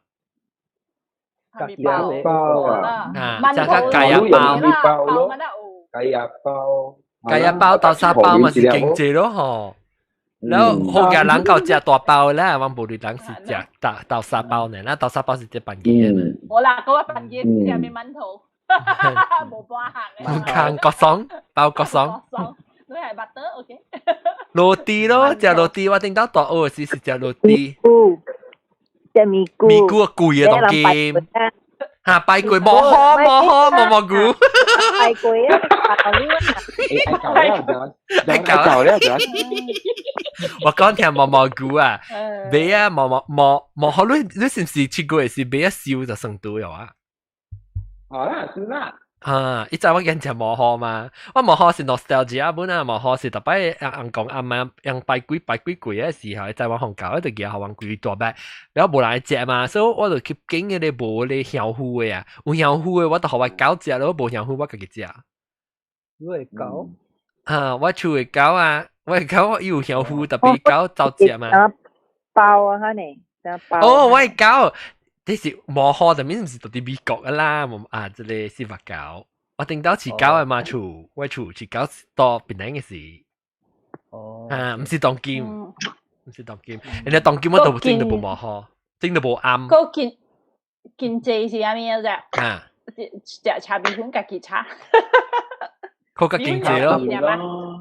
S1: 包啊，
S2: 啊，食個芥仔包，
S1: 包咯，芥仔包，
S2: 芥仔包、豆沙包嘛是經濟咯吼。然後好嘅人夠食大包啦，我無論人是食豆豆沙包呢，那豆沙包是食飯嘅。
S3: 無啦，嗰個飯嘅食麵饅頭，無半項。
S2: 唔看角爽，包角爽。
S3: 你係 butter，OK？
S2: 羅蒂咯，食羅蒂，我頂到大學時是食羅蒂。
S6: 食咪菇。
S2: 咪菇啊，貴啊，當今。嚇，拜鬼，無好無好無蘑菇。
S6: 拜鬼啊！
S1: 愛搞了，愛搞了，
S2: 我講聽毛蘑菇啊，買啊毛毛毛毛好，你你是唔是吃過是買啊燒就成都有啊？
S1: 好啦，是啦。
S2: 啊！伊知我見食無好嘛？我無好是 nostalgia 本啊，無好是逐擺翁公阿媽用拜鬼拜鬼鬼的時候，伊知我放假，我就舉互阮規大擺，然後無人食嘛，所以我就去揀彼个無咧香芋的啊，有香芋的我就予我狗食咯，無香芋我家己食。
S4: 你會狗？
S2: 啊！我厝的狗啊，我的狗伊有香芋，特別狗走食嘛。
S6: 包啊，哈呢？包。
S2: 哦，我的狗。這是無好，但係毋是到佇美國的啦，啊，這個是白狗。我頂到飼狗的嘛厝，我厝飼狗到檳城的時。
S4: 哦。
S2: 啊，毋是當今，毋是當今，人家當今我都整得無無好，整得無啱。
S3: 個經經濟是啥物啊？啫？
S2: 啊。
S3: 食炒米粉家己炒。
S2: 較較經濟咯，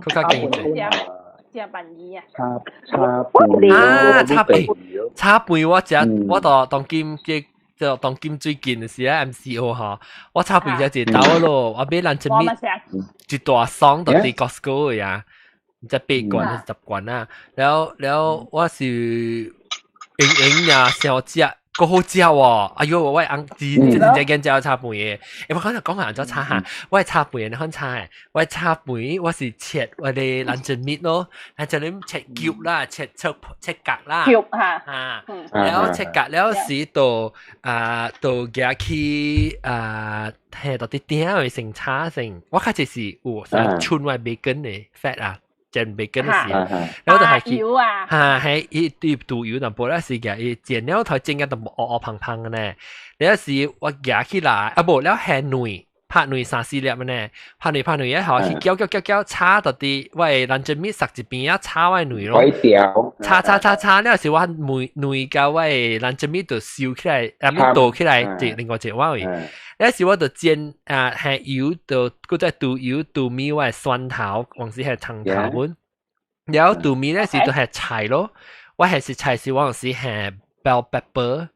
S2: 較較經濟。
S3: 食飯魚啊！
S1: 炒炒飯
S2: 啊，炒飯炒飯我食，我到當今嘅就當今最近嘅時啊 MCO 吼，我炒飯食一兜咯，我買人一米一大箱就佇 Costco 嘅呀，唔知8罐10罐啊，了了我是閒閒呀小食。個好食喎！哎喲，我翁真真正正食炒飯嘅。欸，我剛才講下怎炒哈，我炒飯你看炒嘅，我炒飯我是切我哋 luncheon meat 咯，luncheon meat 切 cube 啦，切切切格啦，
S3: cube 嚇，
S2: 嚇，了切格了時就啊，就夾去啊，係到啲鼎去成炒成，我較就是有啥春我 bacon 嘅 fat 啊。煎 bacon 嘅時，然後就係
S3: 油啊，
S2: 嚇係伊對豆油淡薄咧是嘅，伊煎了頭煎個都烏烏胖胖嘅呢。了時我夾起來，啊無了下卵，拍卵三四粒呢，拍卵拍卵一下去攪攪攪攪炒到啲，我的 luncheon meat 塞一邊啊，炒我的卵咯，炒炒炒炒了時我卵卵甲我的 luncheon meat 就燒起來，啊咪倒起來，一另外一碗位。了時我就煎啊，下油就閣再倒油倒米我的蒜頭，還是係葱頭本。了倒米咧時就係菜咯，我係是菜是我時係 bell pepper，bell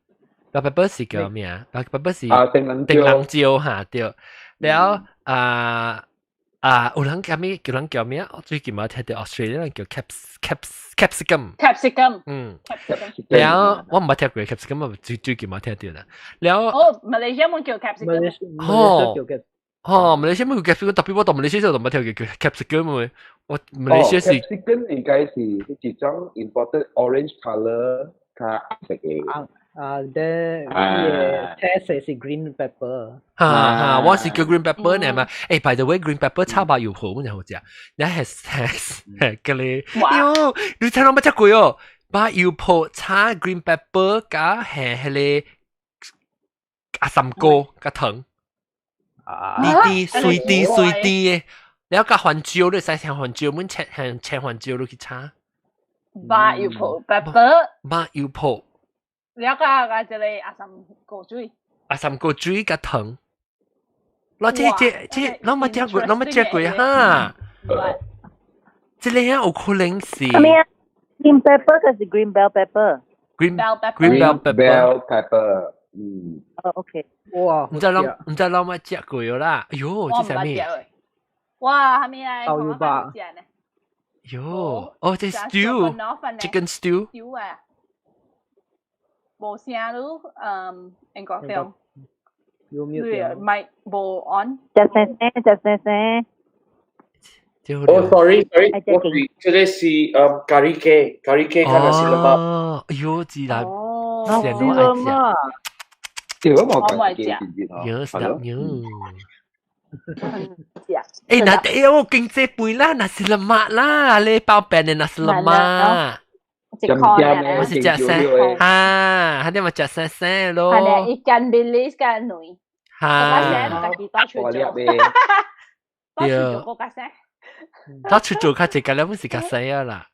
S2: pepper 是叫咩啊？bell pepper 是
S1: 丁
S2: 香椒嚇對。了啊啊，有人叫咩？叫人叫咩啊？我最近冇聽到 Australia 人叫 capsicum。
S3: capsicum。
S2: 嗯。了我唔捌聽過 capsicum，最最近冇聽到啦。了。
S3: 哦，馬來西亞冇叫 capsicum。
S2: 哦。哦，馬來西亞冇叫 capsicum，特別我到馬來西亞就冇聽過叫 capsicum 嘅。我馬來西亞是
S1: capsicum 應該是一種 imported orange color 較色嘅。
S4: 啊，then 伊個 taste 是 green pepper。
S2: 哈哈，我是叫 green pepper 呢嘛。誒，by the way，green pepper 炒白油好，真好食。你係係係個咧，喲，你聽到乜食過哦？白油泡炒 green pepper 加係迄個阿三哥加糖，啲啲碎啲碎啲嘅，了加番椒，你使青番椒，阮切青番椒落去炒。
S3: 白油泡 pepper。
S2: 白油泡。
S3: 了加加一個阿三果水。
S2: 阿三果水加糖。我這這這，攏冇食過，攏冇食過哈。這個有可能是。
S6: 咩啊？Green pepper 還是 green bell pepper？
S2: Green
S3: bell pepper。
S2: Green bell
S1: pepper。Bell pepper。嗯。
S6: 哦，OK。
S4: 哇！
S2: 唔知攏唔知攏冇食過啦。哎喲，這啥物？
S3: 哇，係咪啊？
S4: 豆油吧。
S2: 喲，哦，這 stew，chicken stew。
S3: stew 啊。無聲咯，嗯，英國調。
S4: 有沒有？
S3: 唔係無 on。
S6: 食聲聲，食聲聲。
S5: 哦，sorry，sorry，我是這個是咖喱雞，咖喱雞，看下是了嗎？
S2: 哦，哎喲，自然，成都愛食。
S1: 這個冇講
S3: 食。
S2: 喲，是的，喲。誒，那哎我經濟飯啦，nasi lemak 啦，你包餅的 nasi lemak。我是食生，哈，係啲咪食生生咯。
S3: 係咧，ikan bilis 加卵。
S2: 哈。
S3: 家己帶出做。帶出做個較生。
S2: 帶出做較濟，個了本是較細啊啦。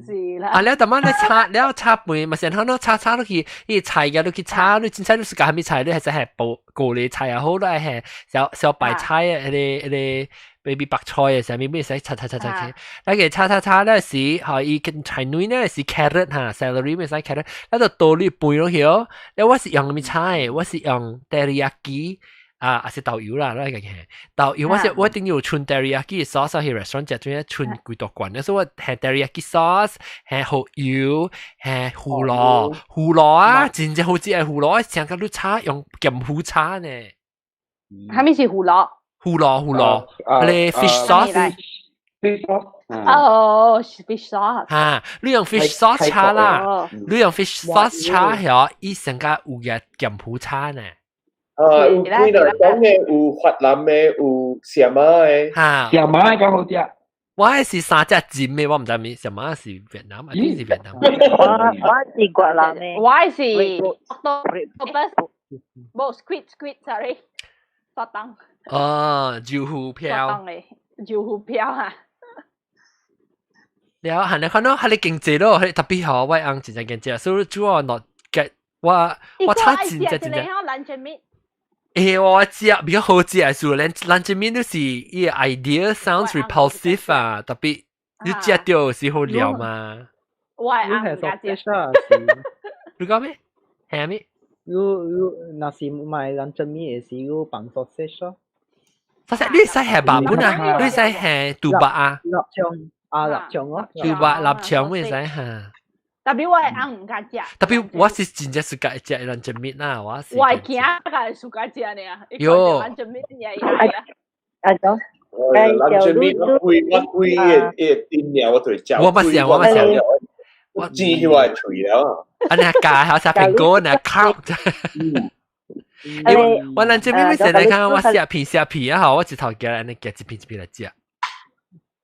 S3: 是啦。
S2: 啊，了，但係你炒，了炒飯嘛，先好喏，炒炒落去，伊菜嘅落去炒，你凊彩你是夾蝦米菜，你係使係煲高麗菜也好，你係小小白菜啊，迄個迄個 baby 白菜啊，啥物咩使炒炒炒炒去，那個炒炒炒那時，吼伊跟菜卵呢是 carrot 哈，celery 咩使 carrot，那就倒你飯落去哦。了我是用啥物炒的？我是用 teriyaki。啊，還是豆油啦，那個係豆油，我是我一定有穿 teriyaki sauce 去 restaurant 食，專一穿幾多罐，所以我係 teriyaki sauce，係蠔油，係胡蘿，胡蘿啊，真正好食嘅胡蘿，成個你炒用鹹胡炒呢。
S3: 啥物是胡蘿？
S2: 胡蘿胡蘿，你 fish sauce。
S1: fish sauce。
S3: 哦，fish sauce。
S2: 嚇，你用 fish sauce 炒啦，你用 fish sauce 炒係伊成個有嘅鹹胡炒呢。
S5: 啊，有幾若講嘅有越南嘅，有暹馬嘅。
S2: 嚇，
S1: 暹馬嘅較好食。
S2: 我係是三隻尖嘅，我唔知咩，暹馬是越南，一定是越南。
S6: 我我是越南嘅。
S3: 我是 octopus，無 squid squid，sorry，沙當。
S2: 哦，魚腐票。
S3: 沙當嘅魚腐票啊。
S2: 了，係你看到係你經濟咯，係特別好，我翁真正經濟，所以主要落嘅我我差真正真正。欸，我食比較好食，所以咱這邊都是伊個 idea sounds repulsive 啊，特別你食到是好料嘛？
S3: 我係啱唔敢食。
S2: 你講咩？係咩？
S4: 你你若是買人蒸麵的時，你放 sausage 咯。
S2: 實你使下白本啊？你使下杜白啊？
S4: 臘腸啊，臘腸咯。
S2: 杜白臘腸會使下。
S3: 特別我係啱唔敢食。
S2: 特別我是真正是敢食人蒸麵啦，我是。
S3: 我係驚個暑假食呢。
S2: 喲。
S3: 人蒸麵也係啊。
S6: 啊種。
S5: 人蒸麵我規我規個個煎了我就會食。
S2: 我捌食，我捌食。
S5: 我煎起我會喙了。
S2: 啊，你教下食蘋果，你烤。因為我咱這邊咪成日看我食片食片啊，我一頭夾來，你夾一片一片來食。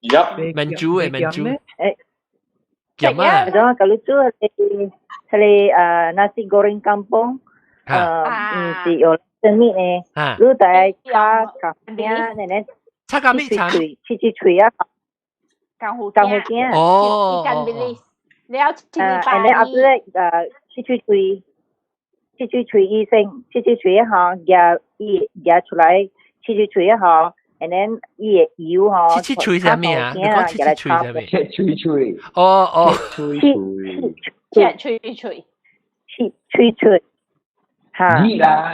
S5: 入。
S2: 燜煮的燜煮。
S6: 誒。
S2: 夾啊！
S6: 種假如煮彼個nasi goreng kampung，毋是有蒸麵的，你大加咖啡，奶奶。
S2: 炒咖啡茶。
S6: 切切脆啊！
S3: 江湖
S6: 江湖羹。
S2: 哦。
S3: 你要切
S6: 誒，你後尾切切脆，切切脆醫生，切切脆吼，夾伊夾出來，切切脆吼，and then 伊的油吼。
S2: 切切脆啥物啊？你講切切脆啥物？
S1: 切脆脆。
S2: 哦哦。
S1: 脆脆。
S3: 切脆脆。
S6: 切脆脆。哈。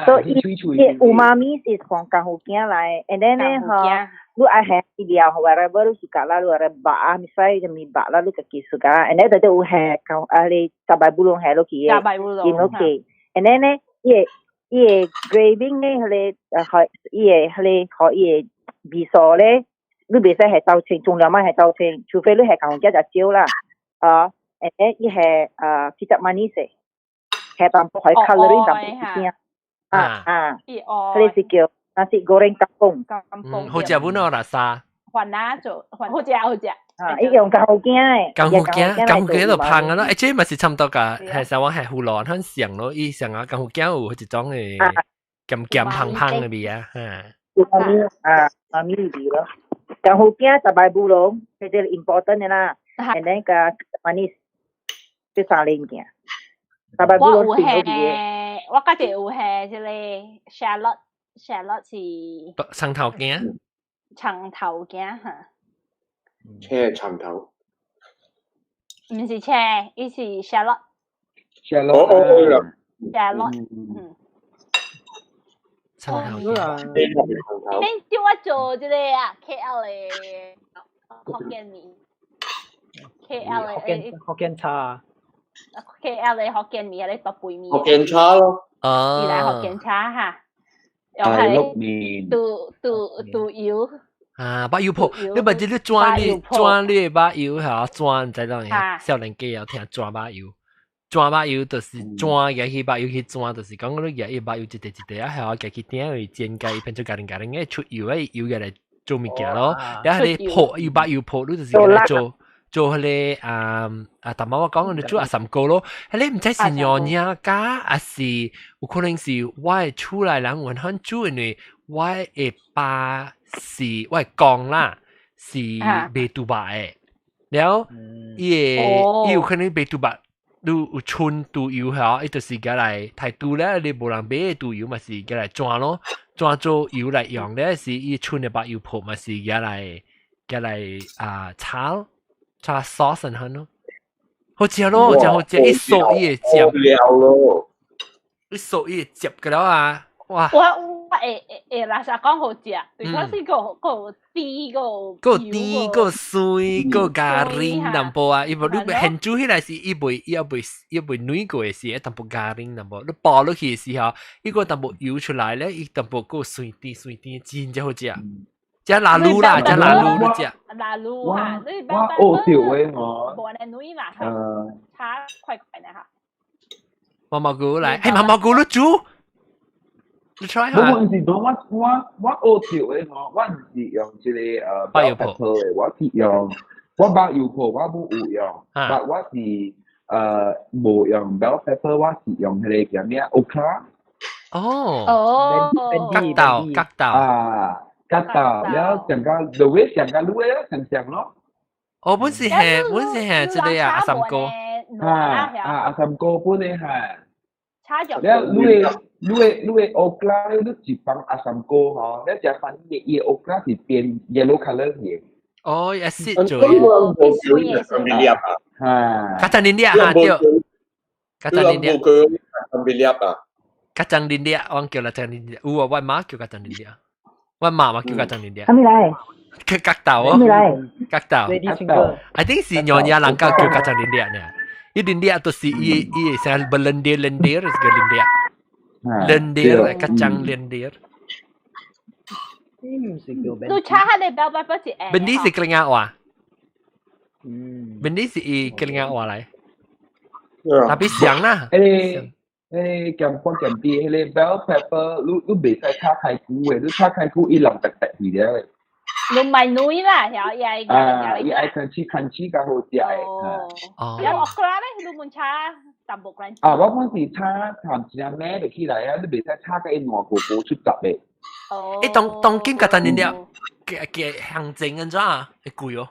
S1: 所以伊
S6: umami 是從江湖羹來，and then 咧吼。你愛下料，whatever 你 suka 啦，你愛肉啊，咪使就咪肉啦，你家己 suka。and then 就有下講啊，你雜白烏龍下落去嘅，浸落去。and then 咧，伊個伊個 gravy 咧，彼個伊個彼個和伊個味素咧，你袂使下豆清，盡量莫下豆清，除非你下講只就少啦。啊，and then 伊下kicap manis 下淡薄，colouring 淡薄一點。啊啊，彼個是叫 nasi goreng kampung。
S2: 好食本哦，垃圾。
S3: 還哪做？好食好食。
S6: 啊，伊用江湖羹的。
S2: 江湖羹，江湖羹就芳啊咯，欸，這嘛是差不多噶，係上我係胡亂很像咯，伊上啊江湖羹有一種的鹹鹹芳芳的味啊，嚇。
S6: 啊，媽咪味咯。江湖羹十擺烏龍，這個 important 的啦。and then 加 manis，這三個物件。十擺烏龍是好味的。
S3: 我家己有下這個 shallot。shallot 是
S2: 葱頭羹，
S3: 葱頭羹哈，
S5: 車葱頭，
S3: 毋是車，伊是 shallot。
S1: shallot
S5: 哦哦
S3: ，shallot，嗯，
S2: 葱頭羹。
S3: 恁叫我做這個啊，KL 的福建麵，KL 的
S4: 福建茶
S3: ，KL 的福建麵，彼個大杯麵。
S5: 福建茶咯，
S2: 哦，
S3: 伊來福建茶哈。
S1: 大陸麵，
S3: 拄拄拄油
S2: 啊，肉油泡，你捌這你轉你轉你的肉油嚇，轉毋知當樣，少年家有聽轉肉油，轉肉油就是轉舉去肉油去轉，就是講你舉伊肉油一塊一塊啊，嚇，舉去鼎位煎雞，變做咖喱咖喱嘅出油，啊油舉來做物件咯，然後你泡油肉油泡，你就是舉來做。做彼個啊啊，淡薄我講你做阿三哥咯，彼個毋知是娘娘家，還是有可能是我的厝內人雲漢煮，因為我的爸是我的公啦，是賣豬肉的，了伊會伊有可能賣豬肉，你有剩豬油吼，伊就是舉來太豬咧，你無人買的豬油嘛是舉來轉咯，轉做油來用咧，是伊剩的肉油泡嘛是舉來舉來啊炒。炒 sauce 很咯，好食咯，真好食，一掃伊會接
S5: 了咯，
S2: 一掃伊會接個了啊，哇！
S3: 我我會會會老實講好食，我是個個甜個
S2: 個甜個酸個加奶淡薄啊，伊無你現煮起來是伊袂伊猶未伊猶未軟過的時，淡薄加奶淡薄，你包落去的時候，伊個淡薄油出來咧，伊淡薄個酸甜酸甜，真正好食。食辣滷啦，食辣滷你食。
S3: 辣滷哈，
S1: 我學到的我。
S3: 無呢軟嘛，炒快快的哈。
S2: 毛毛菇來，嘿，毛毛菇你煮，你 try 下。
S1: 我唔是講我我我學到的我，我唔是用這個
S2: 肉油泡
S1: 的，我是用我肉油泡，我無有用，但我是無用 bell pepper，我是用彼個叫咩 okra。
S2: 哦
S3: 哦，
S2: 角豆角豆
S1: 啊。角豆，了上個 the way 上個滷的上上咯。
S2: 哦，本是係本是係這個啊，阿三哥。
S1: 啊啊，阿三哥本來係。
S3: 差咗。
S1: 了，滷的滷的滷的 okra 你一放阿三哥吼，了食飯伊伊 okra 是變 yellow colour 嘅。
S2: 哦，acid 做。
S5: 咁我叫特別粒啊。
S1: 啊。
S2: 加陣黏粒嚇對。加陣黏粒。
S5: 冇叫特別粒啊。
S2: 加陣黏粒，我叫啦陣黏粒，有啊，我媽叫加陣黏粒，我媽媽叫加陣黏粒。
S6: 係咪嚟？
S2: 佢格鬥啊！
S6: 係咪嚟？
S2: 格鬥。I think 是娘家人家叫加陣黏粒呢。伊黏粒就是伊伊成 berlendir-lendir 是個黏粒。Lendir, kacang lendir.
S3: 你炒下你 bell pepper 是
S2: Bendi 是吉亞話。Bendi 是以吉亞話來。特別香啦。
S1: 誒誒，鹹瓜鹹啲，彼个 bell pepper，你你袂使炒開久的，你炒開久伊淋特特去了。
S3: 你唔係女啦，有也
S1: 啊，伊愛看起看起較好食的。
S2: 哦。
S3: 有 okra 咧，你冇炒淡薄關。
S1: 啊，我本是炒淡一隻咩就起來啊，你袂使炒甲伊爛糊糊出汁的。
S3: 哦。
S2: 誒，當當今個陣年了，嘅嘅行政按怎啊？會貴哦。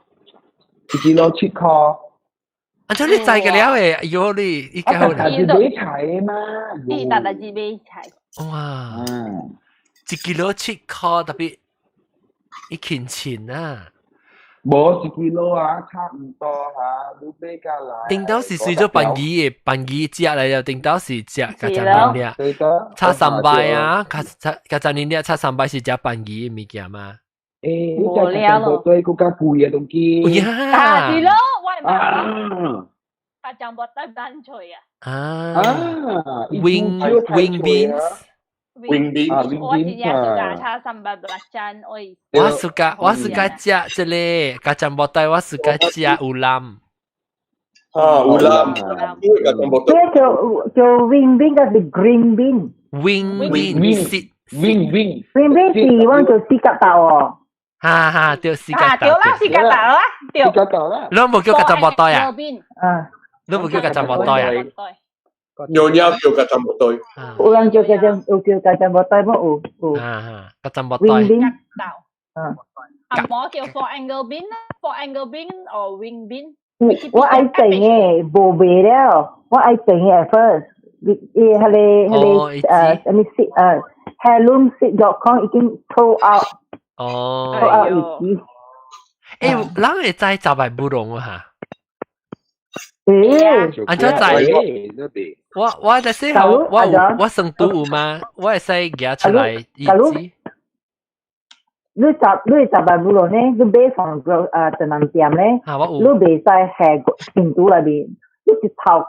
S1: 1キロ7塊。
S2: 按怎你知嘅了誒？哎喲，你伊較好
S1: 啦。是買菜的嘛？
S3: 你大大是買菜。
S2: 哇！1キロ7塊，特別一斤錢啊！
S1: 無1キロ啊，差唔多嚇，你買較來。
S2: 頂到是隨咗半魚的，半魚食來了，頂到是食加陣年粒，炒三擺啊，加加陣年粒炒三擺是食半魚的物件嘛。
S1: 誒，你食加陣對，閣較貴的東西。
S3: 啊，對咯，我係加醬無得單脆啊。
S2: 啊。Wing wing beans。
S5: Wing beans，
S3: 我真正 suka 炒三百辣椒，喂。
S2: 我 suka 我 suka 食這个加醬無帶，我 suka 食有腩。
S5: 啊，有腩，加醬無
S6: 帶。這叫叫 wing bean，還是 green bean？
S2: Wing bean，
S1: wing wing。
S6: Wing bean 是阮叫四角豆哦。
S2: 哈哈，對四角豆。
S3: 對啦，四角豆啦，對。
S1: 四角豆啦。
S2: 你無叫加醬無帶啊？
S6: 啊。
S2: 你無叫加醬無帶啊？
S5: 娘娘叫加醬無帶。
S6: 有人叫加醬，有叫加醬無帶無有有。
S2: 啊，加醬無帶。
S6: Wing bean。
S3: 豆。啊，無叫 four angle bean 啦，four angle bean or wing bean。
S6: 我愛整的，無賣了。我愛整的 at first，伊伊彼個彼個啥物 seed heirloomseed.com 已經 sold out。
S2: 哦。
S6: Sold out 已經。
S2: 誒，人會知雜白烏龍啊？
S6: 誒，
S2: 按怎知？我我在細漢，我有我成都有嗎？我會使舉出來伊知。
S6: 你雜你雜白烏龍呢？你買放個特南店咧，你袂使下成都內面，你一頭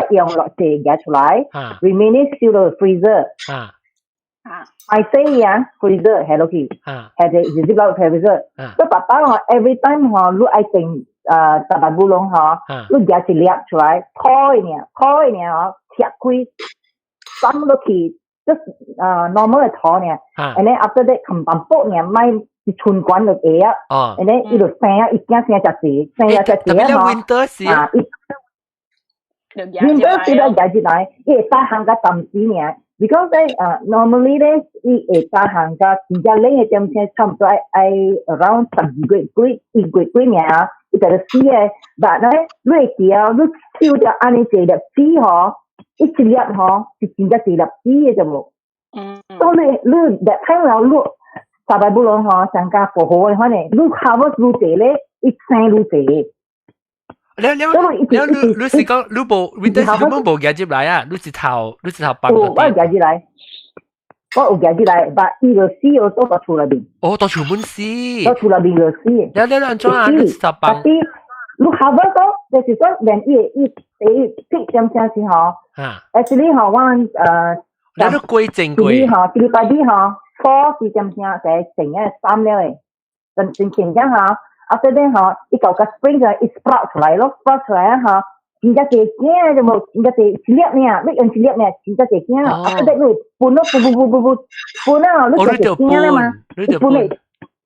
S6: 你用落地舉出來，remaining 收落 freezer。I say 啊，freezer 下落去，下隻直接落 freezer。你爸爸吼，every time 吼，你愛整雜白烏龍吼，你舉一粒出來，泡一爾，泡一爾吼，切開，放落去。just normal 的土爾，and then after that 冚淡薄爾，莫一寸管就會啊，and then 伊就生啊，伊驚生食濟，生啊食濟啊吼，啊，伊 winter 時咧舉入來，伊會打行較暫時爾，because 咧normally 咧，伊會打行較真正冷的點鐘，差不多愛愛 around 12月幾，1月幾爾，伊就死的，但咧你會記哦，你抽著按呢一粒籽吼，一粒吼是真正一粒籽的就無。所以你你 that time 了，你三百不攏吼，上加薄荷的反正，你 harvest 愈濟咧，伊生愈濟。
S2: 你你你你是講你無 winter 時你無夾入來啊？你是頭你是頭放
S6: 有，我有夾入來，我有夾入來，但伊就死咗都到厝內面。
S2: 哦，到厝本死。
S6: 到厝內面就死。
S2: 你你按怎啊？你頭放。
S6: 但是你 harvest 就是講連伊伊第一點聲是吼，actually 吼，我
S2: 你都歸正過。
S6: 呢吼，一禮拜二吼，初四點聲就成個三了的，真真前正吼，啊這邊吼，伊舊個 spring 就伊 sprout 出來咯，sprout 出來啊吼，真正濟囝就無，真正濟一粒爾，你用一粒爾，真正濟囝，啊這邊你分咯，分分分分分，分啊，你就濟囝了嘛，
S2: 你分
S6: 的，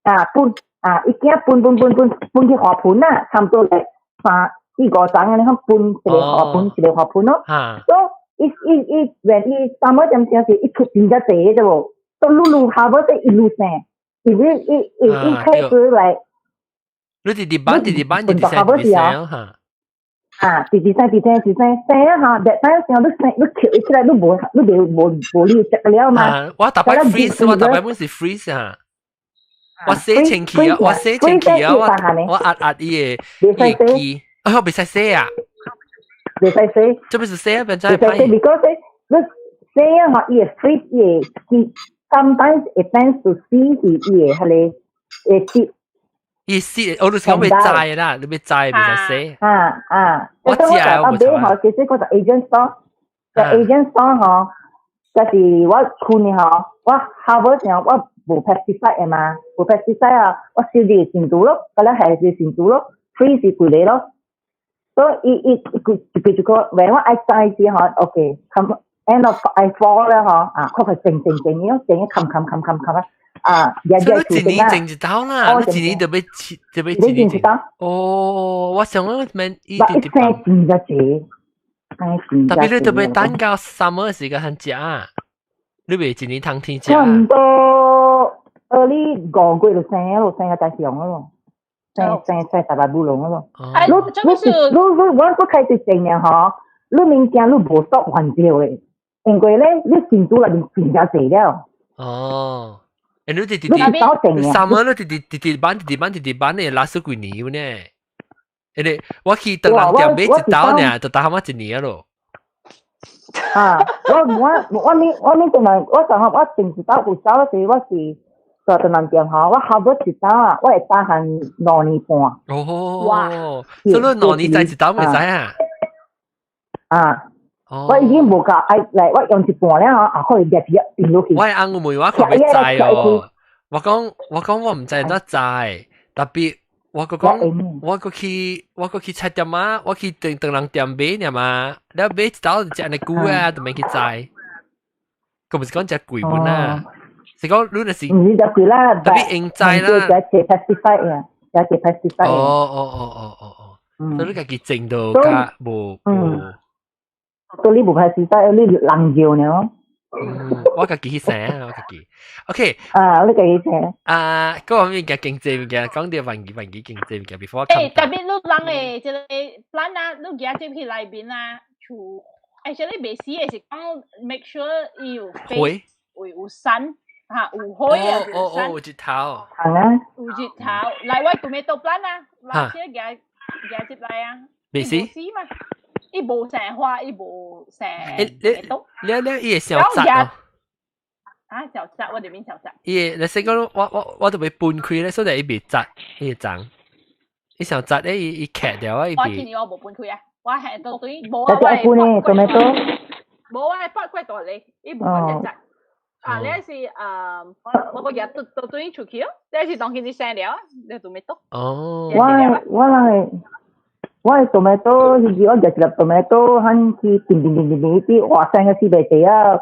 S6: 啊分啊，伊囝分分分分分去花盆啊，差不多來三四五層按呢，分一个花盆一个花盆咯，所以伊伊伊，when 伊 summer 點聲是伊出真正濟的無，都愈愈下尾一路生，因為伊伊伊開始來。
S2: 你直直班直直班直直生直直生哈。
S6: 啊，直直生直生直生生啊哈！但但時候你生你抾起來，你無你袂無無你食了嘛。
S2: 我逐擺 freeze，我逐擺本是 freeze 啊。我洗清氣啊，我洗清氣啊，我壓壓伊个伊个機，啊，我袂使洗啊，
S6: 袂使洗，
S2: 這不是洗啊，變
S6: 真袂使洗，because 你洗啊，嗬，伊會 freeze 伊會 sometimes it tends to 死去伊個彼個會死。
S2: 伊死，我都講欲摘啦，你欲摘袂使洗。
S6: 啊啊！
S2: 我知啊，
S6: 我買嗬，其實我就 agent store，就 agent store 嗬，就是我困的嗬，我 harvest 時候我無 pesticide 的嘛，無 pesticide 啊，我燒啲成毒咯，嗰咧係是成毒咯，freeze 幾個咯，所以伊伊一個一個，when 我愛摘時嗬，OK，come end of I fall 咧嗬，啊，佢係靜靜靜樣靜，冚冚冚冚冚啊！啊，日日
S2: 一年種一刀啦，你一年就欲就欲
S6: 一年一刀。
S2: 哦，我想講免
S6: 一直一生真濟，
S2: 特別你特別等到 summer 時間先食，你袂一年通天食。
S6: 差唔多，你5月就生咯，生個大熊咯，生生生大白布龍咯。你你你你我我開始種了吼，你物件你無縮還掉的，因為咧你進度內面真正濟了。
S2: 哦。欸，你直直直，summer 你直直直直班直直班直直班，你拉咗幾年呢？欸，你我去唐人店買一刀呢，就打下一年咯。
S6: 啊，我我我呢我呢唐人，我上我種一刀有走時，我是在唐人店吼，我後尾一刀啊，我會打行2年半。
S2: 哦，哇！所以兩年再一刀袂使啊？
S6: 啊。我已經無夠愛來，我用一半了吼，啊，可以入去變落去。
S2: 我翁有問我可欲摘哦，我講我毋知怎摘，特別我閣講我閣去我閣去菜店啊，我去唐唐人店買爾嘛，了買一刀就食按呢久啊，就免去摘。閣毋是講食貴本啊，是講你若是
S6: 毋是食貴啦，
S2: 特別用摘啦。
S6: 食食 pesticide 啊，食食 pesticide。
S2: 哦哦哦哦哦哦，所以你家己種到較無無。
S6: 到你無 pesticide，你人尿呢？
S2: 嗯，我家己去生啊，我家己。OK。
S6: 啊，你家己生。
S2: 啊，嗰方面嘅經濟物件，講到環境環境經濟物件，before
S3: 欸，特別你人的這個 plant 啊，你行入去內面啊，厝，actually 袂死的是講 make sure 伊有
S2: 火，
S3: 有有山，嚇有火啊，
S2: 哦哦哦，有日頭。
S6: 係啊。
S3: 有日頭，來我 tomato plant 啊，來這行行入來啊，
S2: 袂死。
S3: 死嘛？伊無生花，伊無生。
S2: 欸，你你你伊會小雜哦。
S3: 啊，小雜，我哋邊小雜。
S2: 伊會，你說講我我我都袂分開咧，所以伊袂雜，伊會長。伊想雜咧，伊伊徛掉啊，伊
S3: 我今年我無分開啊，我係到對無
S6: 啊，我係分的，
S3: 無我係發怪大咧，伊無講只雜。啊，你是誒，我個日都都對出去哦，你是當佢哋生了，你做咩多？
S2: 哦。
S6: 我我係。我的 tomato，彼時我食一粒 tomato，彼去叮叮叮叮叮啲，哇生個四百地啊！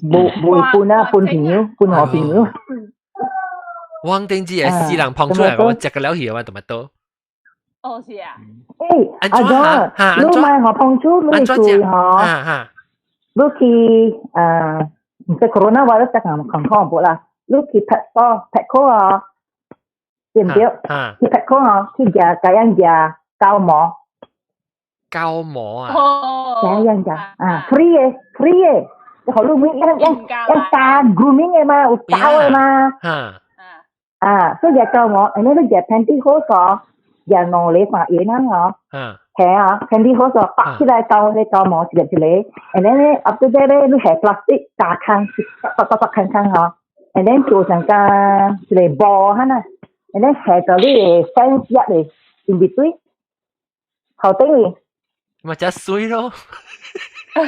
S6: 無無分啊，分朋友，分好朋友。
S2: 黃頂子係死人捧出來，我食個了去啊，tomato。
S3: 哦，是啊。
S6: 欸，阿哥，你買好捧出，你注意吼。你去啊，毋是 corona virus 才講健康無啦，你去 pet store Petco 啊，對毋對？去 Petco 啊，去食家樣食。膠膜，
S2: 膠膜啊，
S6: 這樣子啊，free 的，free 的，好你每一一一加 grooming 的嘛，有膠的嘛，啊，所以食膠膜，然後你食 pantyhose 哦，食2個3個啊嗬，係啊，pantyhose 拔起來膠那膠膜一個一個，然後咧 after that 咧，你下 plastic 加空，拔拔拔空空嗬，然後做成個一個波哈呐，然後下到你的 fence 入的 in between。頭頂哩，
S2: 咪真水咯！
S6: 這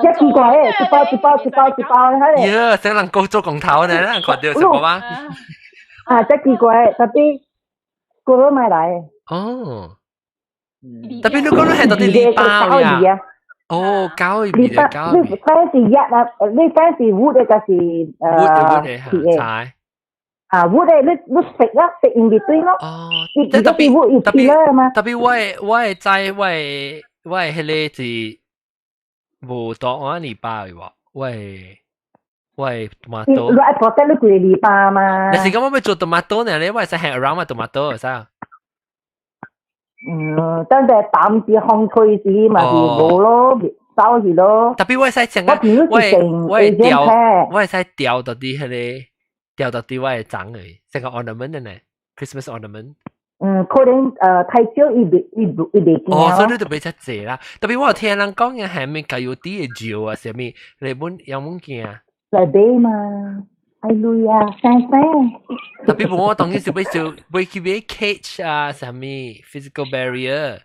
S6: 這奇怪誒，一包一包一包一包，睇咧。
S2: 耶，成人高做光頭呢，人看到什麼嗎？
S6: 啊，這奇怪，特別過咗買來。
S2: 哦，特別你講你係到底籬笆呀？哦，膠
S6: 籬笆，你反是一啊，你反是烏的，就是
S2: 鐵的。
S6: 啊，wood 的，你你食啊，食 in between 咯。
S2: 哦，
S6: 即特別
S2: 特別特別，我的我的知我的我的彼個是無當我籬笆的無，我的我的 tomato。
S6: 你愛 protect 你規個籬笆嘛？
S2: 但是講我欲做 tomato 呢，你我會使 hang around 嘛 tomato 會使。
S6: 嗯，等陣淡時風吹時嘛是無咯，走去咯。
S2: 特別我會使將啊，我會我會調，我會使調到啲彼個。掉到啲我嘅長嚟，成個 ornament 嘅呢，Christmas ornament。
S6: 嗯，可能太少伊未伊伊未驚。
S2: 哦，所以你就袂遮濟啦。特別我有聽人講嘅係咪較有啲嘅招啊，啥物你本有冇驚？
S6: 來買嘛，愛鐳啊，生生。
S2: 特別我當然是欲做欲去買 cage 啊，啥物 physical barrier。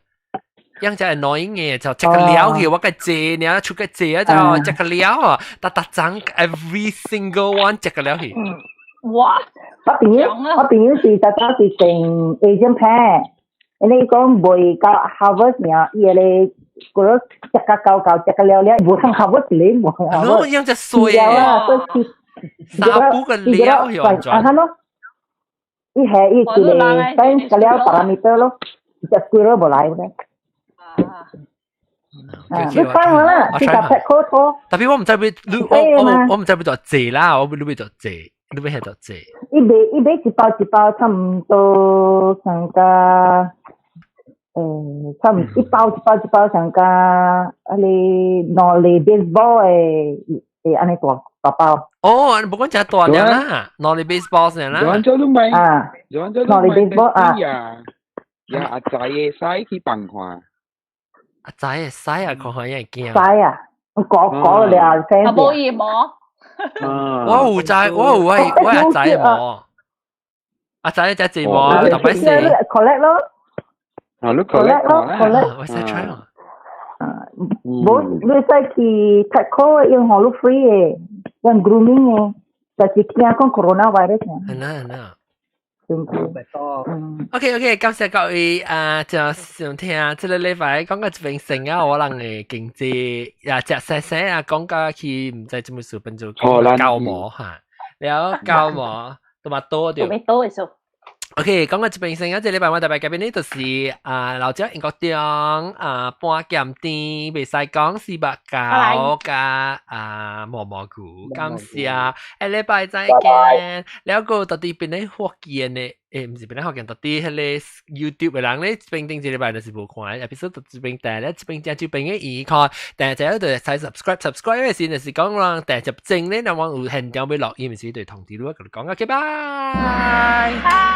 S2: 樣就 annoying 嘅，就食個料去，我個借呢，出個借啊，就食個料啊，逐逐張 every single one 食個料去。
S3: 哇！
S6: 我朋友是特早是成 Asian pet，你講未到 harvest 爾，伊個嗰食個夠夠食個了了，無通 harvest 咧，無通
S2: harvest。樣只衰
S6: 啊！
S2: 沙布個料又
S6: 安怎？啊咯，伊係伊一個 fence 個了 parameter 咯，隻 squirrel 無來咧。啊！你翻我啦，去搭 Petco 拖。
S2: 特別我毋知欲你我毋知欲做濟啦，我欲你欲做濟，你欲係做濟。
S6: 伊買一包一包，差唔多上加，差唔一包一包一包上加，啊你兩粒 baseball 的按呢大大包。
S2: 哦，無講真大粒啦，兩粒 baseball 先啦。
S1: 做都買
S6: 啊，兩粒 baseball 啊。
S1: 呀，阿仔的使去放看。
S2: 阿仔會使啊，看看會驚。
S6: 使啊，講講了聲。
S3: 啊，無腋毛。
S2: 我有知，我有我阿仔毛。阿仔隻睫毛特別細。
S6: collect 咯。
S1: 啊，你 collect
S6: 咯，collect。
S2: 我使 try 咯。
S6: 啊，無你使去 Petco 用好你 free 的，用 grooming 的，但是驚講 corona virus。
S2: 係啦係啦。
S6: 嗯。
S2: OK，感謝各位啊，就想聽這個禮拜講個這邊成啊，我人嘅經濟啊，食細細啊，講到去毋知這麼數分鐘，膠膜哈，了膠膜同埋多掉。
S3: 多嘅數。
S2: OK，講到這邊先啊，這禮拜我特別嘉賓呢，就是啊，老者英國中啊，半鹹甜，袂使講489加啊毛毛菇，感謝，下禮拜再見。了個到底邊咧福建的，毋是邊咧福建，到底彼個 YouTube 的人咧，這邊頂一禮拜就是無看，episode 到這邊訂咧，這邊正這邊嘅耳看，但係就會使 subscribe，subscribe 嘅時就是講人訂入正咧，人往有現場欲錄音時就通知你，我共你講，OK，拜。
S3: 拜。